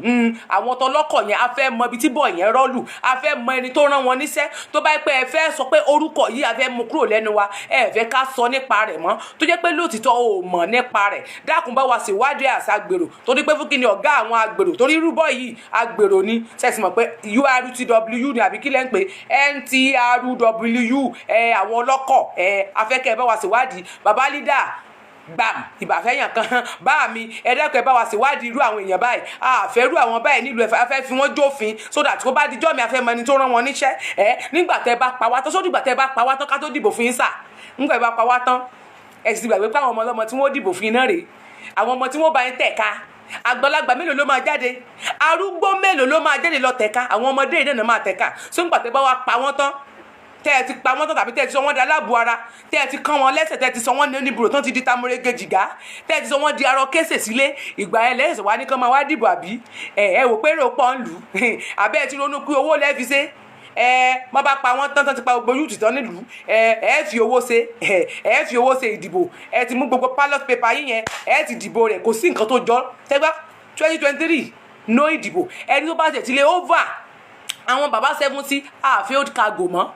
àwọn tọlọ́kọ̀ yẹn, a fẹ́ mọ ibi tí bọ̀ yẹn rọ́ọ̀lù, a fẹ́ mọ ẹni tó rán wọn níṣẹ́. Tó bá yẹ pé ẹ fẹ́ sọ pé orúkọ yìí a fẹ́ mú kúrò lẹ́nu wa, ẹ fẹ́ ká sọ nípa rẹ̀ mọ́, tó jẹ́ pé lóòtítọ́ o mọ̀ nípa rẹ̀, dákun bá wa ṣèwádìí àṣà agbèrò, torí pé fún kí ni ọ̀gá àwọn agbèrò, torí rúbọ yìí agbèrò ni. Sẹ́sì mọ̀ pé URTW ni àbí kí lẹ́ ń pè NTRW ẹ, àwọn ọlọ́kọ̀ ẹ, afẹ́kẹ́ ẹ bá wa ṣèwádìí. Bàbá leader gbàm ìbàfẹ́yàn kan bá mi, ẹ dákun, ẹ bá wa ṣèwádìí irú àwọn èèyàn báyìí. Àfẹ́ irú àwọn báyìí nílùú ẹ̀fẹ́, afẹ́ fi wọ́n jófin, so that kó bá dijọ́ mi, afẹ́ mọ ẹni tó rán wọn níṣẹ́ ẹ. Nígbà tẹ́ bá pa wá tán, sódìgbà tẹ́ bá pa wá tán ká tó dìbò fún yín sà? Nígbà tẹ́ bá pa wá tán, ẹ sì gbàgbé pé àwọn ọmọ ọlọ́mọ tí wọ́n dìbò fún yín náà rèé, àwọn ọmọ tí wọ́n bá yín tẹ̀ka. Àgbàlagbà mélòó ló máa jáde? Arúgbó mélòó ló máa jáde lọ tẹ̀ka? Àwọn ọmọdé yìí náà máa tẹ̀ka. Sóńgbà tẹ́ bá wá pa wọ́n tán, tẹ́ ẹ ti pa wọ́n tán, tàbí tẹ́ ẹ ti sọ wọ́n di aláàbò ara, tẹ́ ẹ ti kán wọn lẹ́sẹ̀, tẹ́ ẹ ti sọ wọ́n ní oníbùrò tán ti di tamurege jìgá, tẹ́ ẹ ti sọ wọ́n di arọ kéṣè sílé, ìgbà ẹ lẹ́sẹ̀ wá ní kán máa wá dìbò? Àbí ẹ ẹ wò pé èrò pọ̀ ń lù? Àbẹ́ ẹ ti ronú pé owó lẹ́ẹ̀ fi ṣe? Ẹ má bá pa wọ́n tán tán, ti pa gbogbo youth tán nílùú, ẹ ẹ fi owó ṣe, ẹ ẹ fi owó ṣe ìdìbò. Ẹ ti mú gbogbo ballot paper yín yẹn, ẹ ti dìbò rẹ̀. Kò sí nǹkan tó jọ tẹ́gbá. 2023, no ìdìbò. Ẹni tó bá tẹ̀ ti lé over àwọn bàbá 70, àfi old cargo mọ́.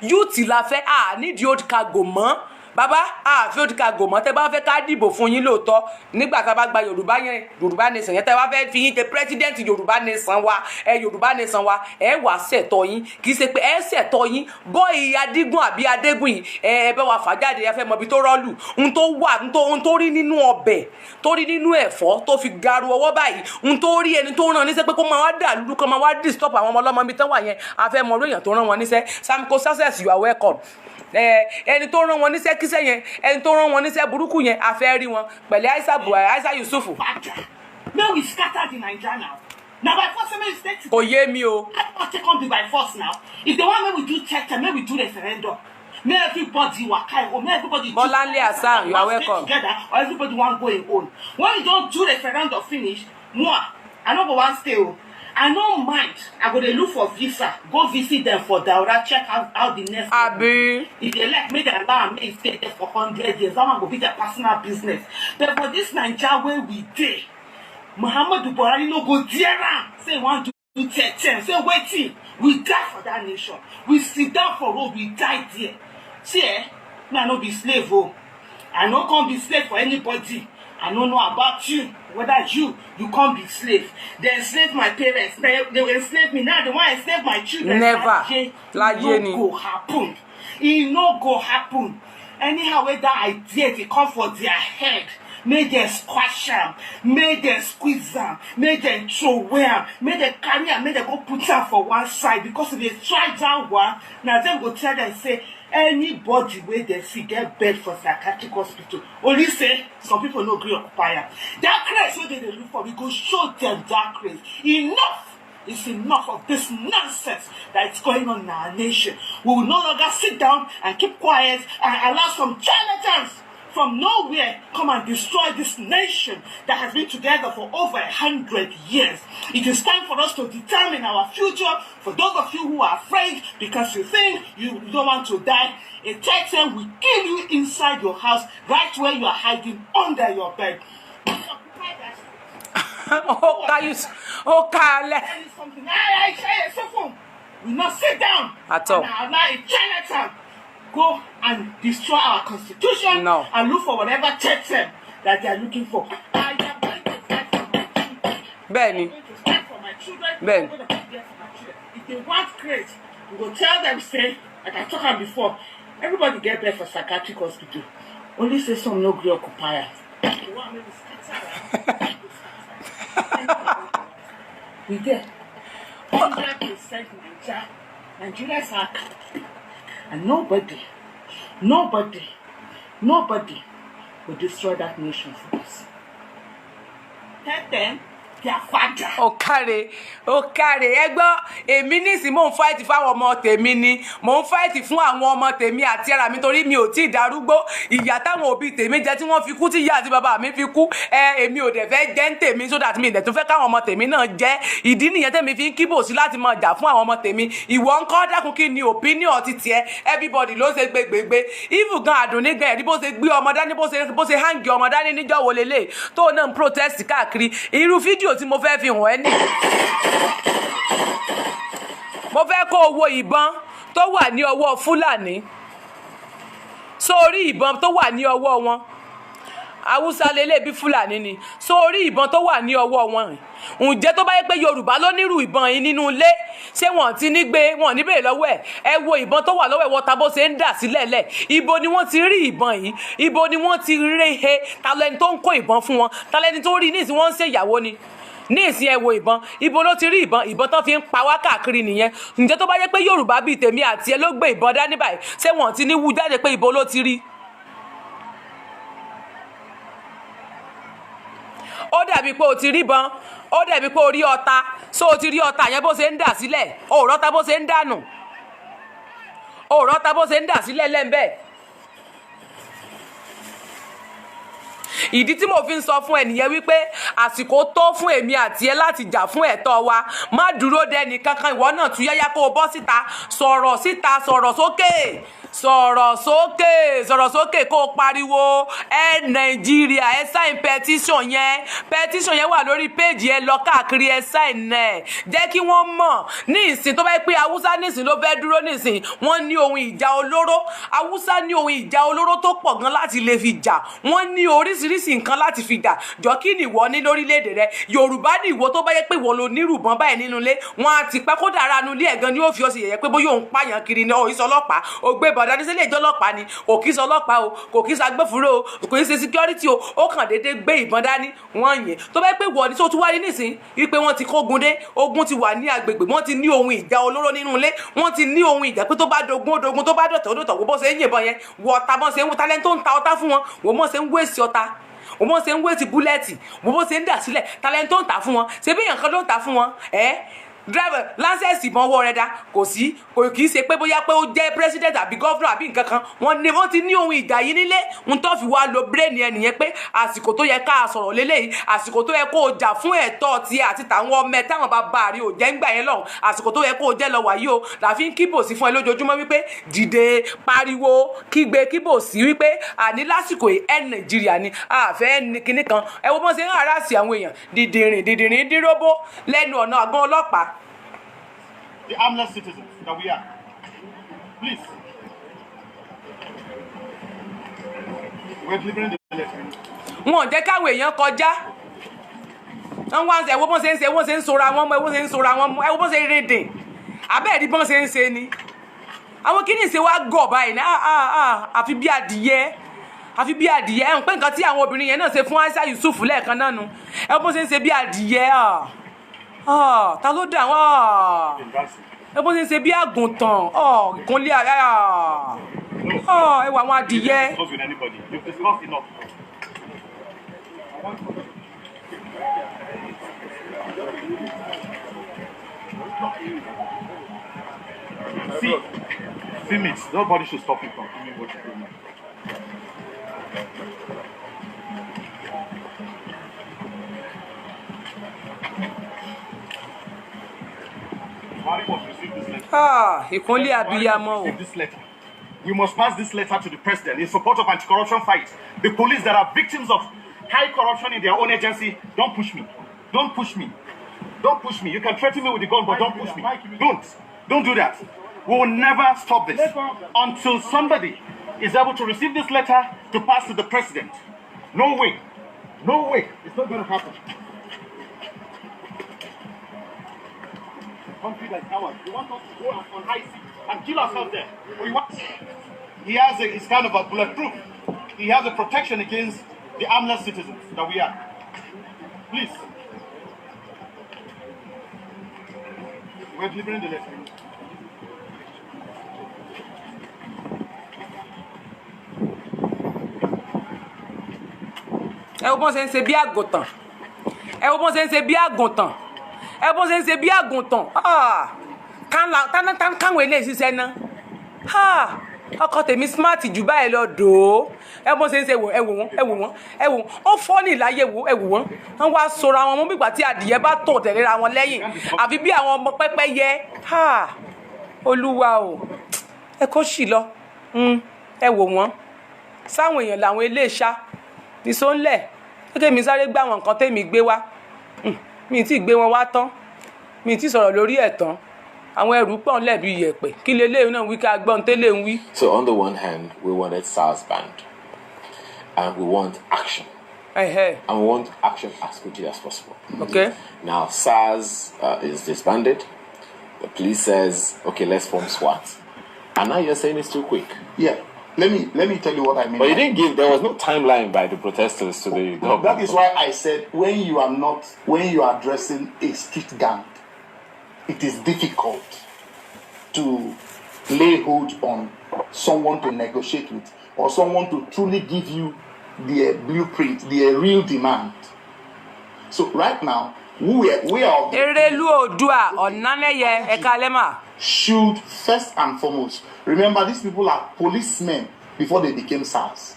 Youth la fẹ́, à nídìí old cargo mọ́. Bàbá, àfi old cargo mọ́. Tẹ́ bá fẹ́ ká dìbò fún yín lóòótọ́ nígbà tá a bá gba Yorùbá yẹn, Yorùbá Nation yẹn, tẹ́ bá fẹ́ fi yín ṣe president Yorùbá Nation wa, ẹ Yorùbá Nation wa, ẹ wà ṣẹ̀tọ́ yín. Kì í ṣe pé ẹ ṣẹ̀tọ́ yín bọ́ọ̀ì Adigun àbí Adégún yìí, ẹ ẹ bẹ́ wa fà jáde. Ẹ fẹ́ mọ ibi tó rọ́ọ̀lù n tó wà, n tó rí nínú ọbẹ̀, tó rí nínú ẹ̀fọ́, tó fi garu ọwọ́ báyìí, n tó rí ẹni tó rán níṣẹ́ pé kó máa wá dà lúdú, kó máa wá disturb àwọn ọmọ ọlọ́mọ ibi tán wà yẹn. A fẹ́ mọ orí èèyàn tó rán wọn níṣẹ́. Samko Success, you are welcome. Ẹni tó rán wọn níṣẹ́ kí síṣẹ́ yẹn, ẹni tó rán wọn níṣẹ́ burúkú yẹn, a fẹ́ rí wọn. Pẹ̀lẹ́, Aisha Buhari, Aisha Yusuf. Make we scatter the Naija now. Na by force make we stay together. Kò yé mi o. I don take come be by force now. If they want make we do check, make we do referendum. Make everybody waka im own. Make everybody choose Bọ́láńlé Hassan, you are wan stay welcome. together or everybody wan go im own. When you don do referendum finish, moi, I no go wan stay o. I no mind. I go dey look for visa, go visit dem for Daura, check how the next. Abi. If they like, make dem allow am make e stay there for 100 years. That one go be their personal business. But for this Naija wey we dey, Muhammadu Buhari no go dare am say e wan do third term. Say wetin? We die for that nation. We sit down for road, we die there. See eh, me I no be slave o. I no come be slave for anybody. I no know about you, whether you come be slave. They enslave my parents, they enslave me. Now they wan enslave my children. Never. Láyé. Láyé E ni. no go happen. E no go happen. Anyhow wey that idea dey come for their head, make dem squash am, make dem squeeze am, make dem throway am, make dem carry am, make dem go put am for one side, because if they try that one, na dem go tell dem say anybody wey dem see get bed for psychiatric hospital. Only say some people no gree occupy am. That craze wey dem dey look for, we go show dem that craze. Enough is enough of this nonsense that is going on in our nation. We will no longer sit down and keep quiet and allow some charlatans from nowhere come and destroy this nation that has been together for over 100 years. It is time for us to determine our future. For those of you who are afraid because you think you don't want to die, a Titan will kill you inside your house, right where you are hiding under your bed. Ó ká Yusuf, ó ká alẹ́. Something. I, I, I, we not sit down At all. and allow a charlatan go and destroy our constitution No. and look for whatever term that they are looking for. I am going to fight for my children. Bẹ́ẹ̀ ni. I'm going to fight for my children. Bẹ́ẹ̀ ni. I'm going to be there for my children. If they want craze, we go tell them say, like I talk am before, everybody get bed for psychiatric hospital. Only say some no gree occupy am. They want make we scatter am. We there. 100% Naija. Nigerians are and nobody, nobody, nobody will destroy that nation for us. Tell them their father. Ó káre, ó káre. Ẹ gbọ́ èmi nísìnyí, mò ń fight fáwọn ọmọ tèmi ni. Mò ń fight fún àwọn ọmọ tèmi àti ara mi, torí mi ò tí ì darúgbó. Ìyà táwọn òbí tèmi jẹ tí wọ́n fi kú, tí ìyá àti bàbá mi fi kú ẹ, èmi ò dẹ̀ fẹ́ jẹ́ ń tèmi, so that mi ì dẹ̀ tún fẹ́ káwọn ọmọ tèmi náà jẹ́. Ìdí nìyẹn tèmi fi ń kíbò sí láti máa jà fún àwọn ọmọ tèmi. Ìwọ ńkọ́? Dákun, kí ni opinion ti tiẹ̀? Everybody ló ń ṣe gbégbégbé. Even gan Àdùnní gan, ẹ̀rí bó ṣe gbé ọmọ dání, bó ṣe hang ọmọ dání níjọ́ wo lélẹ̀ tó náà ń protest káàkiri. Irú fídíò tí mo fẹ́ fi hàn ẹ́ ní, mo fẹ́ kó o wo ìbọn tó wà ní ọwọ́ Fúlàní. Sórí ìbọn tó wà ní ọwọ́ wọn, Haúsá lélẹ̀ bí Fúlàní ni. Sórí ìbọn tó wà ní ọwọ́ wọn, ǹjẹ́ tó bá yẹ pé Yorùbá ló nírú ìbọn yìí nínú ilé, ṣé wọn ti ní gbé wọn ní bèrè lọ́wọ́ ẹ̀? Ẹ wo ìbọn tó wà lọ́wọ́ ẹ̀, wọ́ta bó ṣe ń dà sílẹ̀ lẹ̀. Ibo ni wọ́n ti rí ìbọn yìí? Ibo ni wọ́n ti rí he? Ta lẹni tó ń kó ìbọn fún wọn? Ta lẹni tó rí? Ní ìsìn, wọ́n ń ṣèyàwó ni ní ìsìn. Ẹ wo ìbọn, ibo ló ti rí ìbọn? Ìbọn tán fi ń pa wá káàkiri nìyẹn. Ǹjẹ́ tó bá yẹ pé Yorùbá bíi tèmi àti ẹ ló gbé ìbọn dání báyìí, ṣé wọn ti ní wú jáde pé ibo ló ti rí? Ó dàbí pé o ti rí bọn, ó dàbí pé o rí ọta. So o ti rí ọta yẹn bó ṣe ń dà sílẹ̀? O ò rọ́ta bó ṣe ń dànù? O ò rọ́ta bó ṣe ń dà sílẹ̀ lẹ́ńbẹ́ẹ̀? Ìdí tí mo fi ń sọ fún ẹ nìyẹn wípé àsìkò tó fún èmi àti ẹ láti jà fún ẹ̀tọ́ wa. Má dúró dẹni kankan. Ìwọ náà tú yáyá kó o bọ́ síta, sọ̀rọ̀ síta, sọ̀rọ̀ sókè, sọ̀rọ̀ sókè, sọ̀rọ̀ sókè, kó o pariwo ẹ Nàìjíríà. Ẹ sign petition yẹn. Petition yẹn wà lórí péèjì ẹ, lọ káàkiri, ẹ sign ẹ, jẹ́ kí wọ́n mọ̀ ní ìsìn. Tó bá yẹ pé Haúsá nísìn ló fẹ́ dúró nísìn, wọ́n ní ohun ìjà olóró. Haúsá ní ohun ìjà olóró tó pọ̀ gan láti lè fi jà. Wọ́n ní oríṣiríṣi. Oríṣiríṣi nǹkan láti fi jà jọ. Kí ni ìwọ ní lórílẹ̀‐èdè rẹ? Yorùbá ní ìwọ tó bá yẹ pé ìwọ lo nírùbọn báyìí nínú ilé, wọn á ti pẹ́ kó dára nu ilé ẹ̀ gan ni ó fi ọ sí yẹ̀yẹ́ pé bóyá òun pààyàn kiri ni. Òun sọlọ́pàá, ó gbé bọ̀dá ní sílé ìjọ ọlọ́pàá ni, kò kí sọ ọlọ́pàá o, kò kí sọ agbófinró o, kò kí ṣe security o, ó kàn déédéé gbé ìbọn dání, wọ́n yìn. Tó bá yẹ pé ìwọ ni tó tún wáyé nísìn wípé wọ́n ti kógun dé, ogun ti wà ní agbègbè, wọ́n ti ní ohun ìjà olóró nínú ilé, wọ́n ti ní ohun ìjà pé tó bá dogun, ó dogun, tó bá dọ̀tẹ̀, ó dọ̀tẹ̀. Wò bó ṣe ń yìnbọn yẹn, wọ ọ̀tá bọ́n ṣe ń talent tó ń ta ọ̀tá fún wọn, wò bó ṣe ń wéṣì ọ̀tá, wò bó ṣe ń wéṣì bullet, wò bó ṣe ń dà sílẹ̀. Talent tó ń tà fún wọn, ṣe bí èèyàn kan ló ń tà fún wọn. Ẹ́ driver license ìbọn ọwọ́ rẹ̀ dá kò sí, kò kì í ṣe pé bóyá pé ó jẹ́ president àbí governor àbí nǹkan kan. Wọ́n ní wọ́n ti ní ohun ìjà yìí nílé ń tó fi wá lo brain ẹ nìyẹn pé àsìkò tó yẹ ká sọ̀rọ̀ lélẹ́yìí, àsìkò tó yẹ kó o jà fún ẹ̀tọ́ tiẹ̀ àti tàwọn ọmọ ẹ táwọn bàbá rí ò jẹ́ ń gbà yẹn lọ́hùn, àsìkò tó yẹ kó o jẹ́ lọ wàyí o. Làfi ń kíbò sí fún ẹ lójoojúmọ́ wípé dìde, pariwo, kígbe, kíbò sí wípé àní lásìkò yìí ẹ Nàìjíríà ni àfẹ́ ní kinní kan. Ẹ wo bọ́n ṣe ń harass àwọn èèyàn, dìdìrìn dìdìrìn díròbó lẹ́nu ọ̀nà àgọ́ ọlọ́pàá. The armless citizens that we are. Please. We're delivering the letter. Wọn ò jẹ́ káwọn èèyàn kọjá. Wọ́n wá ń ṣe, ẹ wo bọ́n ṣe ń ṣe, wọ́n ṣe ń sora wọn mọ́, ẹ wọ́n ṣe ń sora wọn mọ́, ẹ wo bọ́n ṣe ń rìndìn abẹ́ẹ̀rí bọ́n ṣe ń ṣe ni. Àwọn kìíní ṣe wá gọ̀ báyìí ní ah ah ah, àfi bí adìyẹ, àfi bí adìyẹ. Ẹ̀ ń pẹ́ nǹkan tí àwọn obìnrin yẹn náà ṣe fún Aisha Yusuf lẹ́ẹ̀kan náà nu. Ẹ wo bọ́n ṣe ń ṣe bí adìyẹ. Ah ah, ta ló dà wọ́n? Ah, ẹ bọ́n ṣe ń ṣe bí àgùntàn ọ̀ ìkúnlẹ̀. Ah ah, ẹ wọ àwọn adìyẹ. Discuss with anybody. You've discussed enough. See, film it. Nobody should stop you from filming what you're doing. Buhari must receive this letter. Ah, ìkúnlẹ̀ abiyamọ o. Receive this letter. We must pass this letter to the president in support of anti-corruption fight. The police that are victims of high corruption in their own agency, don't push me. Don't push me. Don't push me. You can threaten me with the gun, but don't push me. Don't. Don't do that. We will never stop this until somebody is able to receive this letter to pass to the president. No way. No way. It's not going to happen. Country like ours. You want us to go on high sea and kill ourselves there? We want. He has a, it's kind of a bulletproof. He has a protection against the armless citizens that we are. Please. We're delivering the letter. Ẹ wo bọ́n ṣe ń ṣe bí àgùntàn, ẹ wo bọ́n ṣe ń ṣe bí àgùntàn, ẹ wo bọ́n ṣe ń ṣe bí àgùntàn. Ah, káwọn eléyìí ṣiṣẹ́ ná. Ah, ọkọ tèmi smart jù báyìí lọ dòó. Ẹ bọ́n ṣe ń ṣe, wò, ẹ wò wọ́n, ẹ wò wọ́n, ẹ wò wọ́n. Ó fọ́ ní ìláyé, wò, ẹ wò wọ́n. Wọ́n wá sora wọn mú bí ìgbà tí adìyẹ bá tò tẹ̀léra wọn lẹ́yìn, àfi bí àwọn ọmọ pẹ́pẹ́yẹ. Ah, Olúwa o, ẹ kó sì lọ. Ẹ wò wọ́n sáwọn èèyàn làwọn eléèṣá nìṣó ńlẹ̀ gẹ́gẹ́. Mi sáré gbé àwọn nǹkan tèmi gbé wá. Mi tí gbé wọn wá tán, mi tí sọ̀rọ̀ lórí ẹ̀ tán. Àwọn ẹrù pọ̀ ńlẹ̀ bí iyẹ̀pẹ̀. Kí leléyìí náà wí? Ká gbọ́n tẹ́lẹ̀ ń wí. So on the one hand, we wanted SARS banned, and we want action, and we want action as quickly as possible. Now SARS is disbanded. The police says, "Okay, let's form SWAT," and now you're saying it's too quick. Yeah. Let me tell you what I mean. But you didn't give. There was no timeline by the protesters to the government. That is why I said when you are not when you are addressing a street gang, it is difficult to lay hold on someone to negotiate with or someone to truly give you the blueprint, the real demand. So right now, we are of the Erelu Oòdùà Ọ̀nánẹ́yẹ, ẹ̀ka lẹ́mà. Should first and foremost remember these people are policemen before they became SARS.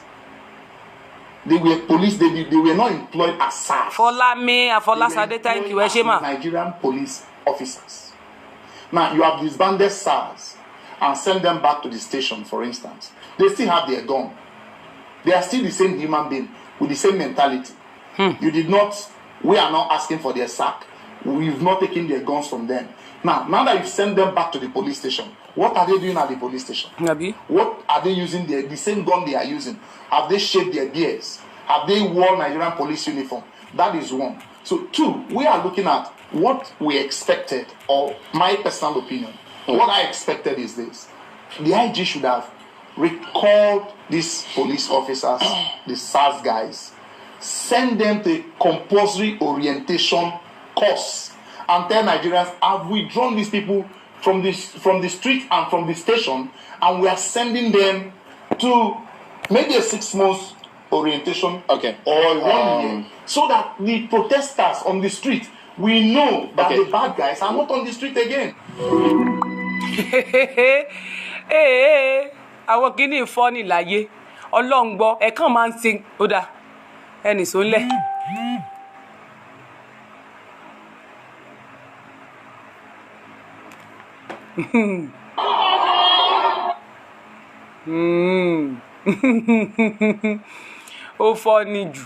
They were police, they were not employed as SARS. Fọlámi Afọlásadé, thank you, ẹ ṣé mà. Nigerian police officers. Now you have disbanded SARS and sent them back to the station, for instance. They still have their gun. They are still the same human being with the same mentality. You did not, we are not asking for their sack. We've not taken their guns from them. Now that you've sent them back to the police station, what are they doing at the police station? Àbí? What are they using the same gun they are using? Have they shaved their beards? Have they worn Nigerian police uniform? That is one. So two, we are looking at what we expected, or my personal opinion. What I expected is this. The IG should have recalled these police officers, the SARS guys, send them to a compulsory orientation course and tell Nigerians, I've withdrawn these people from the street and from the station, and we are sending them to maybe a 6 months orientation, or 1 year, so that the protesters on the street, we know that the bad guys are not on the street again. Ee, àwọn kìíní fọ́ọ̀nì láyé, Ọlọ́run gbọ́, ẹ̀ kàn máa ń ṣe ó dáa ẹnì sólẹ̀. Ó funny jù.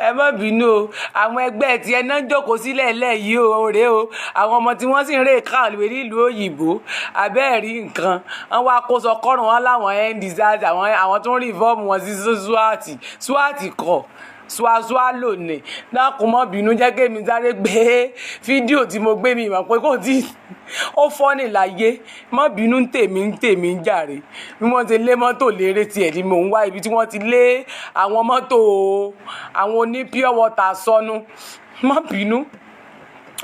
Ẹ má bínú o, àwọn ẹgbẹ́ tiẹ̀ náà ń jókòó sílẹ̀ lẹ́yìí o, rèé o, àwọn ọmọ tí wọ́n sì ń rè kàwé nílùú òyìnbó abẹ́ẹ̀rí nǹkan wọ́n wá kó sọ kọ́rùn wọn láwọn EndSARS, àwọn tó ń reform wọn sí SWAT. SWAT kọ̀, ṣùàṣùà lónìí. Dákun, mọ́ bínú, jẹ́ kémi sáré gbé fídíò tí mo gbé mi mọ̀ pé kò tí ó funny láyé. Mọ́ bínú, ń tèmi ń tèmi ń jàre. Bí wọ́n ti lé mọ́tò lérè tiẹ̀ ni mò ń wá, ibi tí wọ́n ti lé àwọn mọ́tò àwọn oní pure water sọnù. Mọ́ bínú,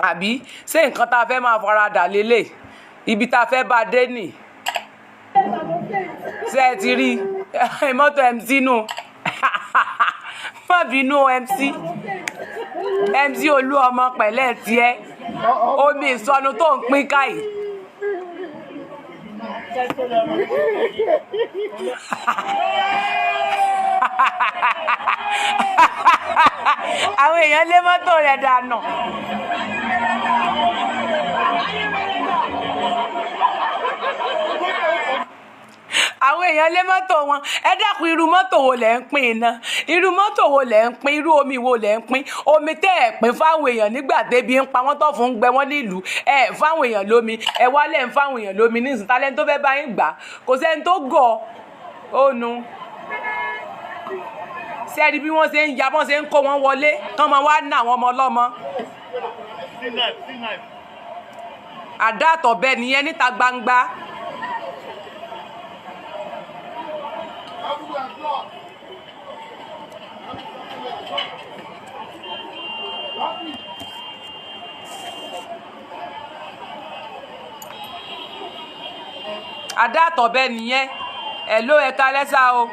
àbí ṣé nǹkan tá a fẹ́ máa faradà lélẹ̀, ibi tá a fẹ́ bá dé nì? Ṣé ẹ ti rí mọ́tò MC nù? Má bínú, MC, MC Olú ọmọ, pẹ̀lẹ́ tiẹ̀, omi ìsọnù tó ń pín káyìí. Àwọn èèyàn lé mọ́tò rẹ̀ dànù. Àwọn èèyàn lé mọ́tò wọn. Ẹ dákun, irú mọ́tò wo lẹ̀ ń pín iná? Irú mọ́tò wo lẹ̀ ń pín? Irú omi wo lẹ̀ ń pín? Omi tẹ́ ẹ̀ pín fáwọn èèyàn nígbà tébi ń pa wọ́n, tó fún gbẹ wọ́n nílùú, ẹ fáwọn èèyàn lómi, ẹ wá lẹ̀ ń fáwọn èèyàn lómi nísìnyí. Tálẹ́ni tó fẹ́ bá yín gbà? Kò sẹ́ni tó gọ̀ ó nu. Sẹ́ẹ̀rí bí wọ́n ṣe ń ya, bọ́n ṣe ń kó wọn wọlé, kán máa wá ná àwọn ọmọ ọlọ́mọ. Àdá àtọ̀bẹ nìyẹn níta gbangba. Àdá àtọ̀bẹ nìyẹn. Hello, ẹ káalẹ́ sà o.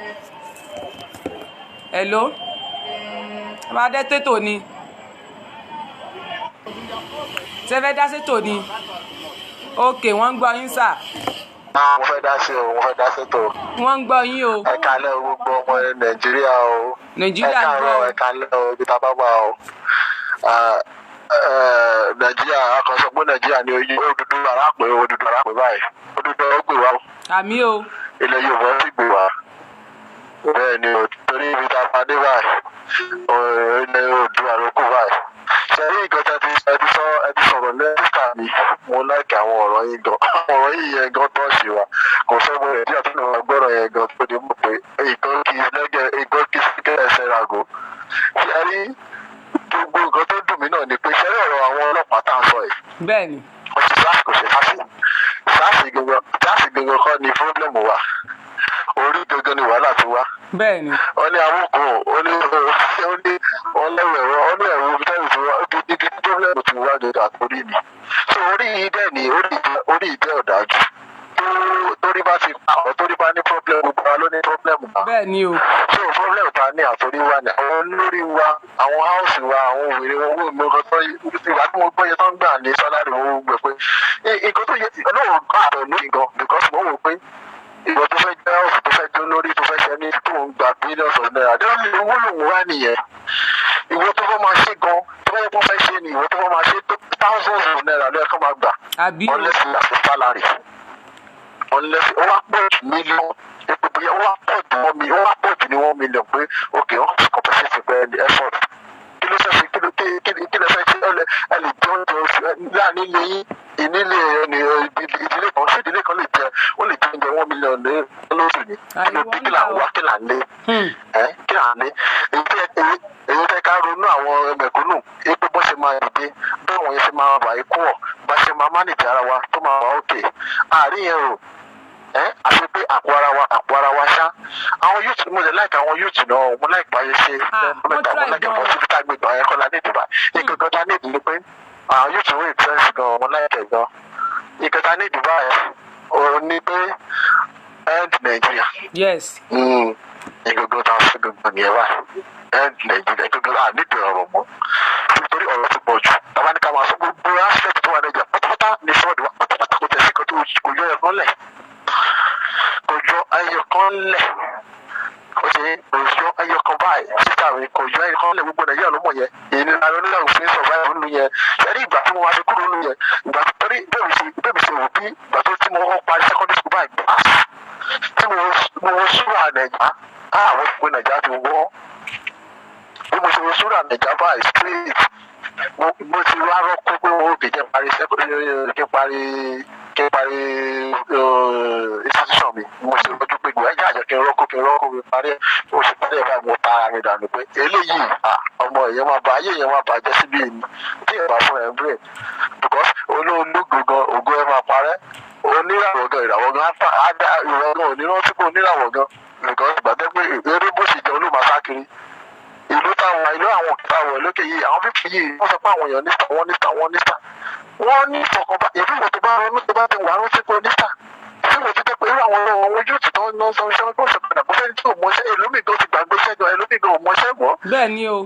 Hello, ẹ máa dẹ́ tètò ni, ṣé fẹ́ dá sétò ni? Ok, wọ́n ń gbọ́ yín sà. Mo fẹ́ dá sí o, mo fẹ́ dá sí tó. Wọ́n ń gbọ́ yín o. Ẹ kálẹ́ o, gbogbo ọmọ Nàìjíríà o. Nàìjíríà ẹ ń gbọ́. Káàárọ̀, ẹ kálẹ́ o, ibi tá a bá wà o. Nàìjíríà, a kàn sọ pé Nàìjíríà ni oyè Odùduwà arápè, Odùduwà arápè báyìí. Odùduwà ó gbè wá o. Àmín o. Ilẹ̀ Yorùbá ó sì gbè wá. Bẹ́ẹ̀ ni o, torí ibi tá a bá dé báyìí, ilẹ̀ Oòduà ló kù báyìí. Ṣe rí nǹkan tí ẹ ti sọ, ẹ ti sọ̀rọ̀ lẹ́sítà mi, mo like àwọn ọ̀rọ̀ yín gan. Àwọn ọ̀rọ̀ yìí yẹn gan tó ṣe wá. Kò sọ́gbọ́n Nàìjíríà tó lè máa gbọ́rọ̀ yẹn gan tó ní mọ̀ pé nǹkan kì í lẹ́gẹ̀, nǹkan kì í sí ẹsẹ̀ ràgó. Ṣe rí gbogbo nǹkan tó dùn mí náà ni pé, ṣe rí ọ̀rọ̀ àwọn ọlọ́pàá tá à ń sọ yìí. Bẹ́ẹ̀ni. Wọ́n ti SARS, kò ṣe SARS. SARS gangan, SARS gangan kọ́ ni problem wa. Orí gangan ni wàhálà ti wá. Bẹ́ẹ̀ni. Wọ́n ní amúkùn, ó ní wọ́n lẹ́wọ̀ ẹ̀rọ, ó ní ẹ̀rọ ibi tẹ́lẹ̀ tí wá, ibi tí problem ti wá gangan àtòrí mi. So orí yìí dẹ̀ ni orí yìí jẹ́ ọ̀dájú. Tó torí bá ti pa ọ̀, torí bá ní problem, gbogbo wa ló ní problem náà. Bẹ́ẹ̀ni o. So problem ta ní àtòrí wa ni àwọn olórí wa, àwọn house wa, àwọn òwèrè wọn, owó mi kan tó ìgbà tí mo gbọ́ yẹn tó ń gbà ní salary wọn gbẹ pé nǹkan tó yẹ ọlọ́run gbà pẹ̀lú nǹkan, because mo wò pé ìwọ tó fẹ́ jẹ́ house, tó fẹ́ jẹ́ olórí, tó fẹ́ ṣe ní tó ń gba billions of naira, definitely owó lòun wá nìyẹn. Ìwọ tó fẹ́ máa ṣe gan, tó fẹ́ kó fẹ́ ṣe ni, ìwọ tó fẹ́ máa ṣe tó thousands of naira ló yẹ kó máa gbà. Àbí o. Unless as a salary, unless ó wá pọ̀ jù million, bóyá ó wá pọ̀ jù 1 million, ó wá pọ̀ jù ní 1 million pé ok, wọ́n ti compensate pé effort. Kí ló fẹ́ ṣe? Kí ló kí ló fẹ́ ṣe? Ẹ lè jẹ oúnjẹ oṣù láàrin ilé yín, ìnílé ẹni, ìdílé kan sí ìdílé kan lè jẹ, ó lè jẹ oúnjẹ 1 million ní lóṣù ni. Kí ló dé? Kí là ń wá? Kí là ń lé? Ẹ kí là ń lé? Èyí tẹ́ ká ronú àwọn mẹ̀kúnnù pé bó ṣe máa dìde, bí àwọn yẹn ṣe máa wà ikú ọ̀, bá ṣe máa manage ara wa tó máa wà òkè àárín yẹn o. Ẹ àti pé àpò ara wa ṣá. Àwọn youth, mo lè like àwọn youth náà, mo like báyé ṣe mẹ́ta, mo like ẹ̀fọ́ síbi tá a gbé gbà yẹn kọ́ la ní ìdìbà. Nǹkan kan tá a ní ìdí ni pé àwọn youth wọ́n impress gan, mo like ẹ̀ gan. Nǹkan tá a ní ìdìbà yẹn òun ni pé end Nigeria. Nǹkan kan tá a fẹ́ gbogbo nìyẹn báyìí, end Nigeria. Nǹkan kan à nídìí ọ̀rọ̀ mọ́, nítorí ọ̀rọ̀ ti pọ̀ jù. Tàbá ní ká máa sọ gbogbo aspect tó wà Nàìjíríà pátápátá ní fraud wa pátápátá. Kò tẹ̀sí kan tó kò yọ ẹ̀kan lẹ̀, kò yọ ẹyọ kan lẹ̀, kò ṣe kò yọ ẹyọ kan báyìí. Sísá mi, kò yọ ẹyọ kan lẹ̀. Gbogbo Nàìjíríà ló mọ̀ yẹn. Ìnira ló fi ń survive nínú yẹn. Ẹ̀rí ìgbà tí mo wá fi kúrò nínú yẹn, ìgbà tó torí bẹ́ẹ̀ mi ṣe wò bí ìgbà tó tí mo kọ́kọ́ parí secondary school báyìí, gbà tí mo wo súrà Nàìjíríà, àwọn ìpín Nàìjíríà ti wọ́. Bí mo ṣe wo súrà Nàìjíríà báyìí straight, mo ti wá rọ́kú pé mo kì í jẹ́ parí secondary, kí n parí institution mi. Mo ṣe rọ́jú pé gbọ́ ẹ̀jẹ̀ àjọ kí n rọ́kú mi parí ẹ̀. Mo ṣe parí ẹ̀ báyìí, mo ta ara mi dànù pé eléyìí, ọmọ èèyàn máa ba ayé èèyàn máa bàjẹ́ síbí ni tí èèyàn bá fún ẹ̀ brain, because olóòlógo gan, ògo ẹ̀ máa parẹ́. Oníràwọ̀ gan, ìràwọ̀ gan á dá ìràwọ̀ gan, òní rántí pé oníràwọ̀ gan, because ìgbà tẹ́ pé eré bó ṣe jẹun ló máa sá kiri ìlú táwọn ìlú àwọn táwọn lókè yìí. Àwọn people yìí, wọ́n sọ pé àwọn èèyàn ní star, wọ́n ní star, wọ́n ní star, wọ́n ní ìfọ̀kànbalẹ̀. Ìlú ìwọ tó bá ronú, tó bá ti wà rántí pé oní star, ìlú ìwọ tó jẹ́ pé irú àwọn ojú tó ń lọ sọ iṣẹ́ kó ṣe padà, kó fẹ́ni tí ò mọṣẹ́. Ẹlòmíì tó ti gbàgbé iṣẹ́ gan, ẹlòmíì gan ò mọṣẹ́ mọ́. Bẹ́ẹ̀ ni o.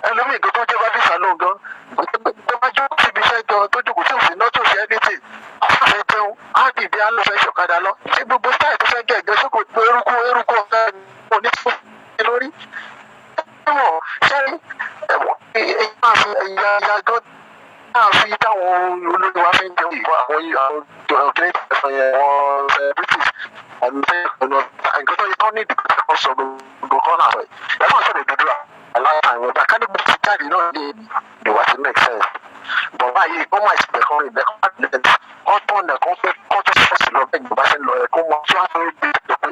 Ẹlòmíì gan tó jẹ́ bá bísà lóhùn gan, tó bá jókòó síbi iṣẹ́ gan, tó jókòó tí ò sí náà, tó ṣe anything, á fẹ́ jẹun, á dìde, á lọ fẹ́ ṣọ̀kadà lọ. Ṣé gbogbo style tó fẹ́ gẹ̀ gan, ṣé kò eruku eruku ọ̀gá òní fún lórí ẹ̀wọ̀n ṣẹ́rí ẹ̀wọ̀n ẹ̀yà ẹ̀yà gan náà fi táwọn olórí wa fi ń jẹun ìbọn àwọn kìnìún ẹ̀sán yẹn, àwọn celebrities àti ọ̀nà nǹkan tó yẹ kán ní ìdìbò kan sọ gbogbo kan náà sọ yìí. Ẹ máa sọ̀rọ̀ dúdú aláta àwọn ọba ká ní gbogbo ti jáde náà ní ìwà sí make sense, but báyìí kó máa ìsìnkú kan rìn bẹ́ẹ̀ kọ́ tọ̀nà kó pé kó tó fọ́ọ̀sì lọ bẹ́ẹ̀ ní bá ṣe ń lọ ẹ̀ kó mọ tí wọ́n á fi gbé pé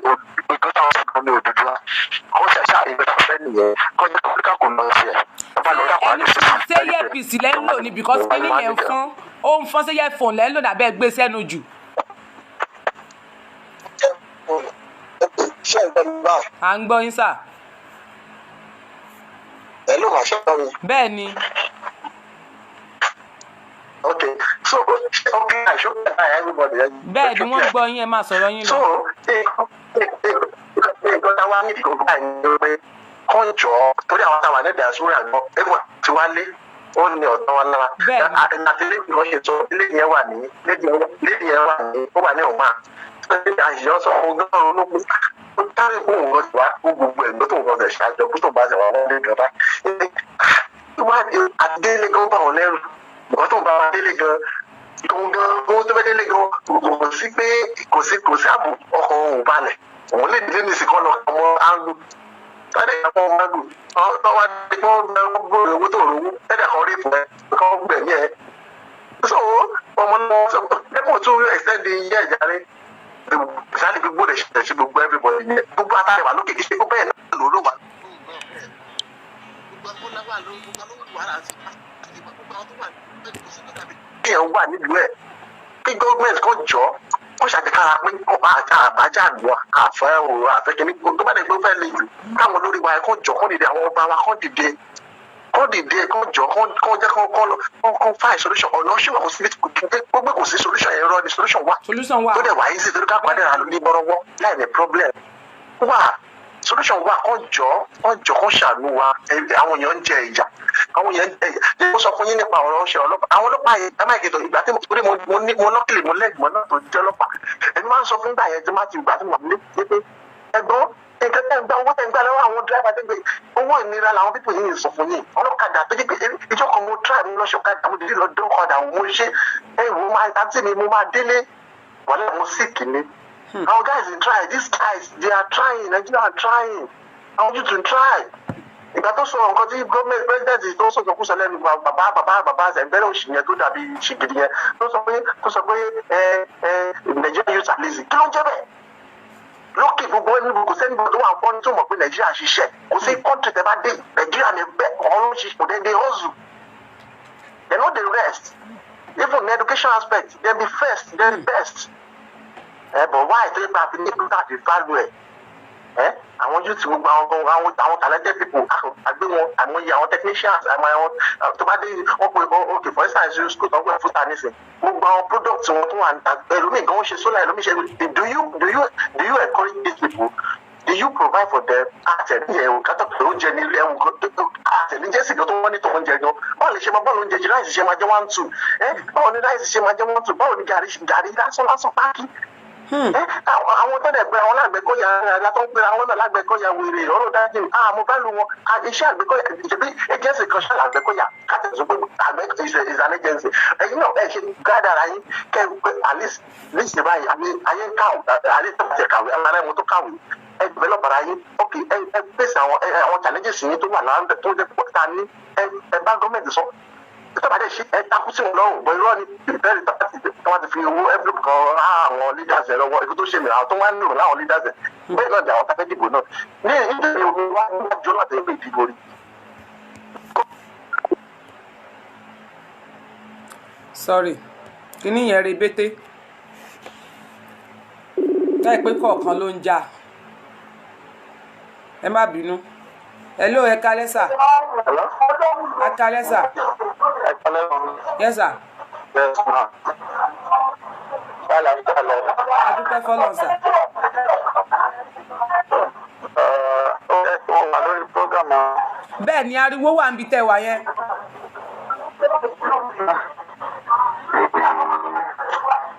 nǹkan táwọn sọ gan ní Odùduwà kó ṣàṣà ìgbẹ́ tó fẹ́ nìyẹn, kó jẹ́ kó kó lọ sí ẹ̀ bá lọ dákọ̀ Ẹni ṣé earpiece lẹ́ ń lò ní? Because kíní yẹn ń fọ́n, ó ń fọ́n. Ṣé earphone lẹ́ ń lò nàbẹ́ gbé sẹ́nu jù? Ṣé ẹ gbọ́ mi báyìí? À ń gbọ́ yín, sir. Ẹ ló máa ṣe gbọ́ mi. Bẹ́ẹ̀ ni. Okay, so okay, I show everybody. Bẹ́ẹ̀ ni, wọ́n ń gbọ́ yín, ẹ máa sọ̀rọ̀ yín lọ. So nǹkan táwa ní ìdìbò báyìí ni pé kọ́ jọ torí àwọn táwa ní diaspora gan, ẹ̀wọ̀n tí wá lé ó ní ọ̀tá wa lára. Àti lady kan ṣe sọ, lady yẹn wà ní lady yẹn wà ní ó wà ní ọ̀ma àṣìṣe sọ fún gan ronú pé ó dárí kó òun lọ sí wa kó gbogbo ẹ̀ lọ́tò òun ọ̀sẹ̀ ṣáájọ kó tó bá ṣe wà wọ́n lé gan báyìí. Àti délé gan bá wọn lẹ́rù nǹkan tó ń bá wa délé gan gan gan owó tó fẹ́ délé gan, kò sí pé kò sí ààbò, ọkàn òun balẹ̀. Òun lè délé ní ìsìnkọ́ lọ ọmọ áńgù tọ́lẹ̀ kan ọmọ áńgù tọ́wọ́ dé kí wọ́n gbé owó tó rówó tẹ́lẹ̀ kan rí fún ẹ kí wọ́n gbẹ̀mí ẹ. So ọmọ náà dẹ́kun tún extend iye ẹ̀járe sáré gbogbo rẹ̀ ṣẹlẹ̀ sí gbogbo everybody yẹn, gbogbo àtàrẹ wà lókè kí ṣe gbogbo ẹ̀ náà ló ló wà. Kí ẹ wà nílùú ẹ, kí gọ́ọ̀mẹ̀ntì kan jọ kó ṣàjẹkára pé àbájá àgbọ̀ àfẹ́ òru àfẹ́ kìíní tó bá dé pé ó fẹ́ le jù, káwọn olórí wa kó jọ kó dìde, àwọn ọba wa kó dìde, kó dìde, kó jọ kó jẹ́ kó kó kó find solution. Ọ̀nà ṣé wà kó sí gbogbo kò sí solution yẹn rọ ni solution wà. Solution wà. Tó dẹ̀ wà easy torí ká padà rà ní bọ́rọ́wọ́ láì ní problem wà. Solution wà. Kó jọ, kó jọ, kó ṣàánú wa. Àwọn èèyàn ń jẹ ìyà, àwọn èèyàn ń jẹ ìyà. Mo sọ fún yín nípa ọ̀rọ̀ ṣe ọlọ́pàá, àwọn ọlọ́pàá yẹn, ẹ má kìtọ̀ ìgbà tí mo torí mo ní mo lọ́kìlì, mo lẹ́gbọ̀n náà tó jẹ́ ọlọ́pàá. Èmi máa ń sọ fún gbà yẹn tí má ti gbà tí mo ní pé ẹ̀gbọ́n, nǹkan tẹ́ ń gbà, owó tẹ́ ń gbà lọ́wọ́ àwọn driver tẹ́ ń gbé, owó ìnira làwọn people yìí ń sọ fún yín. Ọlọ́kadà tó jẹ́ pé ìjọ kan mo try, mo lọ ṣọ̀kadà, mo dìde lọ dọ́kadà, mo ṣe ẹ wò máa àǹtí mi, mo máa délé wàhálà, mo sick ni. Our guys dey try. These guys, they are trying. Nigeria are trying. Àwọn youth dey try. Ìgbà tó sọ nǹkan tí gọ́ọ̀mẹ̀ntì president tó sọ̀tọ̀ kú sọ lẹ́nu bàbá bàbá bàbá ẹgbẹ́rẹ́ òsì yẹn tó dàbí ṣìgìdì yẹn tó sọ pé ẹ ẹ Nigeria youth are lazy, kí ló ń jẹ́ bẹ́ẹ̀? Lókè gbogbo ẹni, kò sẹ́ni tó wà fọ́n tó mọ̀ pé Nàìjíríà ń ṣiṣẹ́. Kò sí country tẹ́ bá dé, Nàìjíríà ní bẹ́ẹ̀ ọ̀run ṣiṣẹ́. Kò dé, they hustle, they no dey rest. Even in education aspect, they be first, they be best. Ẹ but why tó yẹ pé àfi ní pé àfi value ẹ ẹ àwọn youth, gbogbo àwọn talented people, àgbé wọn, àwọn iye àwọn technicians, àwọn tó bá dé wọn pé, okay, for instance, school tó ń pè FUTA nísìn, gbogbo àwọn products wọn tó wà níta, ẹlòmíì gan ṣe solar, ẹlòmíì ṣe. Do you encourage these people? Do you provide for them? Àtẹ̀lé ẹ̀wù kátó pé oúnjẹ ní ẹ̀wù, àtẹ̀lé jẹ́sì gan tó wọ́n ní tó oúnjẹ gan. Báwo lè ṣe máa, báwo lóúnjẹ jẹ, rice ṣe máa jẹ́ 1,2? Ẹ báwo ni rice ṣe máa jẹ́ 1,2? Báwo ni gàrí, gàrí lásán lásán, pákí? Àwọn tó dẹ̀ pé àwọn lágbẹ̀kọ̀yà tó ń pera àwọn náà lágbẹ̀kọ̀yà, wèrè ọ̀rọ̀ dájú àmọ́ bá lu wọn. Iṣẹ́ àgbẹ̀kọ̀yà, ìṣèbí agency kan ṣáà àgbẹ̀kọ̀yà, kátẹ̀sọ́ pé àgbẹ̀ is an agency. Ẹ̀yin náà ẹ̀ ṣe gáàdà ara yín kẹ́ ẹ at least ní báyìí ayé ń kàwé, at least tó ti kàwé ara ẹ̀ tó kàwé, ẹ develop ara yín. Ok, ẹ face àwọn challenges yín tó wà lára tó jẹ́ pé ta ní ẹ bá gọ́ọ̀mẹ̀ntì sọ, tọ́ba dẹ̀ ṣe ẹ takú sí wọn lọ́rùn bọ́. Irọ́ ni ìbéèrè tọ́ba ti fi owó envelope kan rá àwọn leaders ẹ lọ́wọ́. Ikú tó ṣe mìíràn, àwọn tó wá ń lò láwọn leaders ẹ bẹ́ẹ̀ náà ni àwọn tá fẹ́ dìbò náà ní ìdílé omi wá níwájú láti ẹgbẹ́ ìdìbò rí. Sorry, kíní yẹn rebete láì pé kọ̀ọ̀kan ló ń jà. Ẹ má bínú. Hello, ẹ kálẹ́ sà. Ẹ kálẹ́ sà. Yes sir. Yes, ma. A dúpẹ́ fọlọ́run sà. Ó wà lórí program. Bẹ́ẹ̀ ni, ariwo wà níbi tẹ́ wà yẹn.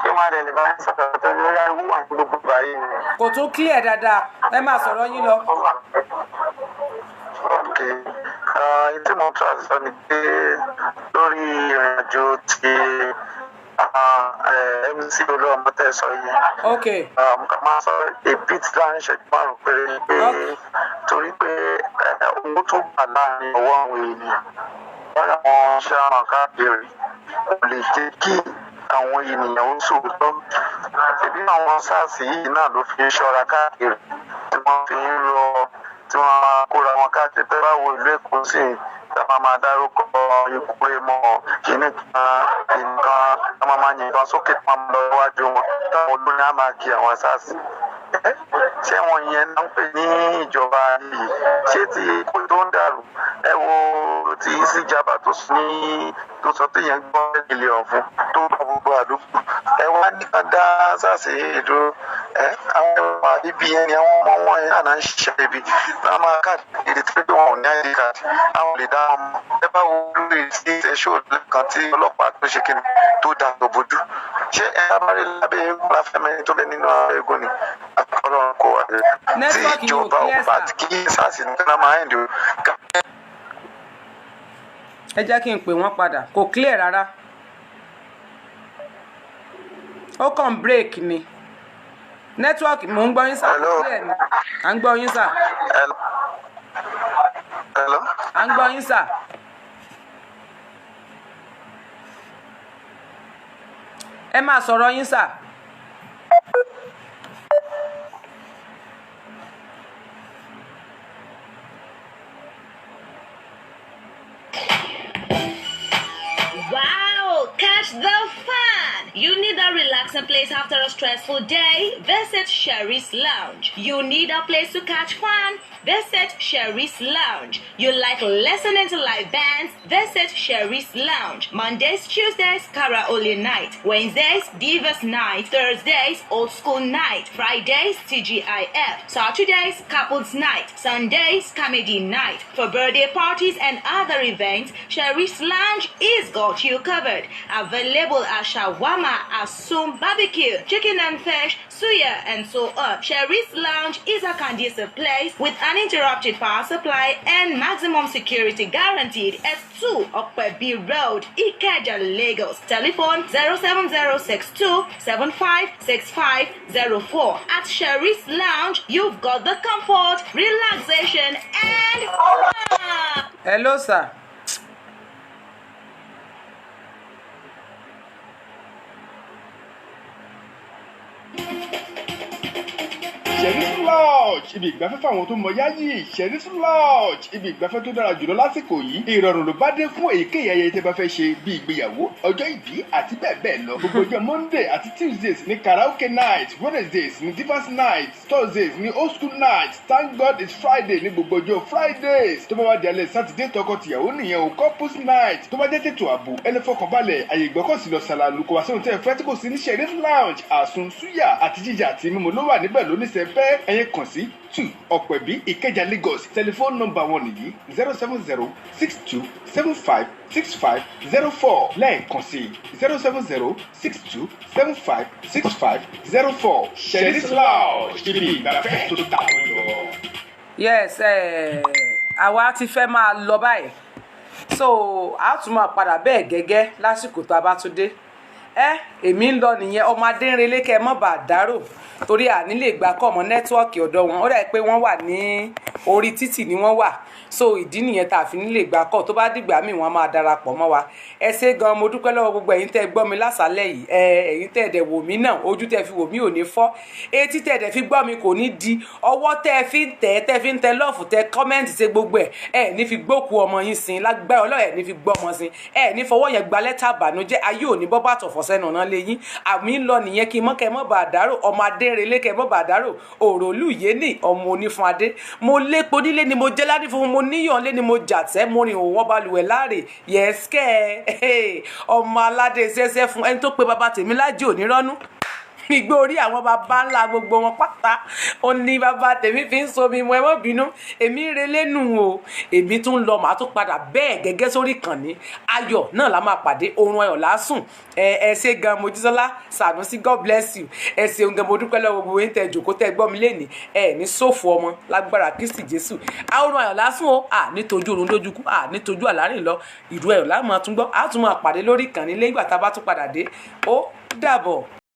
Kí wọ́n á lè bá ń sọ̀rọ̀ tó lórí ariwo wà ní gbogbo báyìí ni. Kò tún clear dáadáa, ẹ máa sọ̀rọ̀ yín lọ. Ok, tí mo tún àti sọ ni pé lórí ìrìnàjò ti MC Olúọmọ tẹ́ sọ yẹn. Ok. Mo kàn máa sọ a bit láàrin ìṣẹ́jú 5 péré ni pé torí pé owó tó gbà láàrin ọwọ́ àwọn ènìyàn wọ́n àwọn ṣáà káàkiri kò lè jẹ́ kí àwọn ènìyàn ó sòótọ́. Ṣèbí àwọn SARS yìí náà ló fi ń ṣọ́ra káàkiri, tí wọ́n fi ń rọ, tí wọ́n máa kóra wọn káàkiri. Tẹ́ bá wo ìlú Èkó sí i, tá a máa dárúkọ ikú èmọ̀ kìíní kan nǹkan, tá a máa yìnbọn sókè, tí wọ́n máa lọ iwájú wọn, táwọn olórin á máa kí àwọn SARS. Ṣé wọn yẹn náà ń pè ní ìjọba yìí? Ṣé ti Èkó tó ń dàrú, ẹ wo ti síjàmbá tó sọ ní tó sọ téèyàn gbọ́ mílíọ̀nù fún tó bá gbogbo àdúgbò ẹ wá nìkan dá SARS yìí dúró. Ẹ àwọn ẹwà ibi yẹn ni àwọn ọmọ wọn yẹn náà ń ṣiṣẹ́ ibi náà máa káàkiri tí wọn ò ní ID card, àwọn lè dá wọn mọ̀. Ẹ bá wo lórí tí ẹ ṣó lẹ́ẹ̀kan tí ọlọ́pàá tó ṣe kíni tó da òbójú, ṣé ẹ bá rí lábẹ́ eégún la fẹ́ mẹ́rin tó bẹ nínú eégún ni Ọlọ́run kò wá tí Network yìí ò ìjọba ò clear bá sà. Kí SARS nìkan máa ń dùn. Ẹ jẹ́ kí n pè wọ́n padà, kò clear rárá, ó kàn break ni network. Mò ń gbọ́ yín sà, kò clear ni. À ń gbọ́ yín sà. Hello? À ń gbọ́ yín sà. Ẹ máa sọ̀rọ̀ yín sà. Wow! Catch the fun! You need a relaxing place after a stressful day? Visit Sherry's Lounge. You need a place to catch fun? Visit Sherry's Lounge. You like listening to live bands? Visit Sherry's Lounge. Mondays, Tuesdays, karaoke night. Wednesdays, Divas night. Thursdays, old school night. Fridays, TGIF. Saturdays, couples night. Sundays, comedy night. For birthday parties and other events, Sherry's Lounge is got you covered. Available at shawarma, asum, barbecue, chicken and fish, suya, and so on. Sherry's Lounge is a conducive place with uninterrupted power supply and maximum security guaranteed at 2 Okpebi Road, Ikeja, Lagos. Telephone 07062 756504. At Sherry's Lounge, you've got the comfort, relaxation, and fun. Hello sir. Lounge, ibi ìgbafẹ́ fáwọn tó mọ yáyì. Sheriff Lounge, ibi ìgbafẹ́ tó dára jùlọ lásìkò yìí. Ìrọ̀rùn ló bá dé fún èyíkéyìí ayẹyẹ tẹ́ bá fẹ́ ṣe, bíi ìgbéyàwó, ọjọ́ ìbí àti bẹ́ẹ̀ bẹ́ẹ̀ lọ. Gbogbo ọjọ́ Monday àti Tuesdays ní karaoke night, Wednesdays ní divas night, Thursdays ní old school night. Thank God It's Friday ní gbogbo ọjọ́ Fridays. Tó bá wá di alẹ́ Sátidé, tọkọ-tìyàwó nìyẹn o, couples night. Tó bá jẹ́ tètò ààbò, ẹ lè fọkànbalẹ̀, àyè ìgbọ́kọ̀sí lọ sàlàlù. Kò wá sóhun tẹ́ ẹ fẹ́ tí kò sí ní Sheriff Lounge. Àsun, súyà àti jíjẹ àti mímu ló wà níbẹ̀ lóníṣẹ́pẹ́. Ẹ̀yin kàn sí 2 Ọ̀pẹ̀bí, Ìkẹjà, Lagos. Tẹlifóònù nọ́mbà wọn nìyí: 07062756504. Lẹ́ẹ̀kan sí, 07062756504. Sheriff Lounge, ibi ìgbafẹ́ tó ta àwọn yọ. Yes, àwa ti fẹ́ máa lọ báyìí, so a tún máa padà bẹ́ẹ̀ gẹ́gẹ́ lásìkò tó a bá tún dé. Ẹ èmi ń lọ nìyẹn. Ọmọ adéńrelé, kẹ mọ́ bàa dárò torí àní lè gbà kọ́ ọmọ network ọ̀dọ̀ wọn. Ó dà pé wọ́n wà ní orí títì ni wọ́n wà, so ìdí nìyẹn tá a fi ní lè gbà kọ́. Tó bá dìgbà míì, wọ́n máa darapọ̀ mọ́ wa. Ẹ ṣé gan, mo dúpẹ́ lọ́wọ́ gbogbo ẹ̀yin tẹ́ ẹ gbọ́ mi lásàálẹ̀ yìí. Ẹ ẹ̀yin tẹ́ ẹ dẹ̀ wò mí náà, ojú tẹ́ ẹ fi wò mí ò ní fọ́, etí tẹ́ ẹ dẹ̀ fi gbọ́ mi kò ní di, ọwọ́ tẹ́ ẹ fi ń tẹ̀, tẹ́ ẹ fi ń tẹ love, tẹ comment, ṣe gbogbo ẹ̀, ẹ ní fi gbókù ọmọ yín sin lágbára Ọlọ́run. Ẹ ní fi gbọ́ ọmọ sin, ẹ ní fọwọ́ yẹn gba lẹ́tà bànújẹ́. Ayé ò ní bọ́ bàtọ̀ fọ́sẹ́nu ọ̀nà lé yín. Àmì ń lọ nìyẹn, kí n mọ́ kẹ́ mọ́ bàa dárò. Ọmọ adérelé, kẹ́ mọ́ bàa dárò. Òròlù yé ní ọmọ onífun adé. Mo lépo nílé ni mo jẹ́ ládì fún, mo níyàn lé ni mo jà tẹ́, mo rìn òwò balùwẹ̀ láàrè. Yẹ́sìkẹ́ ọmọ aládé ṣẹ́ṣẹ́ fún ẹni tó pe bàbá tèmi lájì òní rọ́nú igbó orí àwọn baba ńlá gbogbo wọn pátá, ó ní bàbá tèmi fi ń somi mu. Ẹ mọ́ bínú, èmi ń relé nù o. Èmi tún ń lọ, màá tún padà bẹ́ẹ̀ gẹ́gẹ́ sórí ìkànnì. Ayọ̀ náà la máa pàdé, oorun ayọ̀ lásùn. Ẹ ẹ ṣé gan, Mojísọ́lá Sànúsí, God bless you. Ẹ ṣeun gan, mo dúpẹ́ lọ́wọ́ gbogbo yín tẹ jòkó tẹ gbọ́ mi lénìí. Ẹ ní sófo ọmọ lágbára Kristi Jésù. Oorun ayọ̀ lásùn o. À nítojú oorun lójúkú, à nítojú àlárìn lọ, ìlú ayọ̀ láàmú àtúngbọ́. Á tún máa pàdé lórí ìkànnì lẹ́yìn ìgbà tá a bá tún padà dé. Ó dàbọ̀.